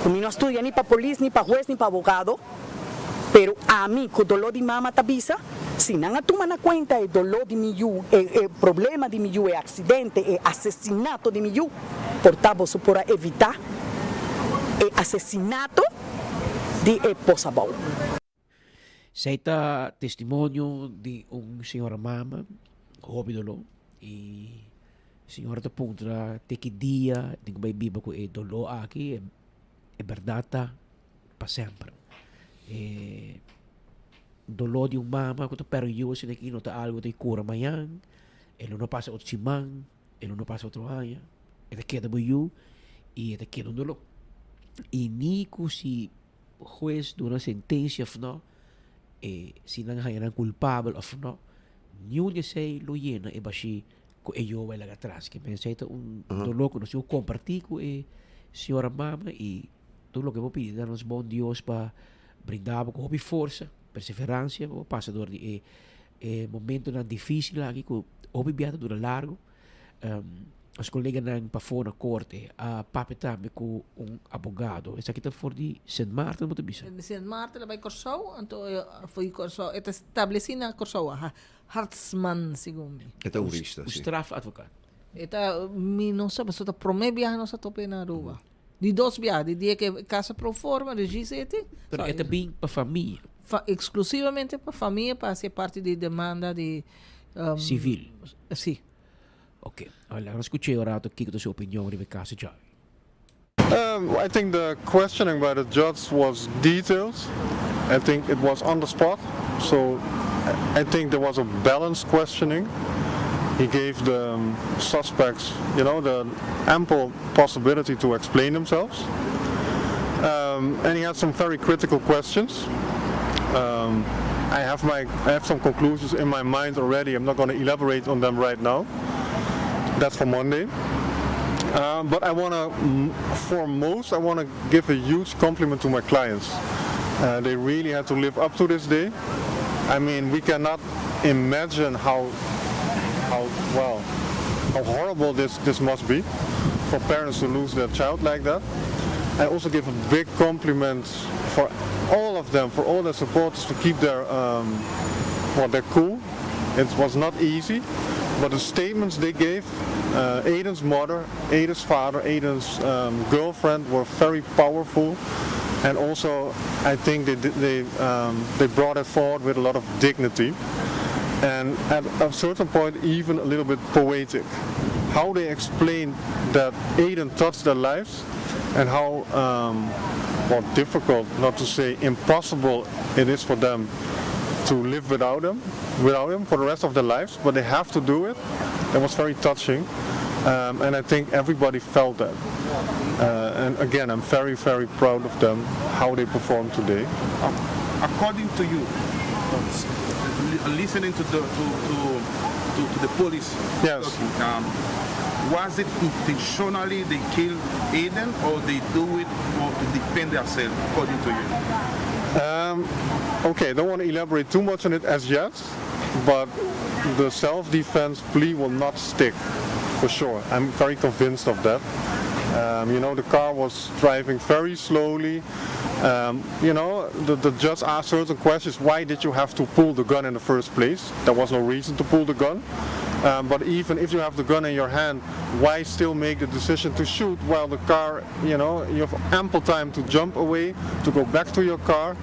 cu mi no a studia ni pa polis, ni pa huez, ni pa abogado, Pero ami ku doló di mama ta bisa, si nan a tuma na kuenta e doló di mi yu, e e problema di mi yu, e aksidente, e asesinato di mi yu, por ta boso por a evitá e asesinato di e posabou. Esei ta testimonio di un señora mama hopi doló y señora ta puntra te ki dia tin ku bai biba ku e doló aki, e berdad ta pa semper. E doló di un mama ku ta pèrdè un yu asina aki no ta algu ta kura mañan, e lo no pasa otro siman, e lo no pasa otro aña, e ta keda bo yu i e ta keda un doló. I ni ku si hues duna sentensia òf no, e si nan haña nan kulpabel òf no, niun di esei lo yena e bashí ku e yu a bai laga atras. Ke mester ta un doló ku nos tin ku kompartí ku e señora mama i Tur loke bo pidi na nos bon Dios pa brinda bo ku hopi forsa, perseverancia, pa bo pasa dor di e e momentonan dificil aki ku hopi bia ta dura largo. Nos koleganan pafó na korte a papia tambe ku un abogado. Esaki ta for di Sint Maarten bo ta bisa? Di Sint Maarten a bai Kòrsou, anto for di Kòrsou e ta establesí na Kòrsou, Hartsman segun mi. E ta hurista, si. Un strafadvocaat. E ta, mi no sa, pasobra ta promé biaha nos a top'é na Aruba. Di dos biaha, di dia ke casa pro forma, di G7. Pero e ta bin pa famia. Fa, exclusivamente pa famia pa haci parti di demanda di. Civil. Si. Ok. Awor laga nos scucha e un rato kico ta su opinion riba e caso djawe. I think the questioning by the judge was detailed. I think it was on the spot. So I think there was a balanced questioning. He gave the suspects, you know, the ample possibility to explain themselves. Um, and he had some very critical questions. Um, I have my I have some conclusions in my mind already. I'm not going to elaborate on them right now. That's for Monday. Um, but I want to, foremost, I want to give a huge compliment to my clients. Uh, they really had to live up to this day. I mean, we cannot imagine how, how well, how horrible this, this must be for parents to lose their child like that. I also give a big compliment for all of them, for all their supporters to keep their, um, well, their cool. It was not easy, but the statements they gave, uh, Aiden's mother, Aiden's father, Aiden's um, girlfriend were very powerful. And also, I think they, they, um, they brought it forward with a lot of dignity. And at a certain point, even a little bit poetic. How they explained that Aiden touched their lives and how um, well, difficult, not to say impossible, it is for them to live without them, without him for the rest of their lives, but they have to do it. That was very touching, um, and I think everybody felt that. Uh, and again, I'm very, very proud of them, how they performed today. Um, according to you, listening to the to, to, to, to the police, yes. Talking, um, was it intentionally they killed Aiden or they do it for to defend themselves, according to you? Um, okay, I don't want to elaborate too much on it as yet, but the self-defense plea will not stick, for sure. I'm very convinced of that. Um, you know, the car was driving very slowly. Um, you know, the, the judge asked certain questions. Why did you have to pull the gun in the first place? There was no reason to pull the gun. Um, but even if you have the gun in your hand, why still make the decision to shoot while the car, you know, you have ample time to jump away, to go back to your car,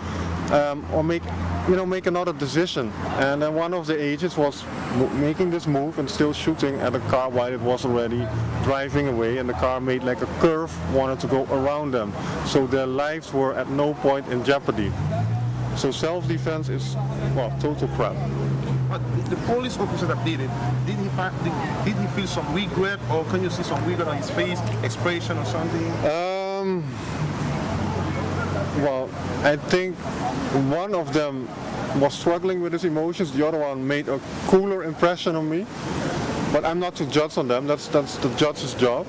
um, or make, you know, make another decision. And then one of the agents was making this move and still shooting at the car while it was already driving away, and the car made like a curve, wanted to go around them. So their lives were at no point in jeopardy. So self-defense is, well, total crap. But the police officer that did it, did he, find, did, did he feel some regret or can you see some regret on his face, expression or something? Um, well, I think one of them was struggling with his emotions. The other one made a cooler impression on me. But I'm not to judge on them, that's, that's the judge's job.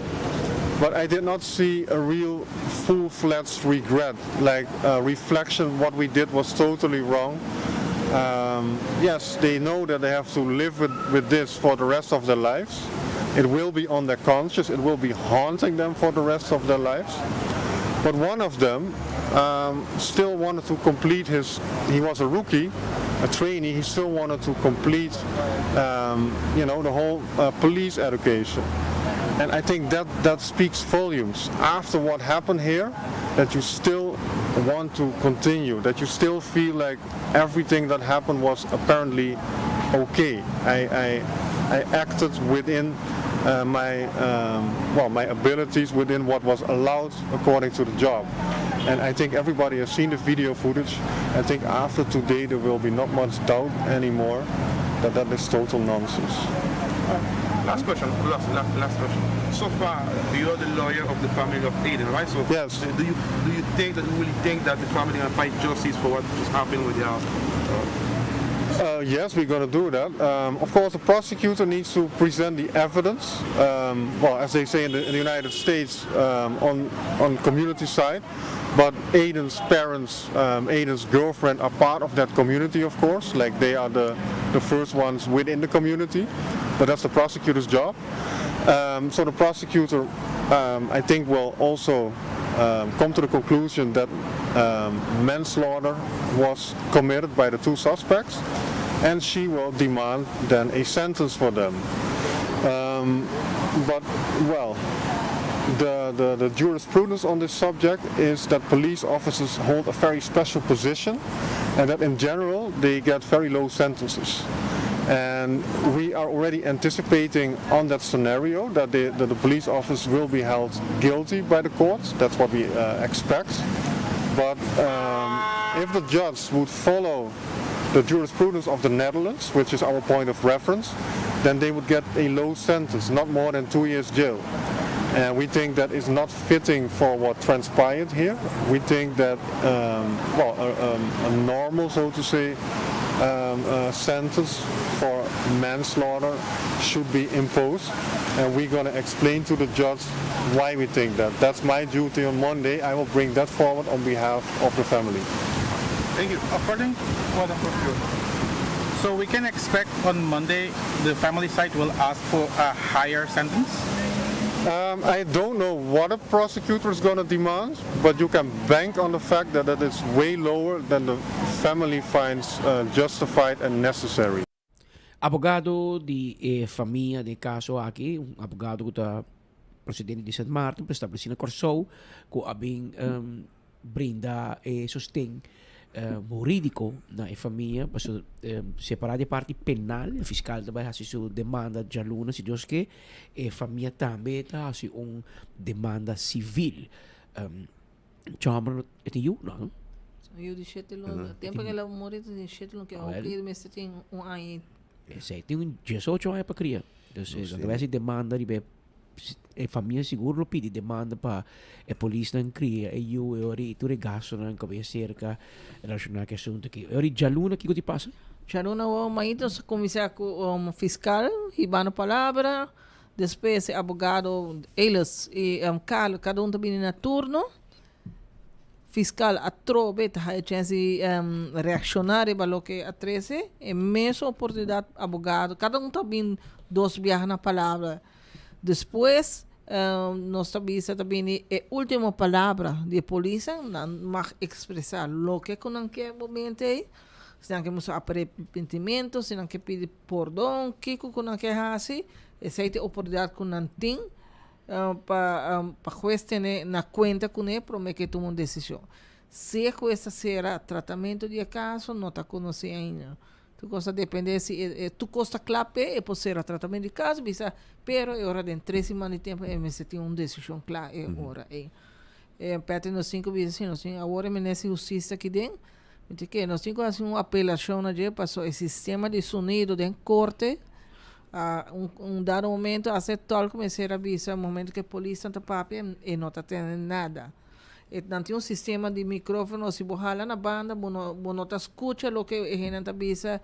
But I did not see a real full-fledged regret, like a reflection what we did was totally wrong. Um, yes, they know that they have to live with, with this for the rest of their lives. It will be on their conscience, it will be haunting them for the rest of their lives. But one of them um, still wanted to complete his, he was a rookie, a trainee, he still wanted to complete, um, you know, the whole uh, police education. And I think that, that speaks volumes. After what happened here, that you still want to continue, that you still feel like everything that happened was apparently okay. I, I, I acted within uh, my, um, well, my abilities, within what was allowed according to the job. And I think everybody has seen the video footage. I think after today there will be not much doubt anymore that that is total nonsense. Last question. Last, last, last question. So far, you're the lawyer of the family of Aiden, right? So yes. Do you do you think that you really think that the family can fight justice for what just happened with their? Uh, uh, yes, we're going to do that. Um, of course, the prosecutor needs to present the evidence. Um, well, as they say in the, in the United States, um, on on community side. But Aiden's parents, um, Aiden's girlfriend are part of that community, of course. Like they are the, the first ones within the community. But that's the prosecutor's job. Um, so the prosecutor, um, I think, will also um, come to the conclusion that um, manslaughter was committed by the two suspects, and she will demand then a sentence for them. Um, but, well, the, the, the jurisprudence on this subject is that police officers hold a very special position and that in general they get very low sentences. And we are already anticipating on that scenario that the, that the police officers will be held guilty by the court. That's what we uh, expect. But um, if the judge would follow the jurisprudence of the Netherlands, which is our point of reference, then they would get a low sentence, not more than two years jail. And we think that is not fitting for what transpired here. We think that, um, well, a, um, a normal, so to say, um, uh, sentence for manslaughter should be imposed. And we're going to explain to the judge why we think that. That's my duty on Monday. I will bring that forward on behalf of the family. Thank you. According to the so we can expect on Monday the family side will ask for a higher sentence? Um, I don't know what a prosecutor is going to demand, but you can bank on the fact that it is way lower than the family finds uh, justified and necessary. Abogado di e famia den e kaso aki, un abogado ku ta prosedente di Sint Maarten, pero establesí na Kòrsou, ku a bin brinda e sosten hurídiko na e famia, pasobra separá di e parti penal, e fiskal ta bai hasi su demanda djaluna, si Dios ke, e famia tambe ta hasi un demanda sivil. Chòmber e tin yu, no? Yu di shete luna. Tempo ku el a muri ta tin shete luna, ke hopi mester tin un aña. Esei tin un diesocho aña pa kria. Dus nan ta bai hasi demanda riba e e famia sigur lo pidi demanda pa e polisnan kria e yu e ora i tur e gastonan ku a bai aserka relashoná ku e asuntu aki. E ora djaluna kiko ti pasa? Djaluna awor mainta nos a kuminsá ku fiskal hibando palabra. Despues e abogado Elis i Carlo kada un ta bini na turno. Fiskal atrobe ta haya chèns di reakshoná riba loke a trese. E mesun oportunidat abogado, kada un ta bin dos biaha na palabra. Despues nos ta bisa ta bini e ultimo palabra di e polisnan, nan mag ekspresá loke ku nan ke momento ei. Si nan ke mustra arepentimentu, si nan ke pidi pordon, kiko ku nan ke hasi, esei ta e oportunidat ku nan tin pa pa hues tene na kuenta kuné promé ku e tuma un desishon. Si e hues ta sera tratamentu di e kaso no ta konosí ainda. Tur kos ta dependé si e tur kos ta kla p'e, e por sera tratamentu di kaso bisa, pero e ora den tres siman di tempu e mester tin un desishon kla e ora ei. E Patrick nos tin ku bisa si nos tin awor e minister di hustisia aki den. Mi ta kere nos tin ku hasi un apelashon na dje paso e sistema di sonido den korte a un un dado momento hasta e tòlk mester a bisa momento ku e polisnan ta papia e no ta tende nada. E nan tin un sistema di mikrofono si bo hala na banda bo no bo no ta skucha loke e hendenan ta bisa.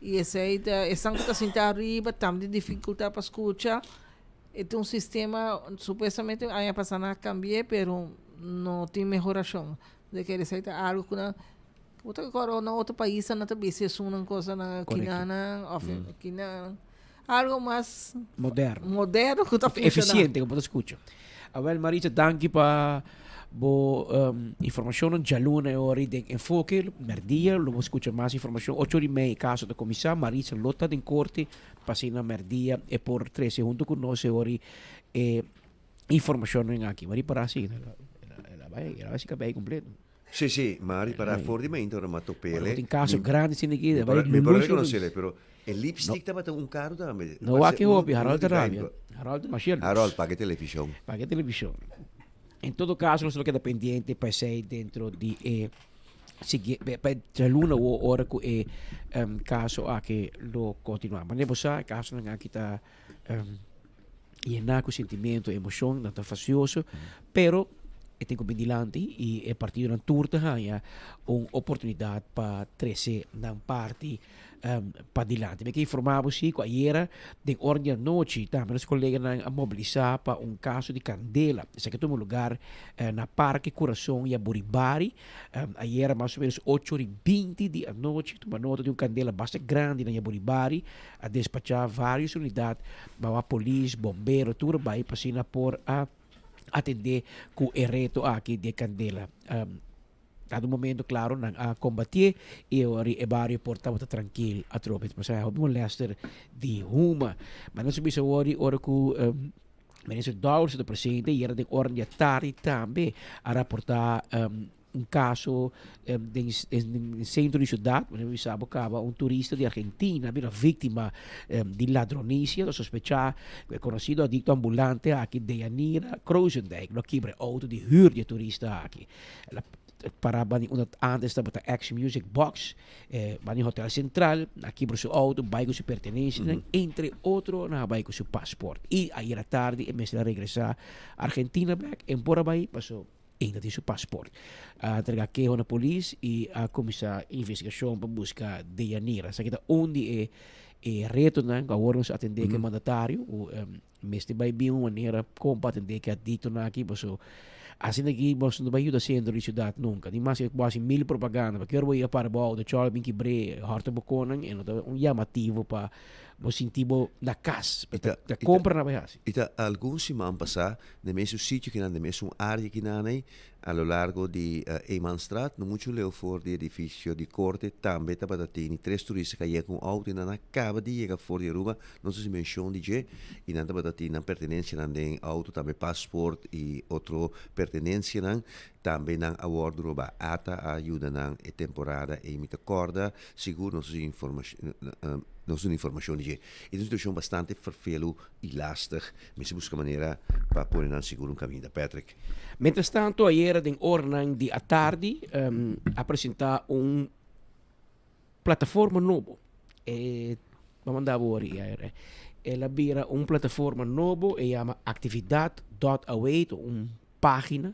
I esei ta esnan ku ta sinta ariba tambe tin difikultat pa skucha. E ta un sistema supuestamente aña pasá nan a kambi'é pero no tin mehorashon. De kere esei ta algu ku nan bo ta kòrda na otro paisnan nan ta bisa esunnan kosanan kinanan òf kinanan algu mas Moderno. moderno ku ta funshoná. Efisiente ku bo ta skucha. Awel Maritza danki pa bo informashonnan djaluna e ora den Enfoke merdia lo bo skucha mas informashon ocho ora i mei e kaso ta kuminsá Maritza lo ta den korte pa asina merdia e por trese hunto ku nos e ora e informashonnan aki. Mari para si el a bai el a bai si kabei kompleto. Si si Mari para for di mainta ora m'a topele. Ora tin kaso grandi asina aki Mi por mi por rekonosele pero e lipstick tabata un karo tambe. No wak e hopi Harold ta rabia. Harold ta masha lus. Harold paga e televishon. Paga e televishon. En todo kaso nos lo keda pendiente pa esei dentro di e siguiente pa e djaluna awo ora ku e kaso aki lo kontinua. Manera bo sa e kasonan aki ta Yená ku sentimentu, emoshon, nan ta fasioso, pero e tin ku bin dilanti i e partidonan tur ta haña un oportunidat pa trese nan parti padilanti. Mi ke informá bo si ku ayera den ora di anochi tambe nos koleganan a mobilisá pa un kaso di kandela. Esaki a tuma lugar na Parke Kurason Yaburibari. Ayera mas o menos ocho ora i binti di anochi tuma nota di un kandela basta grandi na Yaburibari. A despachá vários unidat bawa polis, bombero tur a bai pa asina por a atendé ku e reto aki di e kandela. Dado momento klaro nan a kombatié i awor e bario por tabata trankil atrobe. Pasobra hopi molèster di huma. Ma nos a bisa awor ora ku Minister Dowers ta presente i era den ora di atardi tambe a raportá Un caso den centro di ciudad, manera mi bisa bo caba, un turista di Argentina a bira victima di ladronicia. Ta sospecha cu e conocido adicto ambulante aki, Deyanira Krozendijk, lo a kibra e auto di huur di e turista aki. El a para bani unda antes tabata Action Music Box, bani Hotel Central, a kibra su auto, bai cu su pertenencianan, entre otro nan a bai cu su paspoort. Y ayera tardi e mester a regresa Argentina bek, en por a bai paso. Ainda tin su paspoort. A entrega keho na polis y a cuminsa investigacion pa busca Deyanira. Esaki ta un di e e retonan cu awor nos a atende cu e mandatario cu mester bay bin un manera con pa atende cu e adictonan aki paso asina aki bo no bay yuda centro di ciudad nunca. Ni mas bo haci mil propaganda pa kior bo yega para bo auto chol bin kibre horta bo conan e no ta un llamativo pa bo sinti bo na cas. Ta compra nan bay haci. Y ta algun siman pasa Den mesun sitio kinan, den mesun área kinan ei, a lo largo di Emanstraat, no muchu leu for di edifisio di korte, tambe tabata tini tres turista ku a yega ku un outo i nan a kaba di yega for di Aruba, nos a hasi menshon di dje, i nan tabata tin nan pertenensianan den outo, tambe pasport i otro pertenensianan, tambe nan a wòrdu robá. Ata a yuda nan e temporada ei, mi ta kòrda sigur nos a hasi informashon, nos duna informashon di dje. E ta un situashon bastante ferfelu i lastig. Mester buska manera pa pone nan sigur un kaminda. Patrick. Mientrastanto ayera den oranan di atardi a presenta un plataforma nobo. E bo manda bo ori ayer. El a bira un plataforma nobo, e yama actividad dot away, ta un pagina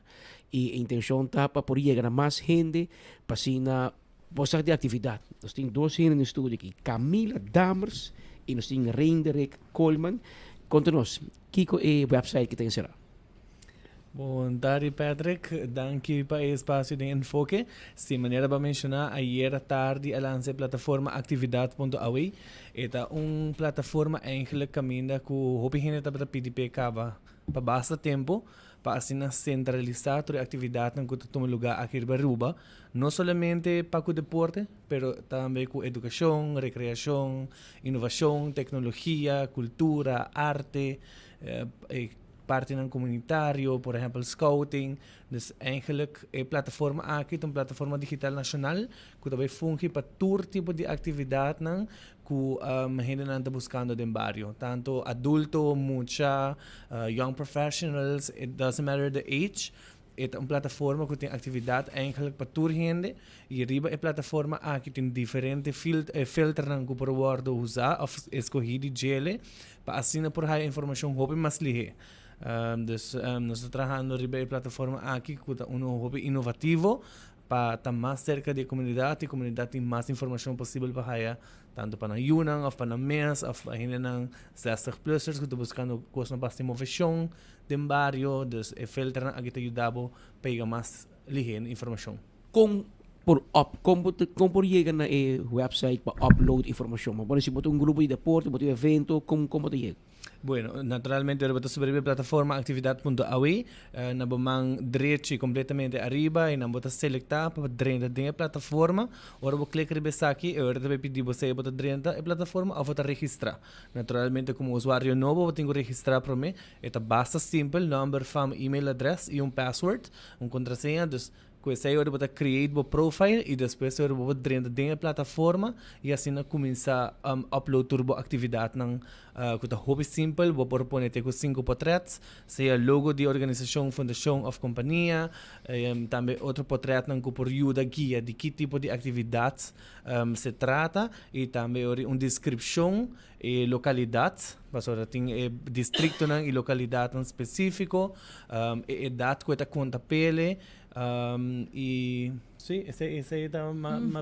y e intencion ta pa por yega na mas hende pa asina Bo sa di actividad. Nos tin dos hende den studio aki, Camila Dammers y nos tin Reinderek Koolman. Conta nos, kico e website ki ta encera? Bon tardi Patrick, danki pa e espacio den Enfoke. Si, manera bo a menciona, ayera tardi a lansa e plataforma actividad punto aw. E ta un plataforma eigenlijk caminda cu hopi hende tabata pidi p'e caba pa basta tempo. pa asina sentralisá tur e aktividatnan ku ta tuma lugá aki riba Aruba, no solamente pa ku deporte, pero tambe ku edukashon, rekreashon, inovashon, teknologia, kultura, arte, e partinan komunitario, por ehèmpel scouting. Dus eigenlik e plataforma aki ta un plataforma digital nashonal ku ta bai fungi pa tur tipo di aktividatnan ku hendenan ta buskando den bario, tanto adulto, mucha, young professionals, it doesn't matter the age, e ta un plataforma ku tin aktividat eigenlijk pa tur hende i riba e plataforma aki tin diferente filternan ku por wòrdu usá òf eskohí di djele pa asina por haya informashon hopi mas lihé. Dus nos ta trahando riba e plataforma aki ku ta uno hopi inovativo. pa ta mas serka di e komunidat i komunidat tin mas informashon posibel pa haya tantu pa nan yunan òf pa nan mes òf pa hendenan zestig plussers ku ta buskando kosnan pa hasi moveshon den bario. Dus e filternan aki ta yuda bo pa yega mas lihé na informashon. Kon por up kon bo kon por yega na e website pa upload informashon? Bo por si bo ta un grupo di deporte, bo tin un evento, kon kon bo ta yega? Bueno, naturalmente ora bo ta subi riba e plataforma actividad punto awe, na bo man drechi completamente ariba y nan bo ta selecta pa drenta den e plataforma. Ora bo click riba esaki e ora ta bay pidi bo sea bo ta drenta e plataforma of bo ta registra. Naturalmente como usuario nobo bo tin cu registra prome. E ta basta simpel, nomber, fam, email adres y un password, un contraseña. Dus Ku esei ora bo ta create bo profile y despues ora bo por drenta den e plataforma y asina cuminsa upload tur bo actividadnan cu ta hopi simpel. Bo por pone te cu cinco potrets, sea logo di organisacion, fundacion of compania, tambe otro potretnan cu por yuda guia di ki tipo di actividad se trata y tambe ora un descripcion e localidad, pasobra tin e districtonan y localidadnan specifico, e edad cu e ta conta pele, y si, esey esey ta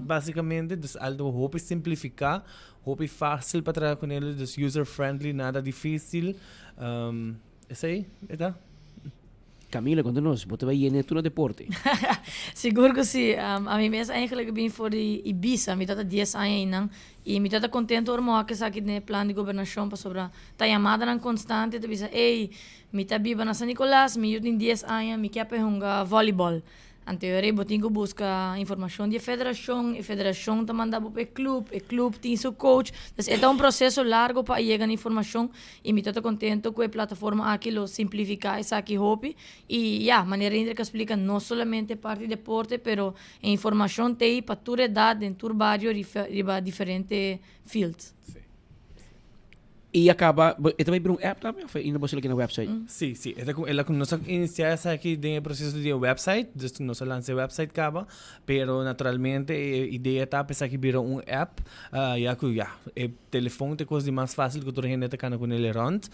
basicamente, dus algo hopi simplifica, hopi facil pa traha cu nel, dus user friendly, nada dificil, esey e ta. Camila, konta nos, bo ta bai yene tur na deporte? Sigur ku si. Ami mes eigenlijk bin for di Ibiza. Mi tata dies aña einan. I mi tata kontentu ora mi wak esaki den e plan di gobernashon pasobra ta yamadanan konstante ta bisa, Ey, mi ta biba na San Nicolas, mi yu tin dies aña, mi ke pa e hunga volleyball. Anto e ora ei bo tin ku buska informashon di e federashon, e federashon ta manda bo pa e klup, e klup tin su coach. Entonces e ta un proseso largo pa a yega na informashon i mi ta ta kontento ku e plataforma aki lo simplifiká esaki hopi. I ya, manera Indrek a splika, no solamente parti deporte, pero e informashon ta ei pa tur edat, den tur bario riba diferente fields. I a kaba, e ta bai bira un app tambe of ainda bo sali na website? Sí, sí. E ta ku, el a ku nos a inisiá esaki den e proseso di e website, dus nos a lansa e website kaba, pero naturalmente e idea ta pa esaki bira un app, ya ku ya, e telefon ta e kos di mas fásil ku tur hende ta kana kuné rònt.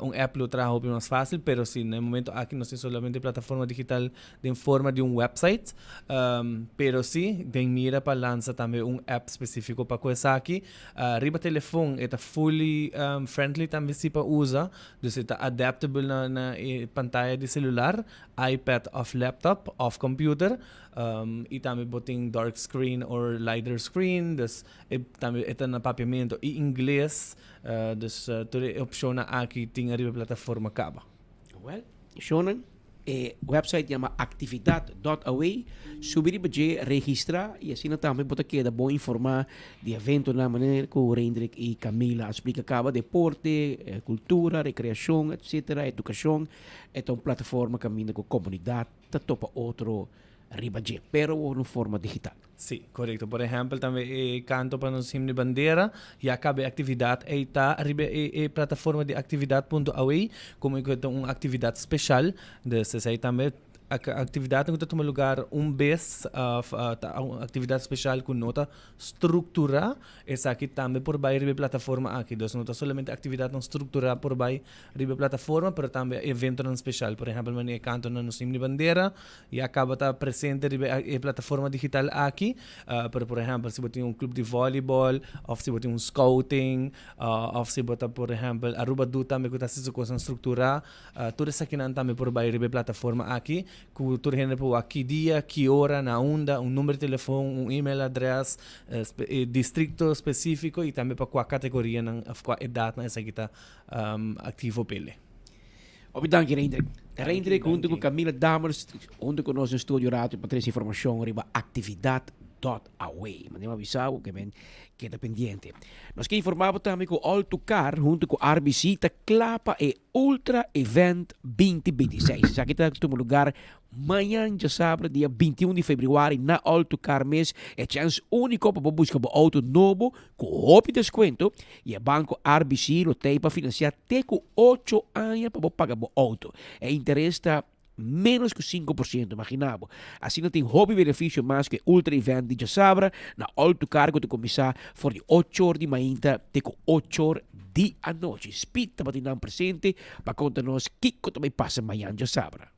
Un app lo traha hopi mas fásil, pero si na e momento aki nos tin solamente e plataforma digital den forma di un website, pero si den mira pa lansa tambe un app spesífiko pa ku esaki. Riba telefon e ta fully friendly tambe si pa usa, dus e ta adaptable na na e pantaya di celular, iPad of laptop of computer y tambe bo tin dark screen or lighter screen, dus e tambe e ta na papiamento y ingles, dus tur e opcionnan aki tin ariba e plataforma caba. Well, shownan, e website yama actividad dot away. Subi riba dje, registra y asina tambe bo ta keda bon informa di eventonan manera cu Reindrik y Camila a splica caba, deporte, cultura, recreacion, etcetera, educacion. E ta un plataforma caminda cu comunidad ta topa otro riba dje, pero wor un forma digital. Sí, korekto. Por ehèmpel tambe e kanto pa nos himno di bandera, ya kaba e aktividat ei ta riba e e plataforma di aktividat punto awe, komo ku e ta un aktividat speshal. Dus esei tambe aktividatnan ku ta tuma lugar un bes òf ta un aktividat speshal ku no ta strukturá, esaki tambe por bai riba e plataforma aki. Dus no ta solamente aktividatnan strukturá por bai riba e plataforma, pero tambe eventonan speshal. Por ehèmpel manera e kanto na nos himno di bandera, Ya caba ta presente riba e plataforma digital aki, pero por ehempel si bo tin un club di volleyball of si bo tin un scouting of si bo ta por ehempel Aruba Doet tambe cu ta haci su cosnan structura, tur esakinan tambe por bay riba e plataforma aki cu tur hende por wak ki dia, ki ora, na unda, un number di telefon, un email address, e districto specifico y tambe pa cua categorianan of cua edadnan esaki ta activo p'ele. Hopi danki Reindrik. Reindrik hunto ku Camila Dammers hunto ku nos den studio rato pa trese informashon riba aktividat dot awe. Mane mi avisa bo ke men keda pendiente. Nos ke informa bo tambe ku All to Car hunto ku RBC ta kla pa e Ultra Event 2026. Esaki ta tuma lugar Mañan djasabra dia 21 di februari na All to Car mes e chèns úniko pa bo buska bo outo nobo ku hopi deskuento i e banko RBC lo tei pa finansiá te ku ocho aña pa bo paga bo outo. E interes ta ménos ku 5%, imaginá bo. Asina tin hopi benefisio mas ku e Ultra Event di djasabra na All to Car ku ta kuminsá for di ocho or di mainta te ku ocho or di anochi. Speed tabatin nan presente pa konta nos kiko ta bai pasa mañan djasabra.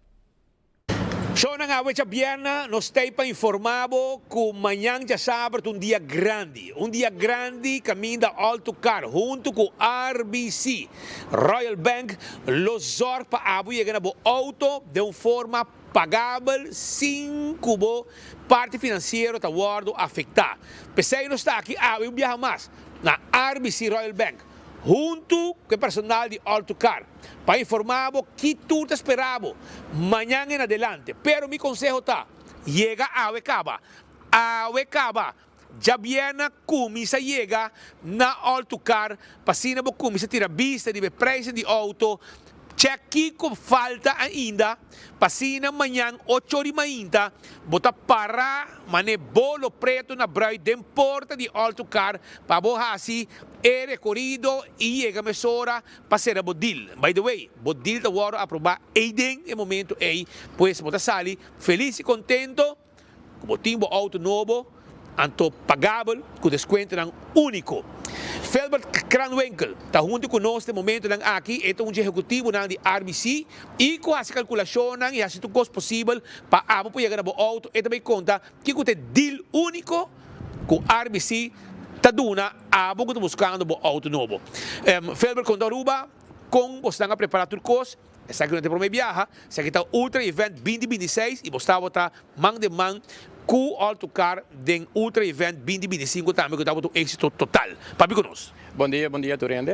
Shownan awe djabièrnè nos ta ei pa informá bo ku mañan djasabra ta un dia grandi. Un dia grandi kaminda All to Car huntu ku RBC Royal Bank lo zòrg pa abo yega na bo outo den un forma pagabel sin ku bo parti finansiero ta wòrdu afektá. P'esei nos ta aki awe un biaha mas na RBC Royal Bank huntu ku e personal di All to Car. Pa informá bo ki tur ta spera bo mañan en adelante. Pero mi konseho ta, yega awe kaba. Awe kaba. Djabièrnè kuminsá yega na Altucar pa asina bo kuminsá tira bista riba e prijsnan di outo. Chèk kiko falta ainda pa asina mañan ocho ori mainta bo ta para man'e bolo preto na brui den porta di Altucar pa bo hasi e rekorido i yega mesora pa sera bo deal. By the way, bo deal ta wòrdu aprobá ei den e momento ei, pues bo ta sali felis i kontento ku bo tin bo outo nobo, anto pagabel ku deskuentonan úniko. Philbert Kranwinkel ta huntu ku nos den momentonan aki, e ta un dje ehekutivonan di RBC i ku hasi kalkulashonnan i hasi tur kos posibel pa abo por yega na bo outo, e ta bai konta kiko ta e deal úniko ku RBC ta duna abo ku ta buskando bo outo nobo. Felber konta Aruba kon bosnan a prepara tur kos, esaki no ta e prome biaha, esaki ta Ultra Event binti binti seis i bos tabata man den man ku All To Car den Ultra Event binti binti sinku tambe ku tabata un éksito total. Papia ku nos. Bon dia, bon dia tur hende.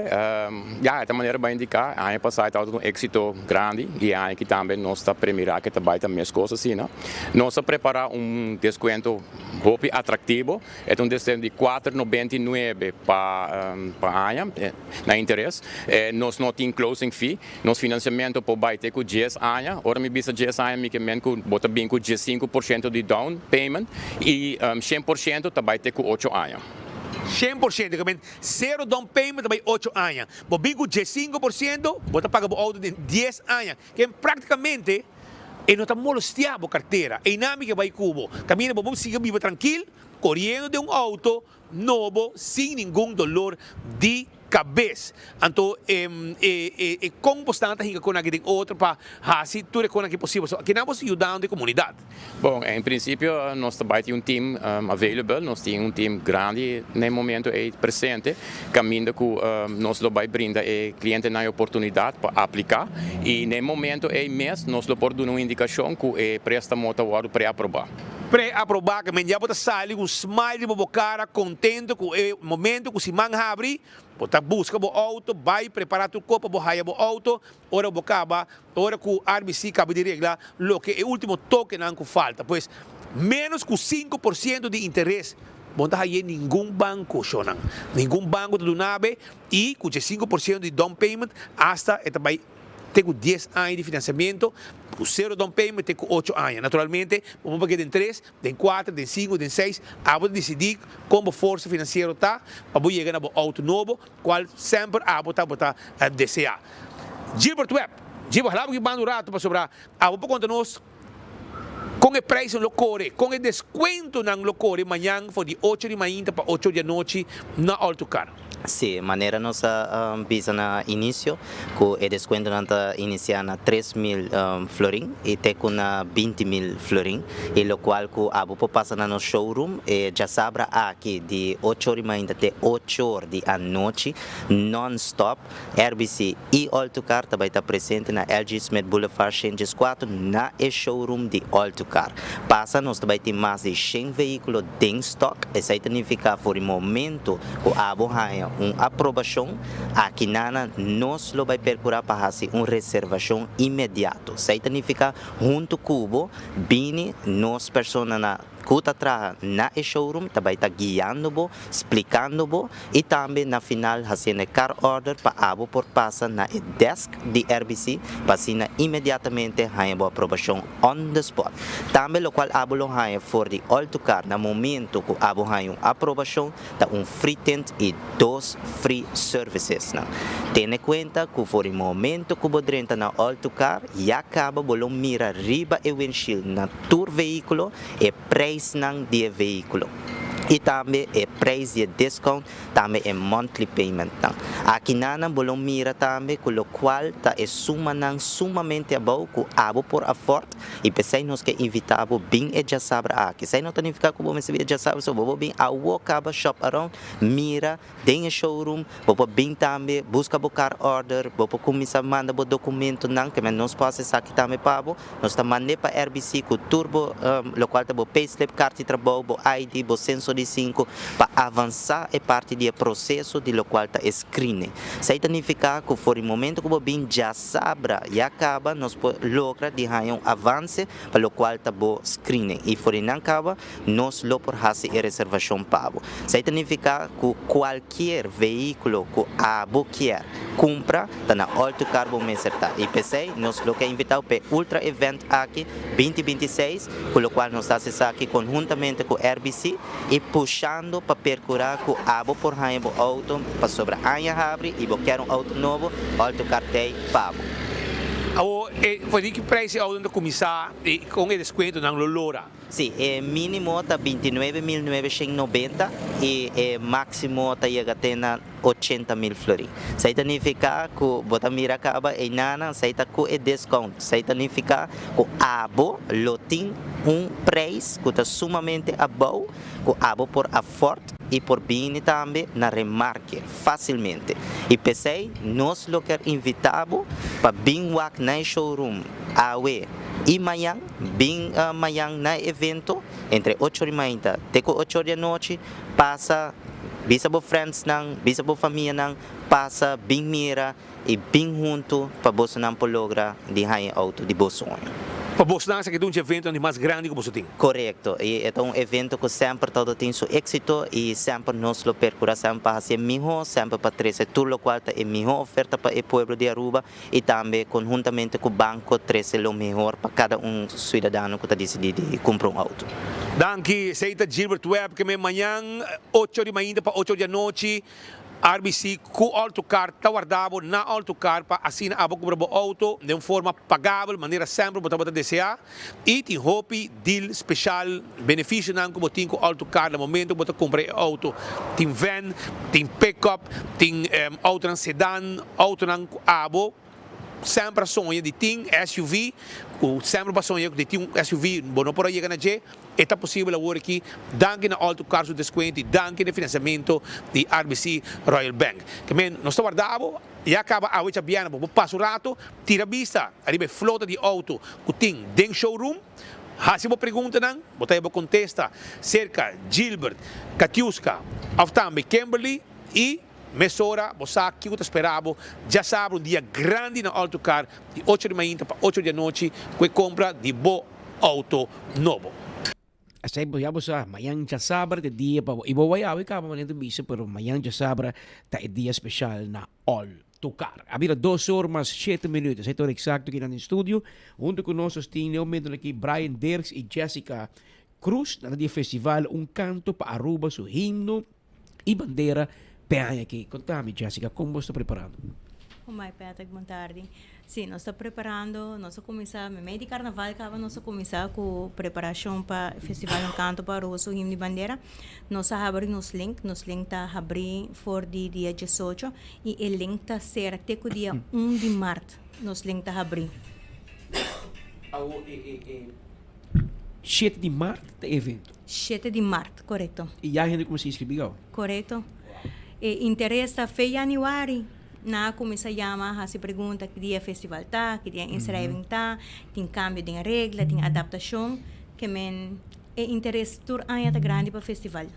Ya, e ta manera bo a indiká, aña pasá e tabata un éksito grandi i e aña aki tambe nos ta premirá ke ta bai ta meskos asina. Nos a prepará un deskuento hopi atraktivo. E ta un deskuento di kuater nobenta i nuebe pa pa aña na interes. Nos no tin closing fee. Nos finansiamentu por bai te ku dies aña. Ora mi bisa dies aña mi ke men ku bo ta bin ku diesinku por shento di down payment i shen por shento ta bai te ku ocho aña. 100%, ke men sero down payment ta bai ocho aña. Bo bin ku 15%, bo ta paga bo outo den dies aña. Ke men praktikamente e no ta molestia bo kartera. Einan mi ke bai ku bo. Kaminda bo por sigui biba trankil, koriendo den un outo nobo sin ningun dolor di kabes. Anto e e e kon bo stan ta hinka kon aki den otro pa hasi tur e kon aki posibel. So kinan bo ta yudando e komunidat? Bon, en prinsipio nos ta bai tin un team available, nos tin un team grandi na e momento ei presente, kaminda ku nos lo bai brinda e klientenan e oportunidat pa apliká i na e momento ei mes nos lo por duna un indikashon ku e préstamo ta wòrdu preaprobá. Preaprobá, ke men ya bo ta sali ku un smile riba bo kara, kontento ku e momento ku siman habri, bo ta buska bo outo, bai prepará tur kos pa bo haya bo outo, ora bo kaba, ora ku RBC kaba di regla loke e último tokenan ku falta. Pues, ménos ku 5% di interes bo no ta haye ningun banko, shownan. Ningun banko ta duna be i ku dje 5% di down payment asta e ta bai. te ku dies aña di finansiamentu, ku sero down payment te ku ocho aña. Naturalmente, bo por paga den tres, den kuater, den sinku, den seis, abo ta disidí kon bo forsa finansiero ta pa bo yega na bo outo nobo, kual semper abo tabata deseá. Gilbert Webb, Gilbert, hala bo ki banda un ratu pasobra abo por konta nos kon e prijsnan lo kore, kon e deskuentonan lo kore mañan for di ocho di mainta pa ocho di anochi na Altocar. Sí, manera nos a bisa na inicio cu e descuentonan ta inicia na 3000 florin y te cu na 20,000 florin y locual cu abo por pasa na nos showroom e djasabra aki di ocho or y mainta te ocho or di anochi non stop. RBC y All To Car ta bay ta presente na LG Smith Boulevard 104 na e showroom di All To Car. Pasa nos ta bay tin mas di shen vehiculo den stock, esey ta nifica for di momento cu abo haya un aprobacion aki nana nos lo bay percura pa haci un reservacion inmediato. Esey ta nifica hunto cu bo bini nos persona na Ku ta traha na e showroom ta bai ta guiando bo, splikando bo i tambe na final hasiendo e car order pa abo por pasa na e desk di RBC pa asina inmediatamente haña bo aprobashon on the spot. Tambe lokual abo lo haña for di All to Car na momento ku abo haña un aprobashon ta un free tint i dos free services nan. Tene kuenta ku for di momento ku bo drenta na All to Car ya kaba bo lo mira riba e windshield na tur vehíkulo e prijsnan di e vehíkulo. I tambe e prijs di e discount, tambe e monthly paymentnan. Akinanan bo lo mira tambe ku lokual ta e sumanan sumamente abou ku abo por afford i p'esei nos ke invitá bo bin e djasabra aki. Esei no ta nifiká ku bo mester bin e djasabra so, bo por bin awo kaba shop around, mira den e showroom, bo por bin tambe buska bo car order, bo por kuminsá manda bo dokumentonan, ke men nos por hasi esaki tambe pa bo. Nos ta mand'é pa RBC ku tur bo lokual ta bo payslip, kart di trabou, bo ID, bo senso di sinku pa avansá e parti di e proseso di lokual ta e screening. Esei ta nifiká ku for di momento ku bo bin djasabra ya kaba nos por logra di haña un avanse pa lokual ta bo screening i for di nan kaba nos lo por hasi e reservashon pa bo. Esei ta nifiká ku kualkier vehíkulo ku abo kier kumpra ta na All to Car bo mester ta. I p'esei nos lo ke invitá bo p'e Ultra Event aki binti 26, ku lokual nos ta hasi esaki konhuntamente ku RBC i pushando pa perkurá ku abo por haña bo outo pasobra aña habri i bo kier un outo nobo, All to Car t'ei pa bo. Awor, for di ki preis e outonan ta kuminsá i kon e deskuentonan lo lora? Sí, e mínimo ta 29.990 i e máksimo ta yega te na 80.000 florin. Esei ta nifiká ku bo ta mira kaba einanan, esei ta ku e diskount. Esei ta nifiká ku abo lo tin un preis ku ta sumamente abou ku abo por afòrt i por bini tambe na remarke fásilmente. I p'esei nos lo kier invitá bo pa bin wak na e showroom awe i mañan. Bin mañan na e evento entre ocho di mainta te ku ocho di anochi. Pasa, bisa bo friendsnan, bisa bo famianan, pasa, bin mira i bin huntu pa bosonan por logra di haña e outo di bo soño. Pa bosonan esaki ta un dje eventonan di mas grandi ku boso tin. Korekto. I e ta un evento ku semper ta tin su éksito i semper nos lo perkurá semper pa hasi e mihó, semper pa trese tur lokual ta e mihó oferta pa e pueblo di Aruba. y tambe conhuntamente cu banco trece lo mehor pa cada un ciudadano cu ta dicidi di cumpra un auto. Danki, esey ta Gilbert Webb ke me mañan ocho di mainta pa ocho di anochi RBC cu Autocar ta warda bo na Autocar pa asina abo cumpra bo auto den un forma pagabel manera semper bo tabata desea y tin hopi deal special beneficionan cu bo tin cu Autocar na momento cu bo ta cumpra e auto tin van, tin pickup, tin autonan sedan. Autonan cu abo semper a soña di tin SUV, cu semper bo a soña di tin un SUV, bo no por a yega na dje, e ta posibel awor aki danki na Alto Car su descuento y danki na e financiamento di RBC Royal Bank. Ke men, nos ta warda abo, ya caba awe djabièrnè bo por pasa un rato, tira bista ariba e flota di auto cu tin den showroom, haci bo preguntanan, bo ta haya bo contesta cerca Gilbert, Katiuska of tambe Kimberly y. Mesora bo sa kiko ta spera bo djasabra un dia grandi na Alto Car di ocho di mainta pa ocho di anochi ku e kompra di bo outo nobo. Esei bo ya bo sa, mañan djasabra ta e dia pa bo, i bo bai awe kaba manera ta bisa, pero mañan djasabra ta e dia speshal na Alto Car. A bira dos or mas shete minuut, esei ta ora eksakto kinan den studio. Hunto ku nos nos tin den momentonan aki Brian Dirks i Jessica Cruz, nan ta di e festival Un Canto pa Aruba su himno. y bandera p'e aña aki. Conta mi, Jessica, con bo sta preparando? Homai Patrick, bon tardi. Sí, nos ta preparando, nos a cuminsa, meimei di carnaval caba nos a cuminsa cu preparacion pa Festival Un Canto pa Aruba su Himno y Bandera. Nos a habri nos link, nos link ta habri for di dia diesocho y e link ta cera te cu dia un di maart nos link ta habri. Awo e e e Shete di maart ta e evento. Shete di maart, korekto. I ya hende kuminsá inskribí gau? Korekto. E interes ta fe yanüari. Nan a kuminsá yama, hasi pregunta ki dia festival ta, ki dia inschrijving ta, tin kambio den regla, tin adaptashon. Ke men e interes tur aña ta grandi pa festival.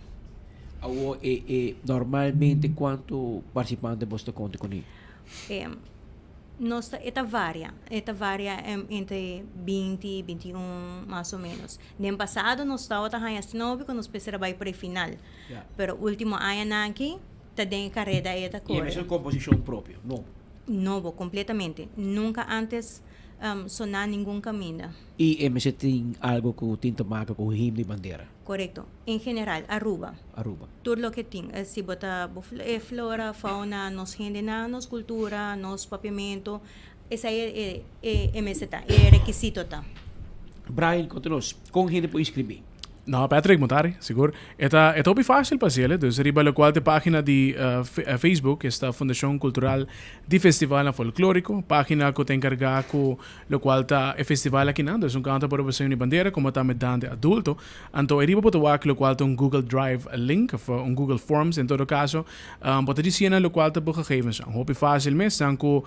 Awor e e normalmente kuantu partisipante boso ta konta kuné? Nos ta, e ta varia, e ta varia entre binti, 21, mas o menos. Den pasado nos tabata haña asina hopi ku nos mester a bai prefinal. Pero último añanan aki ta den e kareda e ta I e kore. mester un komposishon propio, nobo. Nobo, kompletamente. Nunka ántes soná ningun kaminda. I e mester tin algu ku tin te maka ku himno i bandera. Korekto. En general, Aruba. Aruba. Tur loke tin. Si bo ta bo e flora, fauna, nos hendenan, nos kultura, nos papiamentu, esei e e e mester ta, e rekisito ta. Brian, konta nos, kon hende por inskribí? No, Patrick, bon tardi, sigur. E ta e ta hopi fácil pa hasiel, dus riba locual ta e página di Facebook, esta Fundacion Cultural di Festivalnan Folklorico, página cu ta encarga cu locual ta e festival akinan, dus un canto pa Aruba Sueño di Bandera como tambe Dande Adulto. Anto e riba bo ta wak locual ta un Google Drive link of un Google Forms en todo caso, bo ta dicinan locual ta bo gegevensnan. Hopi fácil mes, esnan cu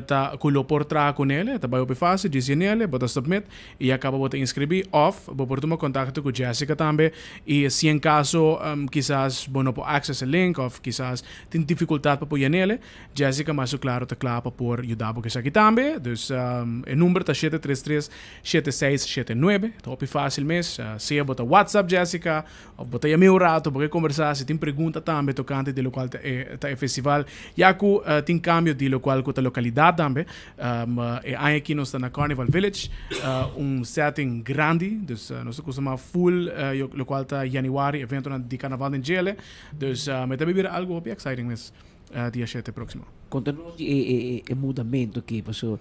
ta cu lo por traha cu nele, ta bay hopi fácil, djis yenele, bo ta submit y a caba bo ta inscribi of bo por tuma contacto cu Jessica tambe y si en caso kisas bo no por access e link of kisas tin dificultad pa por yenele, Jessica mas su claro ta cla pa por yuda bo cu esaki tambe. Dus e number ta shete tres tres shete seis shete nuebe, ta hopi facil mes, sea bo ta WhatsApp Jessica of bo ta yam'e un rato bo ke combersa si tin pregunta tambe tocante di locual ta e ta e festival ya cu tin cambio di locual cu ta localidad tambe. E aña aki nos ta na Carnival Village, un setting grandi, dus nos ta costuma full locual ta januari eventonan di carnaval den djele, dus mi ta bira algo hopi exciting mes dia shete proximo. Conta nos di e e mudamento aki, paso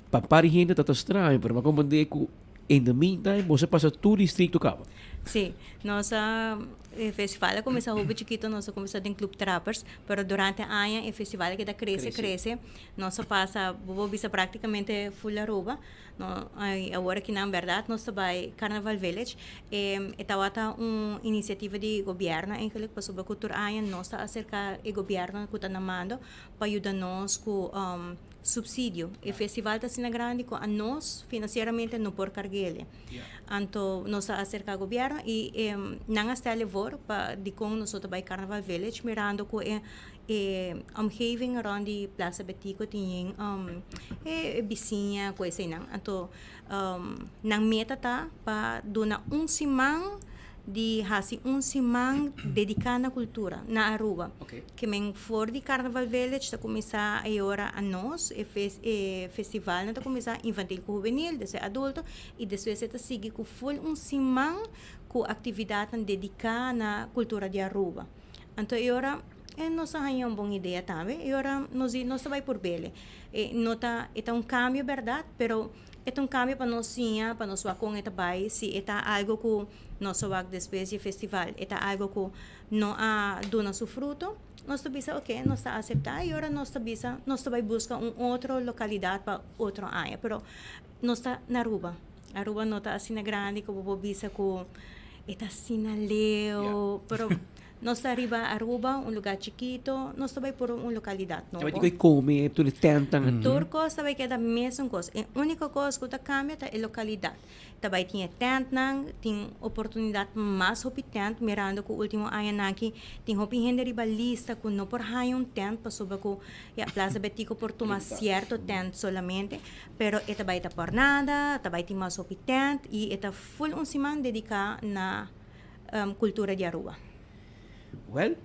pa par di hende ta ta straño, pero mi a comprende cu in the meantime boso a pasa tur districto caba. Sí, nos a e festival a cuminsa hopi chikito, nos a cuminsa den Club Trappers, pero durante aña e festival a keda crece, crece. Nos a pasa, bo por bisa prácticamente full Aruba. No, y awor aki nan berdad nos ta bay Carnaval Village. E, e tabata un iniciativa di gobierno eigenlijk, pasobra cu tur aña nos ta acerca e gobierno cu ta na mando pa yuda nos cu um, subsidio. E festival ta asina grandi cu anos financieramente no por carguele. Anto nos a acerca gobierno y e, nan a stelle voor pa dicon nos ta bay Carnaval Village mirando cu e E omgeving rond di Plaza Betico tin yen e bisiña cu eseynan. Anto nan meta ta pa duna un siman di haci un siman dedica na cultura na Aruba. Ke men for di Carnaval Village ta cuminsa e ora anos e e festivalnan ta cuminsa infantil cu hubenil despues adulto y despues e ta sigui cu full un siman cu actividadnan dedica na cultura di Aruba. Anto e ora e nos a haña un bon idea tambe. E ora nos di nos ta bai por bele. E no ta e ta un cambio berdad, pero e ta un cambio pa nos siña, pa nos wak con e ta bai, si e ta algo cu nos a wak despues di e festival, e ta algo cu no a duna su fruto, nos ta bisa oke, nos ta acepta y ora nos ta bisa nos ta bai busca un otro localidad pa otro aña. Pero nos ta na Aruba. Aruba no ta asina grandi cu bo por bisa cu e ta asina leu, pero nos ta riba Aruba, un lugar chikito, nos ta bai por un localidad nobo. Tabata cu come, tur e tentnan. Tur cos ta bai keda mesun cos. E unico cos cu ta cambia ta e localidad. Ta bai tin e tentnan, tin oportunidad mas hopi tent, mirando cu ultimo añanan aki tin hopi hende riba lista cu no por haña un tent pasobra cu ya Plaza Betico por tuma cierto tent solamente, pero e ta bai ta por nada, ta bai tin mas hopi tent y e ta Full un siman dedica na cultura di Aruba. Wel,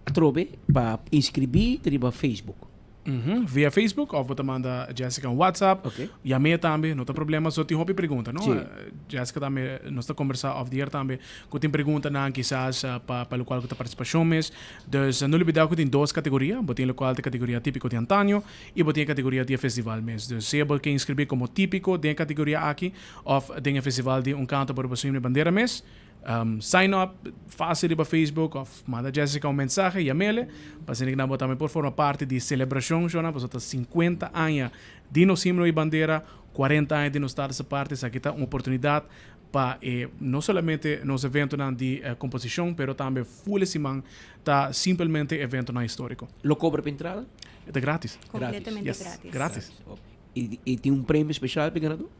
atrobe pa inscribi ta riba Facebook. Via Facebook of bo ta manda Jessica un WhatsApp. Yam'é tambe, no ta problema. So tin hopi pregunta, no? Jessica tambe nos ta combersa off the air tambe cu tin preguntanan kisas pa pa locual cu ta participacion mes. Dus no lubida cu tin dos categoria. Bo tin locual ta categoria tipico di antaño y bo tin e categoria di e festival mes. Dus sea bo ke inscribi como tipico den e categoria aki Of den e festival di Un Canto pa Aruba Su Himno y Bandera mes. Sign up facil riba Facebook of manda Jessica un mensahe, yamele, pa asina nan bo tambe por forma parti di celebracion shona, pasobra ta 50 aña di nos himno y bandera, 40 aña di nos Status Aparte, esaki ta un oportunidad pa e no solamente nos eventonan di composicion, pero tambe full e siman ta simpelmente eventonan historico. Lo cobra pa entrada? E ta gratis. Completamente gratis. Gratis. Y tin un premio special pa e ganador?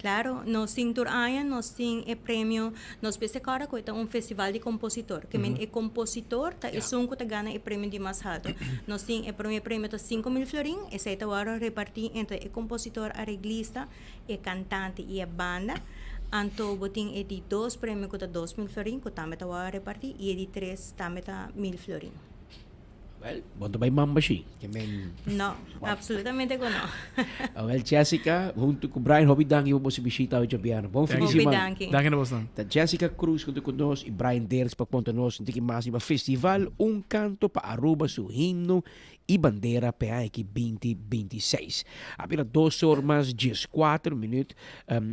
Claro, nos tin tur aña nos tin e premio, nos mester corda cu e ta un festival di compositor, ke men e compositor ta esun cu ta gana e premio di mas halto. Nos tin e prome premio ta 5000 florin, esey ta worde reparti entre e compositor, areglista, e cantante y e banda. Anto bo tin e di dos premio cu ta 2000 florin cu tambe ta worde reparti y e di tres tambe ta 1000 florin. Wel, bo no ta bai mamba shi. Ke men. No, absolutamente ku no. Awel Jessica, huntu ku Brian, hopi danki pa boso bishita awe djabièrnè. Bon fin di Hopi siman. danki. Danki na bosnan. Ta Jessica Cruz huntu ku nos i Brian Dirks pa konta nos un tiki mas riba Festival Un Kanto pa Aruba su himno i bandera p'e aña aki 2026. A bira dos or mas dieskuater minüt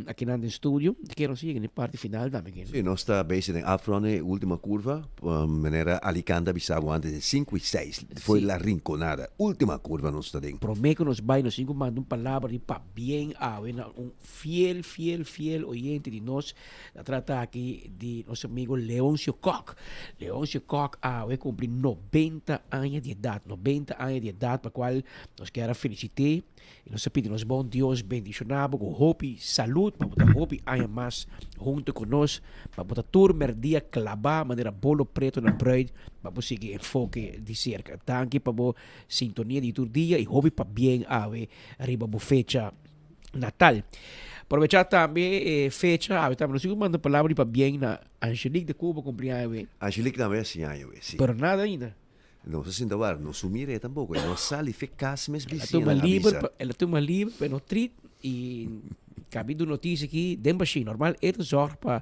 akinan den studio. Te kere nos yega na e parti final tambe. Sí, nos ta bezig den afronde e ultima curva, manera Alicante a bisa bo antes, den sinku i seis, foi La Rinconada, ultima curva nos ta den. Prome ku nos bai nos tin ku manda un palabra di pabien awe na un fiel, fiel, fiel oyente di nos. Ta trata aki di nos amigo Leoncio Kok. Leoncio Kok awe cumpli 90 aña di edad, 90 aña di edad pa cual nos kier a felicite y nos a pidi nos bon Dios bendiciona bo cu hopi salud pa bo ta hopi aña mas hunto cu nos, pa bo ta tur merdia claba manera bolo preto na bruid pa bo sigui enfoke di cerca. Danki pa bo sintonia di tur dia y hopi pabien awe riba bo fecha natal. Aprovecha tambe e fecha, awe tambe nos tin ku manda palabra di pabien na Angelique de Cuba cumpleaños awe. Angelique tambe a siña aña awe, si. Pero nada ainda. Nos a sinta wara, no su mira e tampoco, e no a sali fe cas mes El a bisiña tuma nan a liber, bisa. pa, el a tuma liber pa e no trit y cabi duna noticia aki den bashí. Normal e ta zorg pa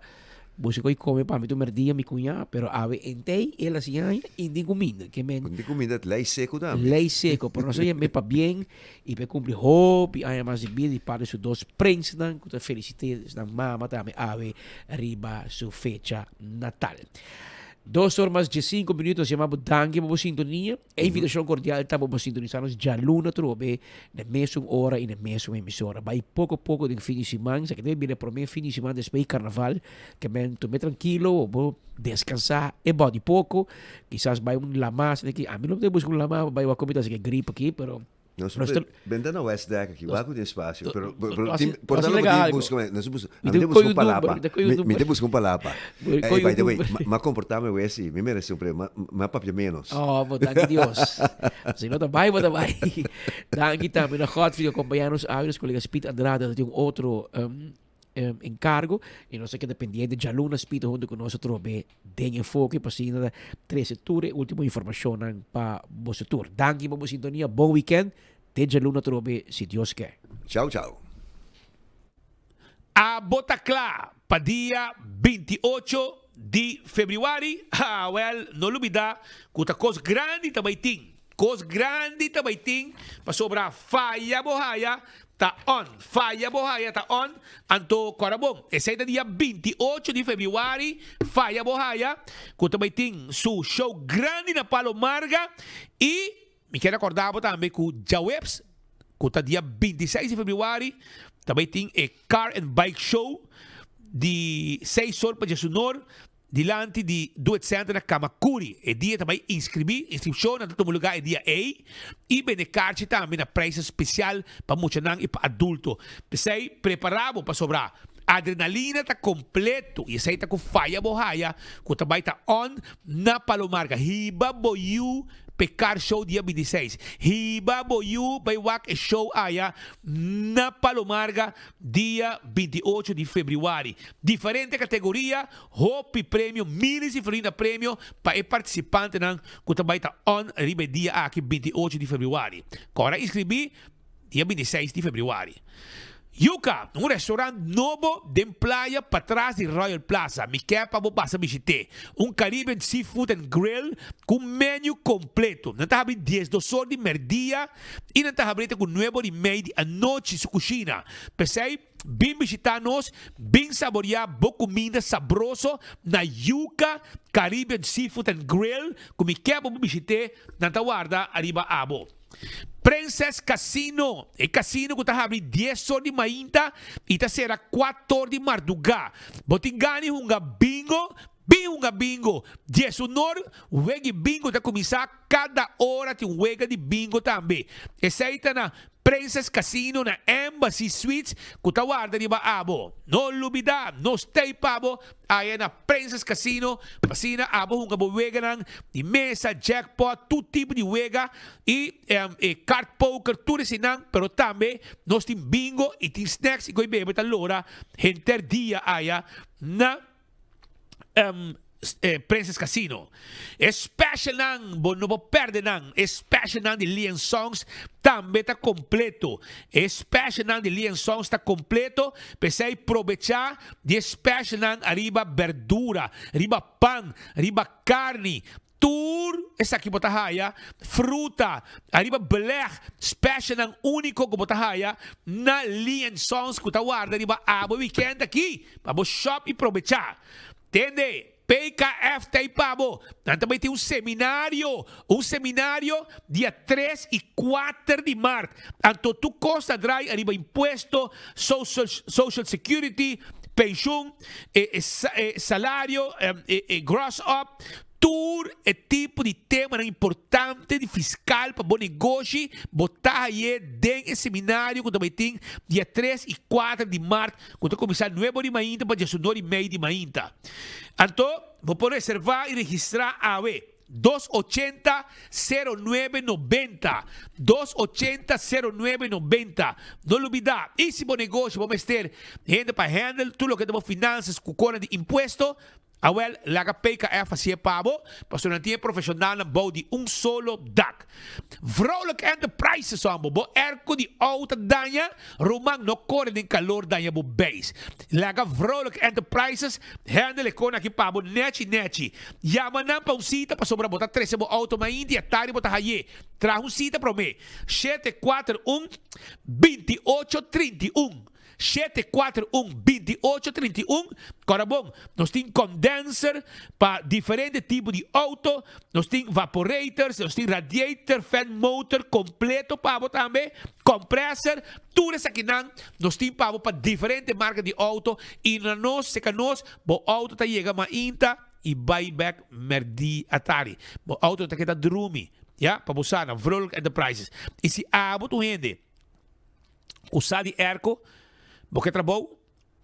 Boso koe kome pa mi tur merdia mi kuñá, pero awe entei el a siña haña i di kuminda. Ke men. Di kuminda lei seku tambe. Lei seku, pero nos a yam'é pabien i p'e kumpli hopi aña mas di bida di parti su dos prensnan ku ta felisit'é nan mama tambe awe riba su fecha natal. Dos or mas diesinko minuut nos yama bo danki pa bo sintonia. E invitashon kordial ta pa bo sintonisá nos djaluna atrobe na e mesun ora i na e mesun emisora. Bai poko poko den fin di siman, esaki ta bira e promé fin di siman despues di karnaval, ke men tum'é trankilo, bo deskansá e bòdi poko, kisas bai un lamá asina aki, ami no ta buska un lamá pa bai wak ku mi ta hasi ke grip aki, pero. Nos Nos ta benta na West Deck aki, wak ku tin espacio, pero Nos tin por hasi tanto bo legal tin algo. buska me, nos buska, Mi ami ta ta buska koy un un palapa, number, mi ta koy un mi mi number. ta buska un palapa. Bo Ey, koy by un the way, number. ma m'a comporta mi wes si, mi merece un premio, ma m'a papia menos. Oh, bo danki Dios. Si no ta bai, bo ta bai. Danki tambe na Godfrey ku acompaña nos awe, nos colega Speed Andrade ta tin un otro encargo y nos a keda pendiente djaluna Speed hunto ku nos atrobe den enfoke pa asina trece tur e ultimo informacionnan pa boso tur. Danki pa bo sintonia, bon weekend, te djaluna atrobe si Dios ke. Chao chao. Abo ta kla pa dia 28 di febrüari? Ha, wèl, no lubidá ku ta kos grandi ta bai tin. Kos grandi ta bai tin pasobra faya bo haya ta on, faya bo haya ta on, anto kora bon, esei ta dia 28 di febrüari, faya bo haya ku ta bai tin su show grandi na Palo Marga i mi kier akorda bo tambe ku djaweps ku ta dia 26 di febrüari ta bai tin e car and bike show di seis or pa diesunor. Dilanti di Do It Center na Kamakuri. E dia ta bai inscribi, inscripcionnan ta tuma lugar e dia ey y bende karchi tambe na prijsnan special pa muchanan y pa adulto. P'esey prepara bo pasobra adrenalina ta completo y esey ta cu faya bo haya cu ta bai ta on na Palomarga. Hiba bo yu p'e car show dia 26. Hiba bo yu bai wak e show aya na Palomarga dia 28 di febrüari. Diferente kategoria, hopi premio, miles di florin na premio pa e partisipantenan ku ta bai ta on riba e dia aki 28 di febrüari. Kòrda inskribí dia 26 di febrüari. Yuca, un restaurant nobo den playa patras di Royal Plaza. Mi ke pa bo pasa bishit'é. Un Caribbean Seafood and Grill ku un menu kompleto. Nan ta habri diesdos or di merdia i nan ta habri te ku nuebe or i mei di anochi su kushina. P'esei, bin bishitá nos, bin saboriá bo kuminda sabroso na Yuca Caribbean Seafood and Grill ku mi ke pa bo bishit'é, nan ta warda ariba abo. Princess Casino, e casino ku ta habri dies or di mainta i ta sera kuator di mardugá. Bo tin gana di hunga bingo? Bin hunga bingo! Dies unor, wega i bingo ta kuminsá. Kada ora tin un wega di bingo tambe. Esei ta na Princess Casino na Embassy Suites ku ta warda riba abo. No lubida, nos t'ei pa bo aya na Princess Casino pa asina abo hunga bo weganan di mesa, jackpot, tur tipo di wega i e card poker tur eseinan, pero tambe nos tin bingo i tin snacks i koe bebe ta lora henter dia aya na. Princess Casino. E specialnan bo no por perde nan. E specialnan di Lian Songs tambe ta completo. E specialnan di Lian Songs ta completo, p'esei probecha di e specialnan ariba berdura, riba pan, riba carni, tur esaki bo ta haya, fruta, ariba beleg, specialnan unico cu bo ta haya na Lian Songs cu ta warda riba abo e weekend aki pa bo shop y probecha. Tende, PKF ta ei pa bo. Nan ta bai tin un seminario, un seminario dia tres i kuater di mart. Anto tur kos ta drai ariba impuesto, social, social security, penshun, e, e, salario, e, e gross up, tur e tipo di temanan importante di fiskal pa bo negoshi, bo ta haye den e seminario ku ta bai tin dia tres i kuater di mart Ku ta kuminsá nuebe di mainta pa diesunor i mei di mainta. Anto, bo por reservá i registrá awe, dos ochenta, sero nuebe nobenta, dos ochenta, sero nuebe nobenta. No lubidá, i si bo negoshi bo mester hende pa handle tur loke ta bo finansas ku kona di impuesto, Awel, laga PKF hasié pa bo, pasobra nan tin e profeshonalnan bou di un solo dak. Vrolijk Enterprises hombo, bo airco di auto ta daña? Ruman, no kore den kalor daña bo beis. Laga Vrolijk Enterprises handle e kona aki pa bo nechi nechi. Yama nan pa un sita pasobra bo ta trese bo auto mainti i atardi bo ta hayé. Traha un sita promé, 741 28 31. 7 4 1 28 31 Kòrda bon, nos tin condenser pa diferente tipo di auto, nos tin vaporators, nos tin radiator, fan motor completo pa bo tambe, compressor, tur esakinan nos tin pa bo pa diferente marca di auto y na nos, cerca nos, bo auto ta yega mainta y bay bek merdi atari. Bo auto ta keda drumi, ya, pa bo sa na Vrolijk Enterprises. Y si abo ta un hende. Ku sa di airco, bo ke trabou?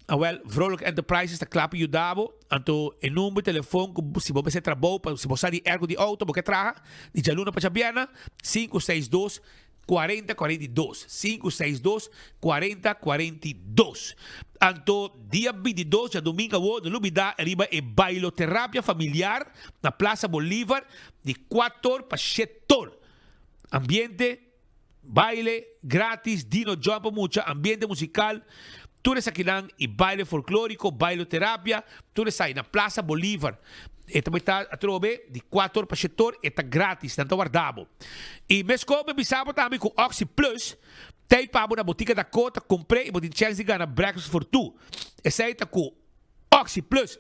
Awel, Vrolijk Enterprises ta kla pa yuda bo. Anto e number di telefon ku si bo mester trabou pa si bo sa di airco di auto bo ke traha di djaluna pa djabièrnè, 562 40 42, 562 40 42. Anto dia 22 djadumingu awor no lubida riba e bailoterapia familiar na Plaza Bolivar di kuator pa shetor. Ambiente. Baile gratis, Dino John pa mucha, ambiente musical, tur esakinan y baile folklorico, bailoterapia, tur esai na Plaza Bolivar. E ta bay ta atrobe di cuater pa shetor, e ta gratis, nan ta warda bo. Y mesco mi bisa bo tambe cu Oxi Plus ta ey pa bo na Botica Dakota, compre y bo tin chance di gana breakfast for two. Esai ta cu Oxi Plus.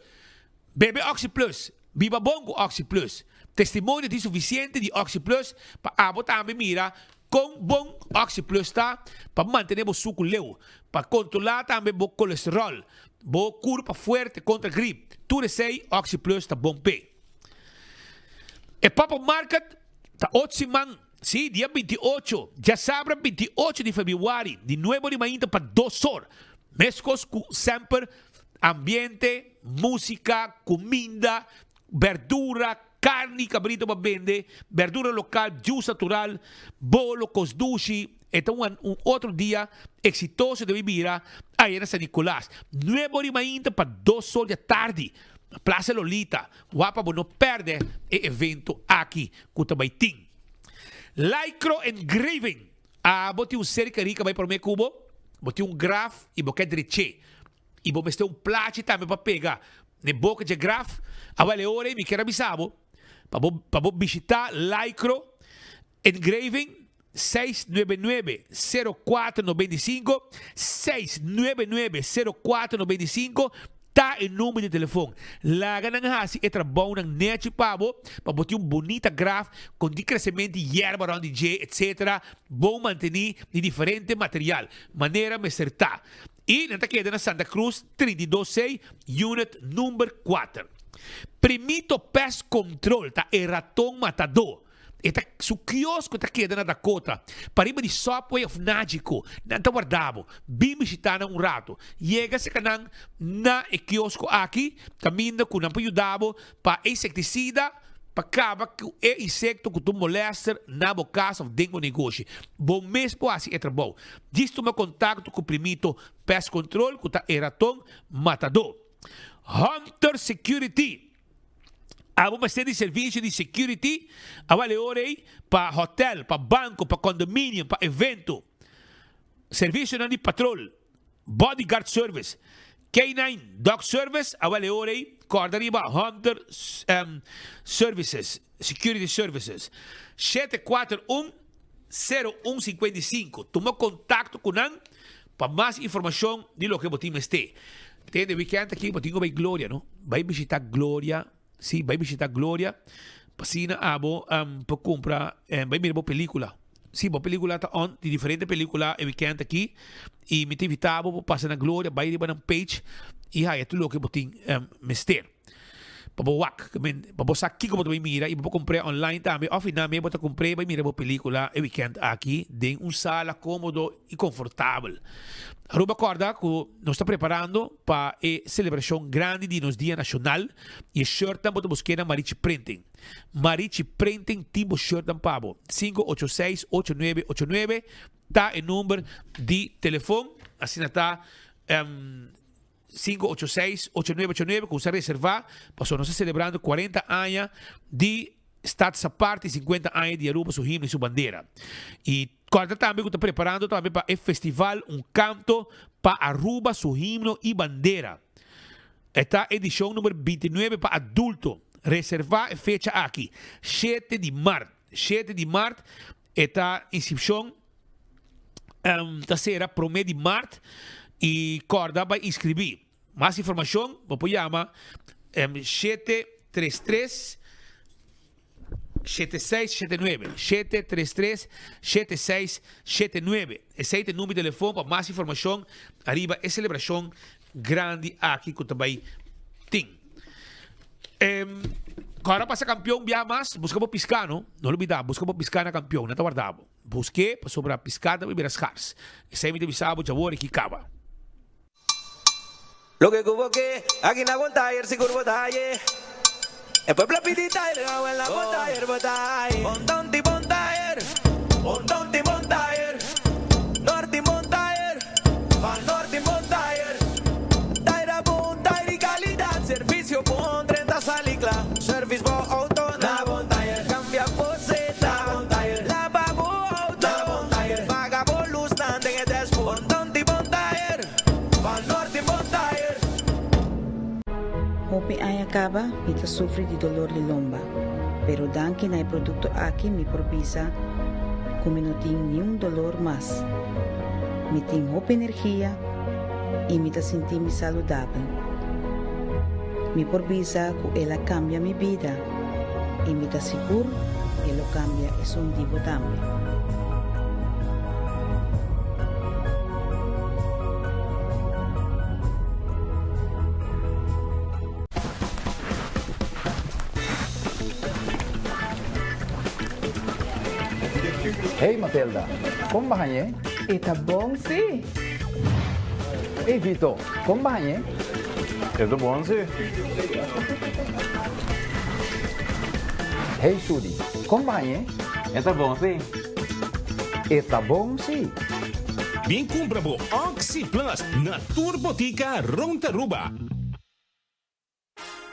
Bebe Oxi Plus. Biba bon ku Oxi Plus. Testimonio tin sufisiente di Oxi Plus pa abo tambe mira kon bon Oxi Plus ta pa mantene bo suku leu, pa kontrolá tambe bo kolesteròl, bo kurpa fuerte kontra grip. Tur esei Oxi Plus ta bon p'e. E Pop-Up Market ta ot siman, sí, dia 28, djasabra 28 di febrüari, di nuebe di mainta pa dos or. Meskos ku semper Ambiente, músika, kuminda, berdura, karni kabrito pa bende, berdura lokal, juice natural, bolo, kos dushi. E ta un un otro dia eksitoso debe bira aya na San Nicolas. Nuebe ora i mainta pa dos or di atardi na Plaza Lolita. Wak pa bo no pèrdè e evento aki ku ta bai tin. Lycro Engraving, Abo tin un ser keri ka bai promé ku bo? Bo tin un graf i bo ke drech'é. I bo mester un plachi tambe pa pega n'e boka dje graf. Awel e ora ei mi kier a bisa bo pa bo pa bo bishitá Lycro Engraving 699 0495, 699 0495 ta e number di telefon. Laga nan hasi e trabounan nechi pa bo, pa bo tin un bunita graf kon di kresementu di yerba rònt di dje etsetera, bon mantení di diferente material, manera mester ta. I nan ta keda na Santa Cruz 32 C, unit number kuater. Primito Pest Control ta e raton matadó. E ta su kiosko ta keda na Dakota, pariba di Subway of Nagico. Nan ta warda bo. Bin bishita nan un rato. Yega serka nan na e kiosko aki, kaminda ku nan por yuda bo pa e insektisida pa kaba ku e insekto ku ta molester na bo kas of den bo negoshi. Bo mes por hasi e trabou. Djis tuma kontakto ku Primito Pest Control ku ta e raton matadó. Hunter Security. Abo mester di servicio di security, awel e ora ei pa hotel, pa banco, pa condominium, pa evento. Servicionan di patrol, bodyguard service, K-nine dog service, awel e ora ei corda riba Hunter Services, Security Services, 741 01 55. Tuma contacto cu nan pa mas informacion di loke bo tin mester. Tende weekend aki bo tin cu bay Gloria no, bay bishita Gloria, si bay bishita Gloria pa asina abo por cumpra, bay mira bo pelicula. Si bo pelicula ta on, tin diferente pelicula e weekend aki y mi ta invita bo pa pasa na Gloria, bay riba nan page y haya tur loke bo tin mester. Pa bo wak, pa bo sa kiko bo ta bay mira y bo por compr'e online tambe of y nan mes bo ta compr'e bay mira bo pelicula e weekend aki den un sala comodo y confortabel. Aruba corda cu nos ta preparando pa e celebracion grandi di nos Dia Nacional y e shirtnan bo ta busque na Marichi Printing. Marichi Printing tin bo shirtnan pa bo. 586 8989 ta e number di telefon. Asina ta 586 8989 cu sa reserva pasobra nos ta celebrando 40 aña di Status Aparte y 50 aña di Aruba su himno y su bandera. Y corda tambe cu ta preparando tambe pa e festival Un Canto pa Aruba su himno y bandera. E ta edicion number 29 pa adulto. Reserva e fecha aki, shete di mart. Shete di mart e ta inscripcion ta cera prome di mart y corda bay inscribi. Mas informacion bo por yama 733 7679, 733 7679. Esey ta e number di telefon pa mas informacion ariba e celebracion grandi aki cu ta bay tin. Ora pasa campeon biaha mas, busca bo pisca no, no lubida, busca bo pisca na campeon, nan ta warda bo. Busque pasobra pisca ta bay bira scars. Esey mi ta bisa bo djawor aki caba. Loke ku bo ke, aki na bon tayer sigur bo ta haye. E pueblo a pidi tayer, awel na bon tayer bo ta haye. Bon tonti bon tayer, bon tonti bon tayer, norti bon tayer, van norti bon tayer. Tayer a bon tayer di kalidat, servisio bon, drenta sali kla. Servis bo outo na bon tayer, kambia bo seta na bon tayer, laba bo outo na bon tayer, paga bo lusnan den e dashboard. Bon tonti bon tayer. Van Norte bon tayer. Hopi aña caba mi ta sufri di dolor di lomba, pero danki na e producto aki mi por bisa cu mi no tin niun dolor mas. Mi tin hopi energia y mi ta sinti mi saludabel. Mi por bisa cu el a cambia mi bida y mi ta sigur e lo cambia esun di bo tambe. Hey Matilda, kon ba hañ'é? E ta bon sí. Hey Vito, kon ba hañ'é? E ta bon sí. Hey Sudi, kon ba hañ'é? E ta bon sí. E ta bon sí. Bin cumpra bo Oxi Plus na tur botica rond Aruba.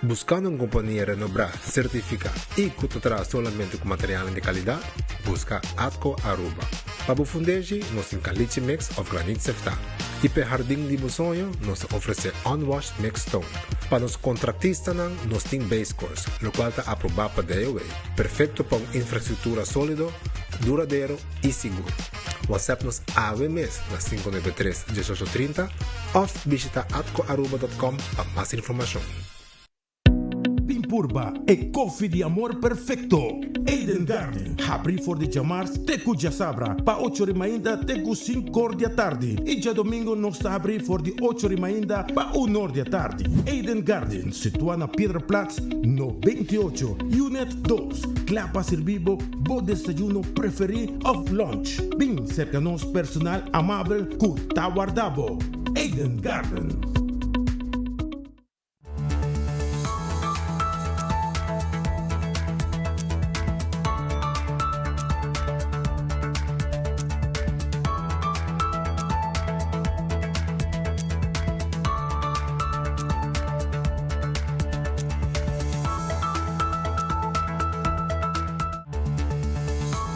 Buscando un compania renobrá, certificá y cu ta traha solamente cu materialnan di calidad? Busca Atco Aruba. Pa bo fundeshi, nos tin caliche mix of granit seftá. Y p'e hardin di bo soño, nos ta ofrece unwashed mixed stone. Pa nos contractistanan, nos tin base course, locual ta aprobá pa DOW. Perfecto pa un infrastructura solido, duradero y sigur. WhatsApp nos awe mes na 593 1830 of bishita atcoaruba.com pa mas informacion. Bin purba e koffie di amor perfecto! Eden Garden, habri for di djamars te ku djasabra pa ocho ri mainta te ku sinkor di atardi i djadomingo nos ta habri for di ocho ri mainta pa unor di atardi. Eden Garden, situa na Piedraplaats no 28, Unit dos, kla pa sirbi bo bo desayuno preferí òf lunch. Bin serka nos personal amabel ku ta warda bo. Eden Garden.